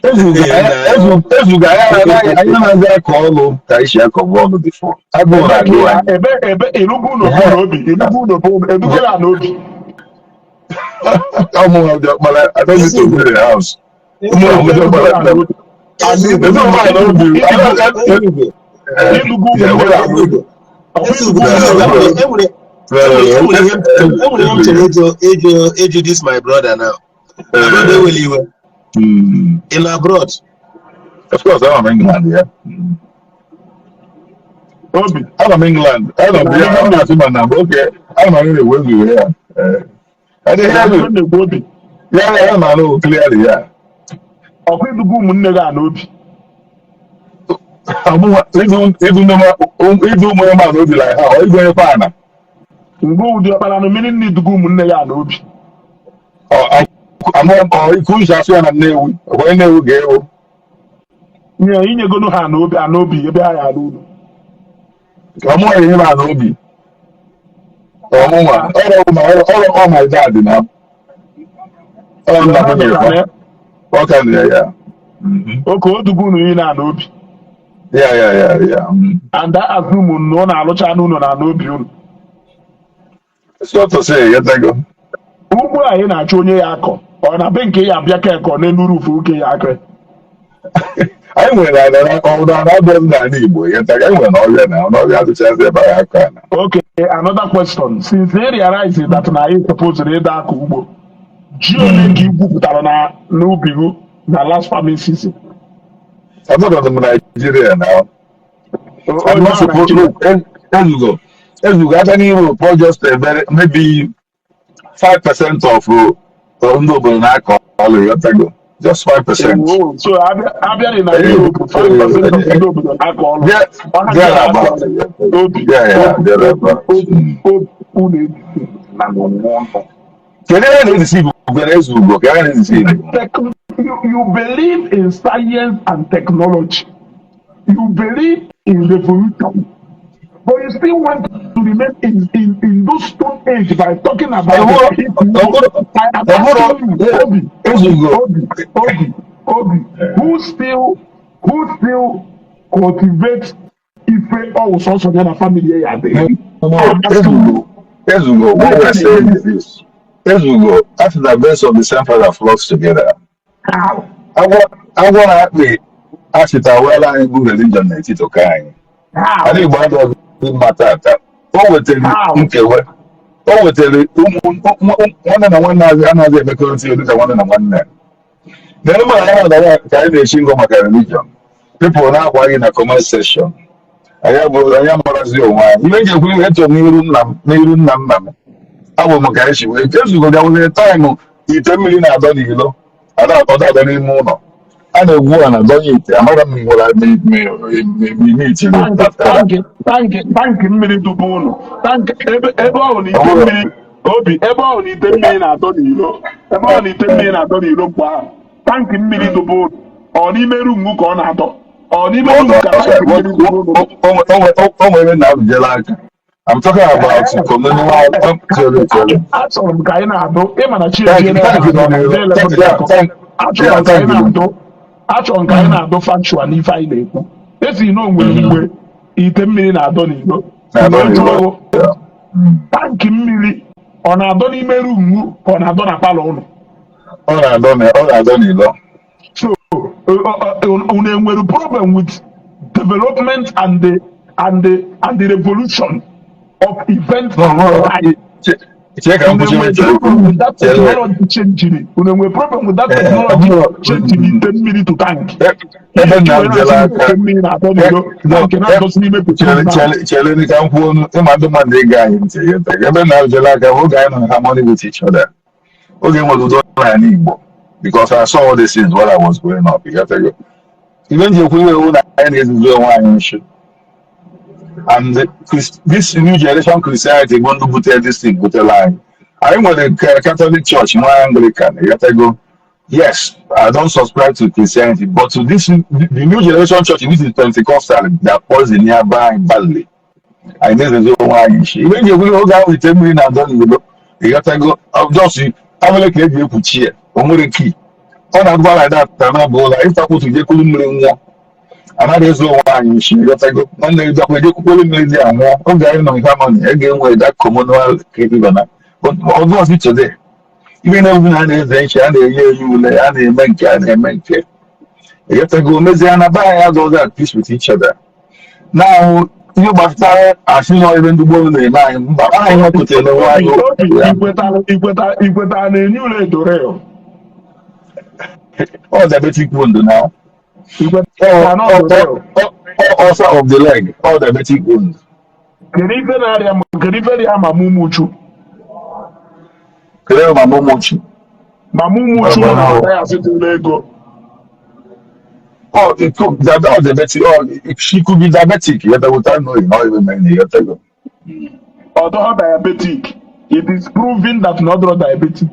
Ezuga anyị anyị na-aza akọ ọlụ ka anyị si akọbụ ọlụ before agụụ na-agụ anyị. Ebe ịrụgo ụlọ bụ n'obi, ịrụgo ụlọ bụ edugo ya n'obi. Ọmụ dị ọkpara, I don't need to build a house. Ụmụ dị ọkpara ezu ụmụ n'obi. Ịrụgo ụmụ ọkwa ịrụgo ụmụ. Enwere ihe m chere ịjụ this my brother now. My brother, ewela iwe. In abroad? Of course, I'm England, yeah. Obi. I'm England. I'm yeah, I'm not in my okay. I'm not really with you, yeah. I didn't hear you. Na-ekwu obi. Yeah, I'm not clearly, yeah. Ọkwa ịrụgo ụmụnne gị a n'obi. Ịdụ ụmụ ya ma n'obi like how? Ịgụ onye pana. Mgbe ụdị ọkpara na mmiri nna idugo ụmụnne ya n'obi. Ọ ikwu nshi asụ ya na Nnewi. Onye Nnewi ga-ewu. Nye inyegonu ha n'obi a n'obi ebe ha ya alụ ụlọ. Ka mụ enye m n'obi. Ọmụnwa ọrụ ọ my dad na ọ Your nna m dad nyere ka na ọ ka na ya. Oke odugu unu niile na n'obi. Yeah. And that assume na ọ na-alụcha n'ụlọ na n'obi unu. So to say, yetago. Ugbo anyị na-achọ onye ya akọ, ọ na be nke ya abịa ka ekọ n'elu roof oke ya akọ. Anyị nwere ala na ọrụ na abịa n'ala Igbo, yetago. Anyị nwere na ọrịa na ọrịa adịchazi ebe anyị akọ ala. Okay, another question. Since they realize that na anyị supposed ịda akọ ugbo, ji ole ka ị gwupụtara na n'ubi gị na last farming season? Anọdụ m Nigeria na I'm not supposed Nigeria. Look, Ezugo, Ezugo, aka n'Europe, or just a very maybe 5% of ndị obodo na-akọ ọrụ, yetago. Just 5%. Ewo, so abịa na Europe, 5% of ndị obodo na-akọ ọrụ. There, Ọha ndị na-akọ thereabout. ọrụ. Obi, Yeah, obi, thereabout. obi, obi, unu ebisi na n'onwe ọnụ. Kedu ihe na-ezisi Igbo na Ezugo? Ka ihe na-ezisi Igbo? You believe in science and technology. You believe in revolution. But you still want to remain in those stone age by talking about the people. I am asking you, Obi, Ezugo. Obi, Obi, Obi, who still cultivates ife ọwụ sọsọ ya na family ya dị? No, Ezugo, Ezugo, what we're saying is this. Ezugo, after the birds of the same feather flocks together. How? Agwọ na-akpị achịtawela anyị bụ religion n'etiti ụka anyị. How? Ala Igbo adịghị mma tata. O wetara How? nkewe. O wetara ụmụ nwanne na nwanne anaghị emekọrịta ihe dịka nwanne na nwanne. N'elu mara anyị na ka anyị na-echi ngọ maka religion. People na-akwa gị na comment section. Anyị abụrụ anyị amarazi onwe anyị. Ihe nji ekwu ihe eto n'iru nna m n'iru nna nna m. Abụ m ka anyị si wee ezugo bịa nwere time ite mmiri na-adọ n'ilo ada ọdọ adọ n'ime ụlọ. A na-egwu ana dọnye ite amara m nwere ime itiri. Tank mmiri dubu ụlọ, tank ebe ọ bụ na ite mmiri, obi, ebe ọ bụ na ite mmiri na-atọ n'ilo, ebe ọ bụ na ite mmiri na-atọ n'ilo mgbe ahụ, tank mmiri dubu ụlọ, ọ n'ime room ka ọ na-atọ, ọ n'ime room ka tank mmiri dubu ụlọ? O nwere na arụjela aka. I'm talking about communal chere chere. Achọrọ m ka anyị na-adụ ịma na chi Tank ejiela. Tank nọ n'ilo. Achọrọ m ka anyị na-adụ, achọrọ m ka anyị na-adụ factual n'ife anyị na-ekwu. Esi na o nwere mgbe ite mmiri na-adọ n'ilo. Na-adọ Mgbe n'ilo. jụrụ, tank mmiri ọ na-adọ n'ime room ka ọ na-adọ na parlour ụnụ? Ọ na-adọ n'ilo. So unu enwere problem with development and the revolution of events No, no, and time? Chee ka m Unu kwuchie enwere chere. problem with that Chere. technology changing? Unu enwere problem with that technology changing ite mmiri to tank? Ebe nna m jere aka Ite mmiri na-atọ n'ilo, tank na-adọsi n'ime chere petrol. Chere chere ka m kwuo onu ịma ndị mmadụ ịga anyị ntị. Ebe nna m jere aka, oge anyị nọ na harmony with each other, oge nwere udo n'ala Igbo, because I saw all these things while I was growing up. Ịghọtago? Ibe m ji ekwu ihe ewu na anyị na-ezuzu onwe anyị nshi and this new generation Christianity bụ ndị butere this thing butere anyị. Anyị nwere Catholic Church, nwe Anglican, ịghọtago? Yes, I don't subscribe to Christianity, but to this the new generation church, which is Pentecostal, that poison ya anyị badly. Anyị na-ezuzu onwe anyị nshi. Ibe m ji ekwu ihe, oge ahụ ite mmiri na-adọ n'ilo, ịghọtago, just awele ka eji ekpuchi ya, o nwere key, ọ na-agba like that na bụ ụlọ ịtakwutu jekwuru mmiri nwụọ. Anaghị ezu onwe anyị nshi, ịghọtago? Nwanne gị bịakwa ejekwukwere mmiri dị anwụọ. Oge anyị nọ in harmony, e ga-enwe that communal na, but ọdụ today, ibe na-ewu na a na-eze nchi, a na-enye enye ule, a na-eme nke a na-eme nke, ịghọtago? Mezie na be anyị adọghị at peace with each other. Now ihe gbasara asị na ebe ndị gboo na-eme anyị, mba, anyị nwepụtara onwe anyị. Obi, Ya. Ikwetara na enye ụlọ edoreo? Ọ diabetic wound now. Ikwetara na ọ doreo? Ulcer of the leg, all diabetic wound. Kedu ife na-arịa kedu ife rịa mama Umuchu? Kedu mama Umuchu? Mama Umuchu nọ na ọta ya sitụrụ ego. Oh, it could that all diabetic. Oh, she could be diabetic yet without knowing, not even many yet ago. Ọdọ diabetic, it is proven that na ọdọrọ diabetic.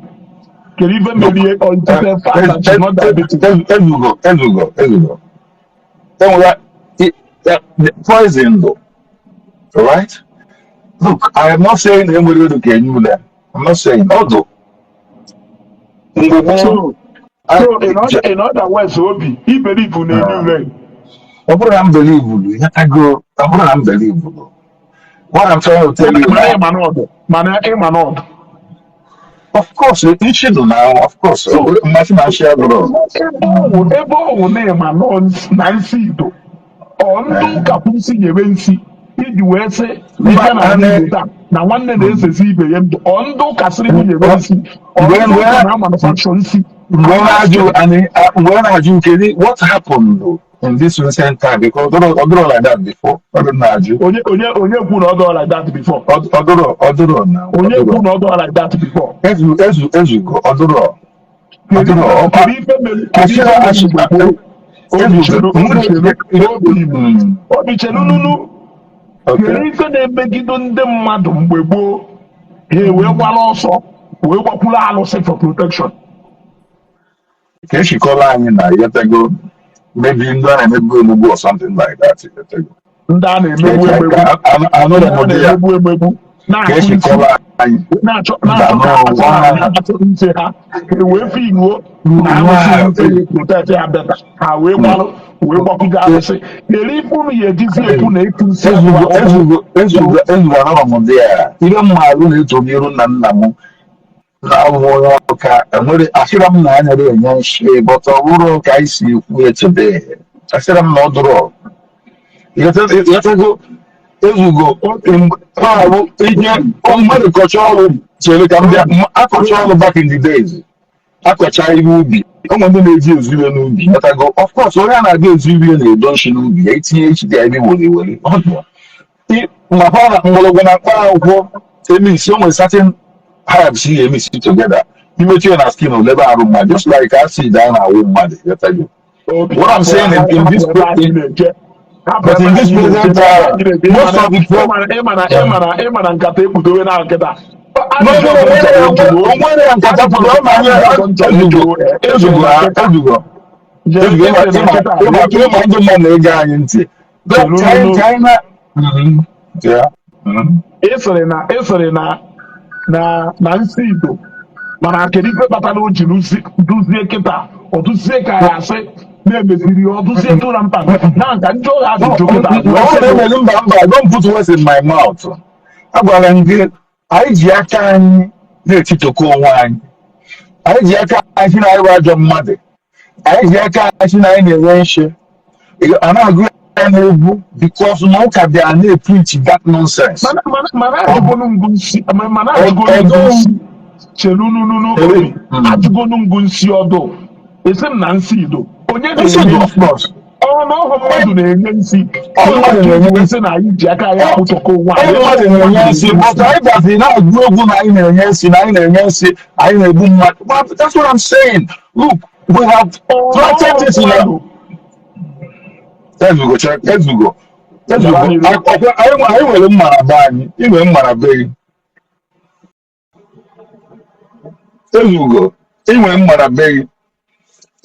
Kedu ife merie or it is a fact that she's not diabetic? Ezugo, Ezugo, Ezugo. Enwere the poison though, right? Look, I am not saying na enwere uru ka enye ule. I'm not saying ọdụ mgbe gboo. So in other words, Obi, he believe na enye ule. Ọ bụrụ na m believe, ịghọtago, ọ bụrụ na m believe, what I'm trying to tell you Mana now, ịma n'ọdụ, mana ịma n'ọdụ. Of course, nshi dị na, of course, So mmasị na nshi adịrọ. Ebe ọwụ na ịma nọ na nsi ido, ọ ndị ụka kwụsị nyere nsi iji wee sị na Mba, ịbịa na ane Igbo taa na nwanne na-esesi ibe ya ndụ, ọ ndị ụka sịrị gị nyere nsi, ọ mgbe ndị mgbe ụka na manufacture nsi? Mgbe I'm na-ajụ asking. anyị, mgbe na-ajụ, kedu what happened in this recent time? Because ọ dịrọ like that before. Ọ dị na-ajụ. Onye kwu na ọ dọọ like that before? Ọ dịrọ na ọ Onye dịrọ. kwu na ọ dọọ like that before? Ezu ezu ezugo, ọ dịrọ, ọ Kedu dịrọ ife ọkwa. kedu ife mere kedu Asịrị ife mere asị mgbe gboo? Obi ezugo chelu, obi chelu, obi obi chelu nunu. Kedu ife na-emegide ndị mmadụ mgbe gboo, ha wee gbara ọsọ wee gbakwuru alụsị for protection? Ka echikọla anyị na, ịghọtago, maybe ndị a na-emegbu emegbu or something like that, ịghọtago. Ndị a na-emegbu emegbu? Anụrụ Ndị m a ụdị ya. na-emegbu emegbu Ka na-akụ nsi echikọla anyị. na-achọ Mba, na-achọ ka no. asị na ha achọ nse ha, ha wee filuo na alụsị nse ya protect ya better, ha wee gbalụ wee gbakwuje alụsị. Kedu ife unu ya ejizi ekwu na ịkụ nsi Ezugo. abụọ ọkụ? Ezugo, ezugo, ezugo. Anọrọ m ụdị ya. Ihe mma alụ na-eto n'iru nna nna m na-abụ onye ọka enwere. Asịrọ m na anya enye nshi, but ọ bụrụ ka anyị si ekwu ya today, asịrọ m na ọ dụrọ. Ịghọtago, ezugo? Ọ bụ ihe mmadụ kọcha ọrụ. Chere ka m bịa. Akọcha ọrụ back in the days, akọcha ihe ubi, ụmụ ndị na-eji ezu iwe n'ubi, ịghọtago? Of course, onye a na-aga ezu iwe na-edo nshi n'ubi ya, itinye echi dị ebe were were makwa na mgbọrọgwụ na mkpa akwụkwọ emisi. O nwere certain herbs ị ga-emisi together, imetụ ya na skin, olebe arụ mmadụ, just like acid a na-awụ mmadụ, ịghọtago? Obi What I'm saying in this but in this present era, most of the Ịma na nkata ekpudowe na nkịta. No, onwere ya nkata pụrụ ọ ma nye. Ezugo, ezugo, ezugo, ezugo. Ịma ndị mmadụ na-ege anyị ntị. China. Yeah. Ị sịrị na nsi Igbo, mana kedu ife kpatara o ji duzie kịta, ọ duzie ka ya asị na-emeziri ya, ọ duzie tụra mkpa na nka njọ ya ajụjụ kịta wee Ọ sị gị, na-emeli. Mba, mba, don't put words in my mouth. Agwara m gị, anyị ji aka anyị na-etitokọ onwe anyị. Anyị ji aka anyị si na anyị bụ ajọ mmadụ. Anyị ji aka anyị si na anyị na-enwe nshi a na-agụ ya n'egwu, because na ụka bịara na-epreach that nonsense. Mana ajụgonu ngụ nsi, mana ajụgonu ngụ nsi, chelu nununu, obi, ajụgonu ngụ nsi ọdụ, esi m na nsi ido onye Nsi na-enye dị, of course. Ọ na ọhụ mmadụ na-enye nsi? Ọ mmadụ na-enye. Nsị na anyị ji aka anyị akpụtọkọ onwe Ọ anyị. mmadụ na-enye nsị, but anyị gazi na-agụ egwu na anyị na-enye nsị, na anyị na-enye nsị, anyị na-egbu mmadụ. But that's what I'm saying. Look, we have planted this in our ezugo, check, ezugo, ezugo. Ọkwa anyị nwere mma na be anyị, ị nwere mma na be gị. Ezugo, ị nwere mma na be gị,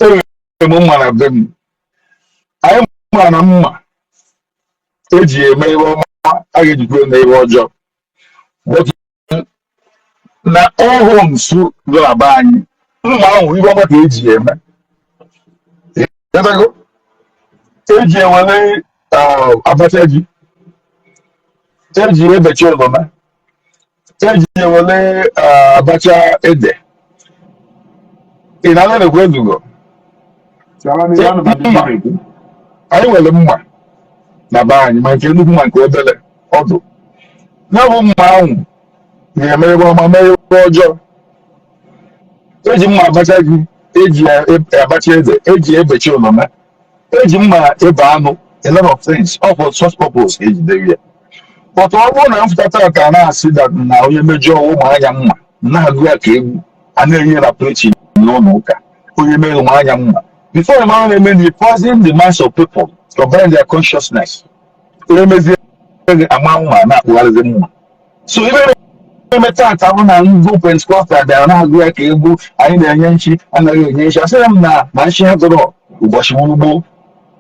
enwere m mma na be m. Anyị ma na mma eji eme ihe ọma, a ga-ejikwa eme ihe ọjọọ, but na ọhụụ nsu dị na be anyị, mma ahụ, ihe ọma ka eji eme. Ịghọtago? Eji ewere abacha ji, eji ebecha oroma, eji ewere abacha ede. Ị na-anụ ekwu, ezugo? Mma anyị nwere mma na be anyị, ma nke nnukwu ma nke obere ọdụ. Ya bụ mma ahụ ga-eme ihe ọma, mee ihe ọjọọ. Eji mma abacha ji, eji abacha ede, eji ebecha oroma, eji mma ebe anụ, a lot of things. All for such purpose ka ejidere ya. But ọ bụrụ na m fụta ka na-asị that na onye mejọọ ụmụ anya mma, na-agụ ya ka egwu a na-enye na preaching n'ụlọ ụka, onye mere ụmụ anya mma, before the man na-eme the poison the minds of people, combine their consciousness, onye mezie ama mma na-akpụgharịzi mma. So ibe na-eme tata bụ na ndị Pentecostal bịara na-agụ ya ka egwu, anyị na-enye nchi, anaghị enye nchi. Asịrị m na nchi ha dọrọ ụbọchị gboo,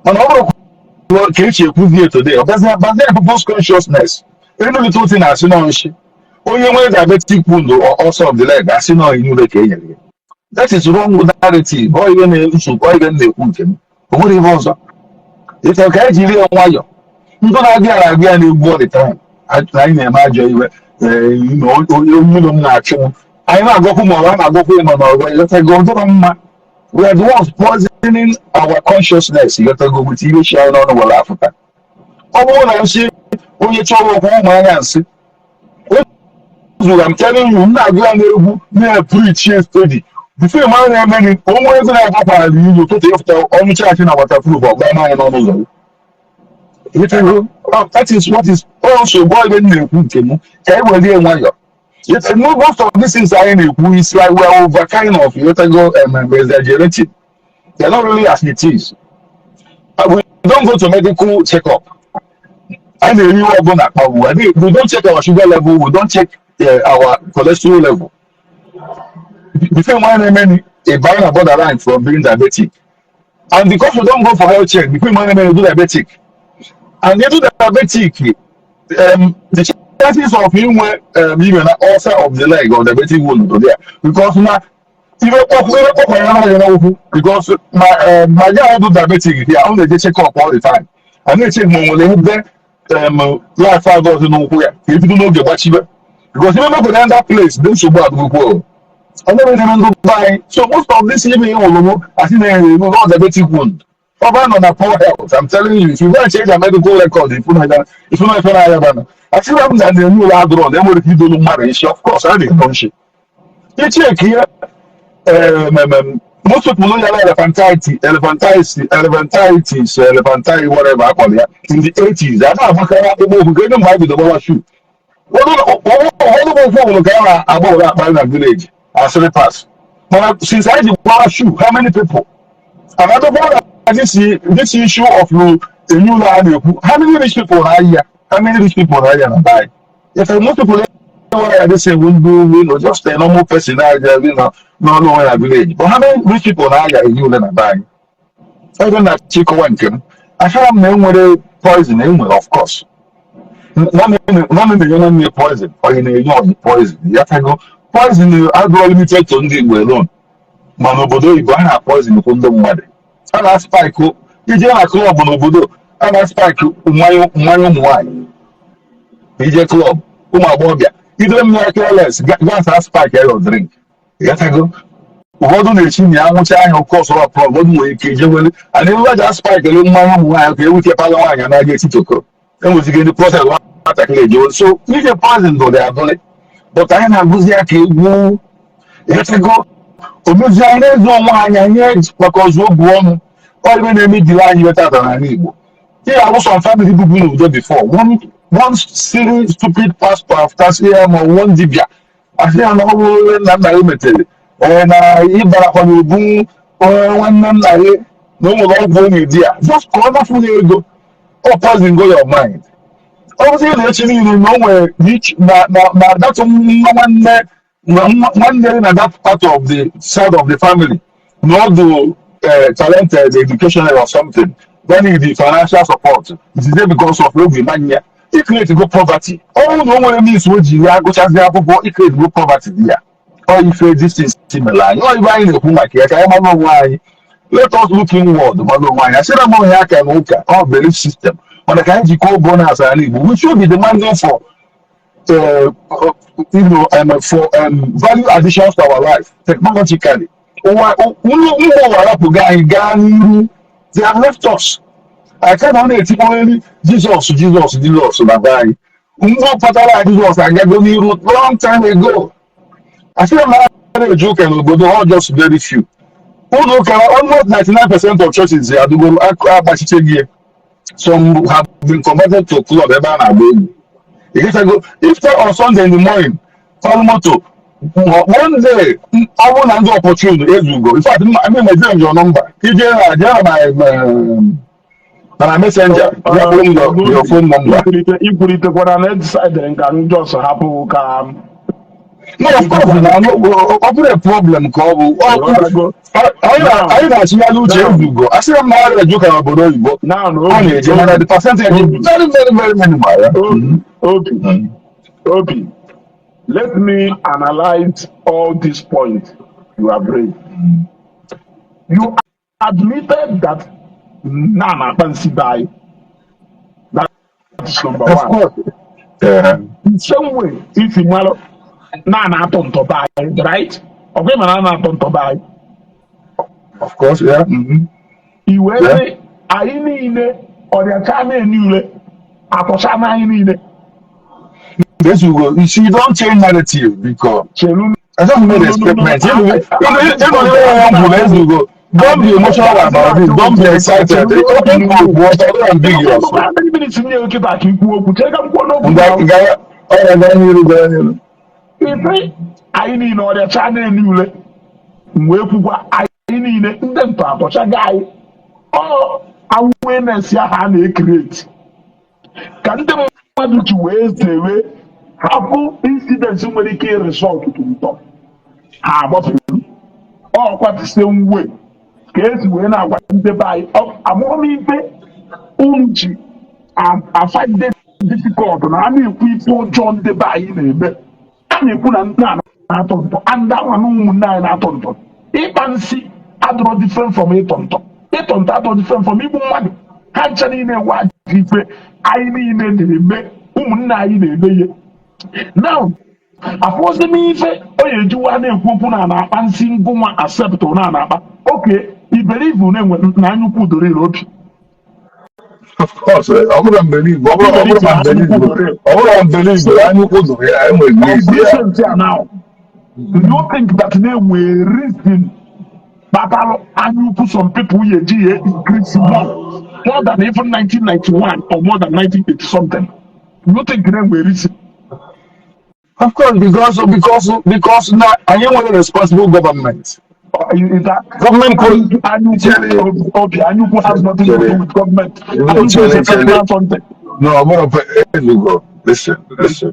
mana ọ bụrụ ka esi ekwuzi ya today, ọ gazi bazie people's consciousness. Any little thing, asị nọ nshi. Onye nwere diabetic wound or ulcer of the leg, asị nọ enyi ka e nyere ya. That is wrong narrative. Ọ ihe na-nsogbu, ọ ihe m na-ekwu nke m. O nwere ihe ọzọ. Ịchọ ka anyị jiri ya nwayọ. Ndị na-abịa na-abịa na-egwu all the time. Anyị na-eme ajọ iwe. Ee, na onye ụlọ m na-achụ m. Anyị na-agọkwu ma ọ a na-agọkwu ịnọ n'ọgbọ, ịghọtago, dọrọ mma. We are the ones poisoning our consciousness, ịghọtago, with ihe chi anyị n'ọnụ were afụta. Ọ bụrụ na nsị onye chọrọ okwu ụmụ anya nsị zuru, I'm telling you, m na-agụ ya n'egwu na-preach steady before ma na-eme gị onwe ego na-agbakwara n'ilu ụtụtụ ịfụta ọnụ chọọchị na waterproof ọgba mmanya n'ọnụ ụzọ. Ịghọtago? Oh, that is what is also gwa ebe m na-ekwu nke m ka anyị welie nwayọ. No, most of these things anyị na-ekwu is like we are over kind of, ịghọtago, exaggerating. They are not really as it is. We don't go to medical checkup. Anyị na-eri ihe ọbụla kpagbu. We don't check our sugar level, we don't check our cholesterol level. Before nwa na-eme ni ịbanye na borderline from being diabetic. And because we don't go for health check, before nwa na-eme do diabetic. And you do diabetic, the chances of inwe even an ulcer of the leg or diabetic wound are there. Because na ife kpọkwa ya anaghị n'ụkwụ because my guy do diabetic here, ọ na-eje check up all the time. A na-eche ma o nwere ebe life agọzi n'ụkwụ ya ka ebido n'oge gbachibe. Because ife mepụta na that place dị nsogbu adịgokwu. Ọ na-eme ndị be anyị. So most of this ihe ịhụrụ m asị na-enwe all diabetic wound. Ọ bụrụ nọ na poor health, I'm telling you, if you go and check their medical record, if you know ife na-aya bana. Asịra m na na-enye ụlọ adụrọ na enwere ike idolu mmadụ isi, of course, a na-eno nshi. Icheki ya, most people know yala elephantitis, elephantitis, elephantitis, elephantitis, whatever akpọrọ ya, in the 80s, a na-agbakarị akpụkpọ ụkwụ ka ego mgbe anyị bido gbawa shoe. Ụfọdụ bụ ụkwụ ọbụla ka a na-agba ụra akparị na village as slippers. Mana since anyị ji gbawa shoe, how many people? And adọkwa na this issue of enyi ụlọ a na-ekwu, how many rich people na-ayị ya? How many rich people na-ayị na be anyị? If most people nwere ya this thing do, just a normal person na-aja, n'ọnụ onwe na village. But how many rich people na-aya enyi ụlọ na be anyị? Ebe na-achịkọwa nke m, achọrọ m na enwere poison, enwere, of course. Nwanne na-enye nwanne poison, onye na-enye ọyị poison. Ya tago poison adịrọ limited to ndị Igbo alone. Ma n'obodo oyibo a na-poison kwụ ndị mmadụ. A na-spike ije na club n'obodo, a na-spike mmanya mmanya ụmụ nwaanyị. Ije club ụmụ agbọghọbịa idere mmanya careless gas a spike your drink. Ịghọtago? Ụfọdụ na-echi na ya nwụcha anya oke ọsọ ọpụrụ, ụfọdụ nwere ike ije wele and ebe aja spike ele mmanya ụmụ nwaanyị ka ewute pala nwaanyị anaghị eti tokoro enwezighị ndị process nwatakịrị ejewe. So ije poison dụrị adụrị, but anyị na-agụzi ya ka egwu. Ịghọtago? Omezi anyị na-ezu onwe anyị, anyị maka ọzọ obu ọnụ ọ ibe na-eme jiri anyị weta ata n'ala Igbo. Ihe abụ some family bubu n'udo before one silly stupid pastor after say ya ma one dibia asị ya na ọ bụrụ nna nna ya metere ee na ịbarakwa n'ubu onye nwanne nna gị na o nwere ọgwụ onye di ya just ka ọ nafu ya ego, ọ poison go your mind. Ọ bụzi na echi niile na o nwere na that nwa nwanne nwanne gị na that part of the side of the family na ọ dị talented educational or something, then need the financial support. It is there because of obi manya i create go poverty. Ọ bụrụ na o nwere means o ji ya gụchazi akwụkwọ, i create go poverty dị ya. Ọ ife distance mere anyị, ọ ibe anyị na-ekwu maka ya ka anyị mara onwe anyị. Let us look inward, mara onwe anyị. Asịra m onye aka na ụka ọ belief system, mana ka anyị jikọọ bonus ala Igbo, we should be demanding for for value additions to our life technologically. Ụwa mba ụwa arapụgo anyị gaa n'iru. They have left us. Aka na ọ na-etikpọrịrị Jizọs, Jizọs, Jizọs na be anyị. Mgbe kpatara Jizọs agago n'iru long time ago. Asịrị m na a na-eje ụka n'obodo ọ just very few ụlọ ụka. Almost 99% of churches adụgoro agbachiche gị. Some have been converted to club ebe a na-agba egwu. You get to go if on Sunday in the morning, call moto. One day, ọ bụrụ na ndị opportune ezugo. In fact, I mean, my your number. Ije na jee na my messenger, ya kpọrọ m your phone number. Ikwulitekwara na edisidere nka m just hapụ ka No, of course na no, ọ bụrụ a problem ka ọ bụ Ịghọtago? Anyị Now, anyị na-achịgharị uche now, ezugo. Asịrị m na a na-eju ka n'obodo oyibo now, a Obi, na-eje, mana Obi, the percentage is Obi, very, very, very minimal, yeah. Obi, Obi, Obi. Let me analyze all these points you have raised. You admitted that na na-akpa nsi be anyị. That is number Of one. course. Yeah. The same way, if you mara na na-atọ ntọ be anyị, right? Ọkwa ịma na a na-atọ ntọ be anyị. Of course, yeah. I wee sị anyị niile ọrịacha na-eni ule atọcha na anyị niile. Ezugo, you see, don't change narrative because Chelu. I just made No, a no, no, no. statement. You know, Ezugo, don't be emotional about it. Don't be excited. Open book was ambiguous. How many minutes nye nkịta ka ikwu okwu? Chere ka m kwuo n'okwu Nga now. nga ọrịa gaa n'iru, gaa n'iru. Ife anyị niile ọrịacha na-eni ule, m wee kwukwa anyị niile ndị ntọ atọchago anyị. Ọ awareness ahụ a na-ecreate ka ndị mmadụ ji wee zewe hapụ incidents nwere ike result to ntọ ha agbafere. Ọkwa the same way ka esi wee na-agwa ndị be anyị amụrụ m ife unu ji afind it difficult na a na-ekwu ife ọjọọ ndị be anyị na-eme, a na-ekwu na ndị a na-atọ ntọ and anwa na ụmụnne anyị na-atọ ntọ. Ịkpa nsị adịrọ different from ịtọ ntọ, ịtọ ntọ adịrọ different from igbu mmadụ. Ha ncha niile wa ife anyị niile na-eme, ụmụnne anyị na-eme ihe. Now, afọzi m ife o ya ejiwa na-ekwu okwu na na-akpa nsị ngụnwa accept na na-akpa oke iberibe na-enwe na anyukwu doro ire obi. Of course, ọ bụrụ unbelieve, ọ bụrụ ma unbelieve, ọ bụrụ unbelieve, anya ukwu doro ya, enwere Of need ya. Recent ya now, do you think that na-enwe reason kpatalụ anya ukwu some people ya eji ya increase more than even 1991 or more than 1980 something? Do you think na-enwe reason? Of course, because na anyị nwere responsible government. Is that Government put anya ukwu, obi, anya ukwu has nothing to do with government. No, Anya ukwu is a chere, chere. personal something. No, ọ bụrụ Ezugo, listen, listen.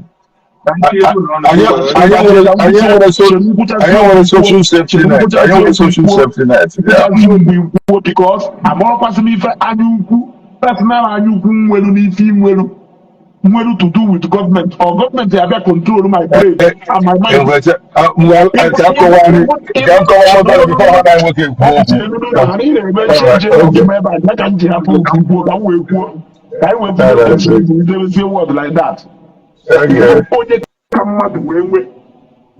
Anyị nwere social safety net. Anyị nwere social safety net. Yeah. Okwu ikwuo because amakwasị m ife anya ukwu, personal anya ukwu nwelu n'ife nwelu nwelu to do with government or government ya bịa control my brain and my mind. Ka nkọwa obere before ha na nwoke ekwu okwu. Ebe a ka m ji hapụ okwu kwuo ka m wee kwuo ka anyị wee kwuo debezie word like that. Onye ka mmadụ wee nwee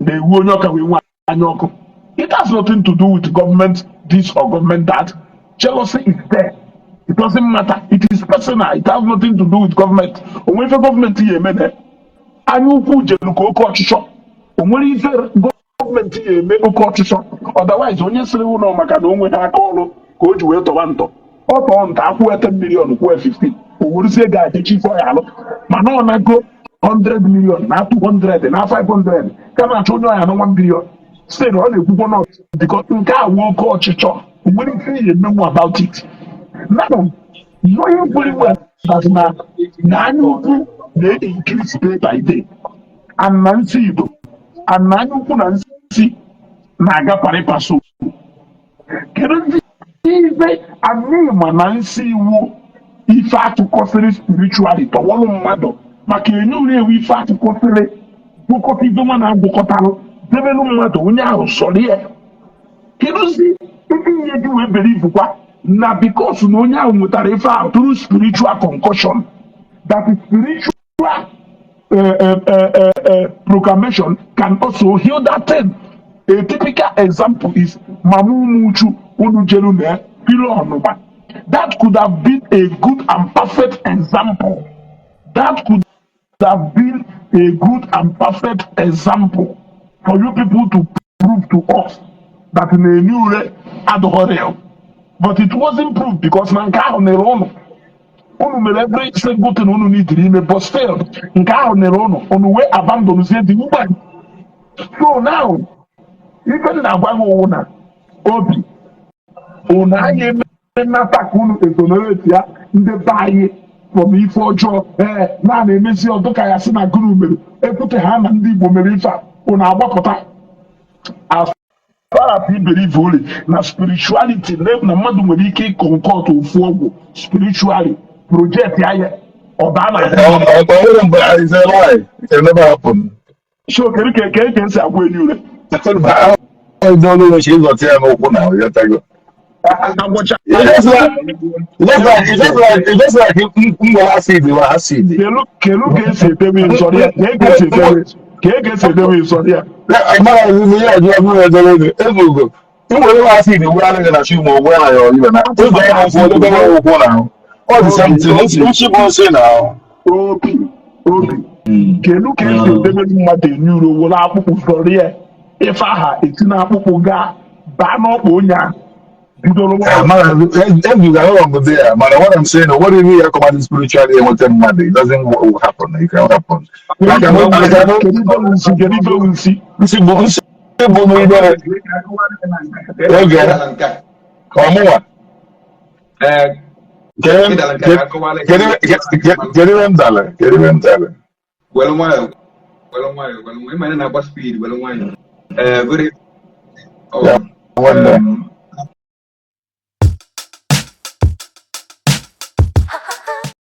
na-ewu onye ọka wee nwee anya ọkụ. It has nothing to do with government this or government that. Jealousy is there. It doesn't matter. It is personal. It has nothing to do with government. Onwe ife gọọmenti ya eme na anya ukwu jelu ka oke ọchịchọ. O nwere ife gọọmenti ya eme oke ọchịchọ? Otherwise, onye sịrị ụlọ maka na o nweghị aka ọrụ ka o ji wee tọwa ntọ, ọ tọọ ntọ akwụọ 10 million, kwụọ 15, o werezie ego ajechi ife ọ ya alụ, mana ọ nago 100 million na 200 na 500 ka na-achọ onye ọya na 1 billion. Still ọ na-ekwukwo nọ because nke a wụ oke ọchịchọ. O nwere ife ihe emenwu about it. Now, knowing very well that na anya ukwu na-increase day by day and na nsị Igbo and na anya ukwu na nsị na-aga pari passu, kedu ndị ife anyị ma na nsị iwu ife atụkọsịrị spiritually tọwọlụ mmadụ maka enye uri ewu ife atụkọsịrị gwụkọta ife nwa na-agwụkọtalụ debelu mmadụ onye ahụ sọrọ ya? Kedụzi ebe ihe gị wee believe kwa na because na onye ahụ nwetara ife ahụ through spiritual concussion, that is spiritual proclamation can also heal that thing? A typical example is Mama Umuchu unu jelu na pilo ọnụgba. That could have been a good and perfect example. That could have been a good and perfect example for you people to prove to us that na-enye ure adịghị real. But it wasn't proved because na nke ahụ nere ụnụ. Unu mere every single thing unu neediri ime, but still nke ahụ nere ụnụ, unu wee abandonzie the woman. So now, ife m na-agwa gị owu na obi unu anyị emenata ka unu exonerate ya ndị be anyị from ife ọjọọ ee na na-emezi ọdụ ka ya sị na gụrụ mere ekwute ha na ndị Igbo mere ife a. Unu agbapụta. As far as I believe only na spirituality, na mmadụ nwere ike ịkọnkọt ofu ọgwụ spiritually, project ya ya ọ baa na ahụ mmadụ. Ọ mgbe is a lie. It can never happen. So kedu ka esi agwa enyi ure? Ọdọọlụ chi ịzọta ya n'ụkwụ na ịghọtago. Agwọcha. It's just like ngwere acid wa acid. Kelu ka esi edebe nsọrọ ya, ka esi edebe, ka esi edebe nsọrọ ya? Amara ihe ọjọọ ọbụla edere gị ezugo. I nwere acid wee anaghị na chi ma ọ wee na ya ọyịba na ụzọ ya n'ụkwụ odebe ya ụkwụ na ahụ. Ọ dị something nchi bụ nsị na ahụ. Obi obi, kelu ka esi edebe mmadụ enyi uro, were akpụkpụ zọrọ ya ife aha esi na akpụkpụ gaa baa n'ọkpa onye ahụ bidoro nwa. Amara ezugo ahụ m dị ya, mana what I'm saying, what if ya command spiritually enweta mmadụ? It doesn't happen. It can happen. Like I know. Kedu ife bụ nsi? Kedu ife bụ nsi? Nsị bụ n'ibere oge ọmụnwa. Kedu ihe m dara? Kedu ihe m dara? Were nwayọ, were nwayọ, were nwayọ. Ịma na na-agba speed, were nwayọ. Ee, good Ya, nwanne.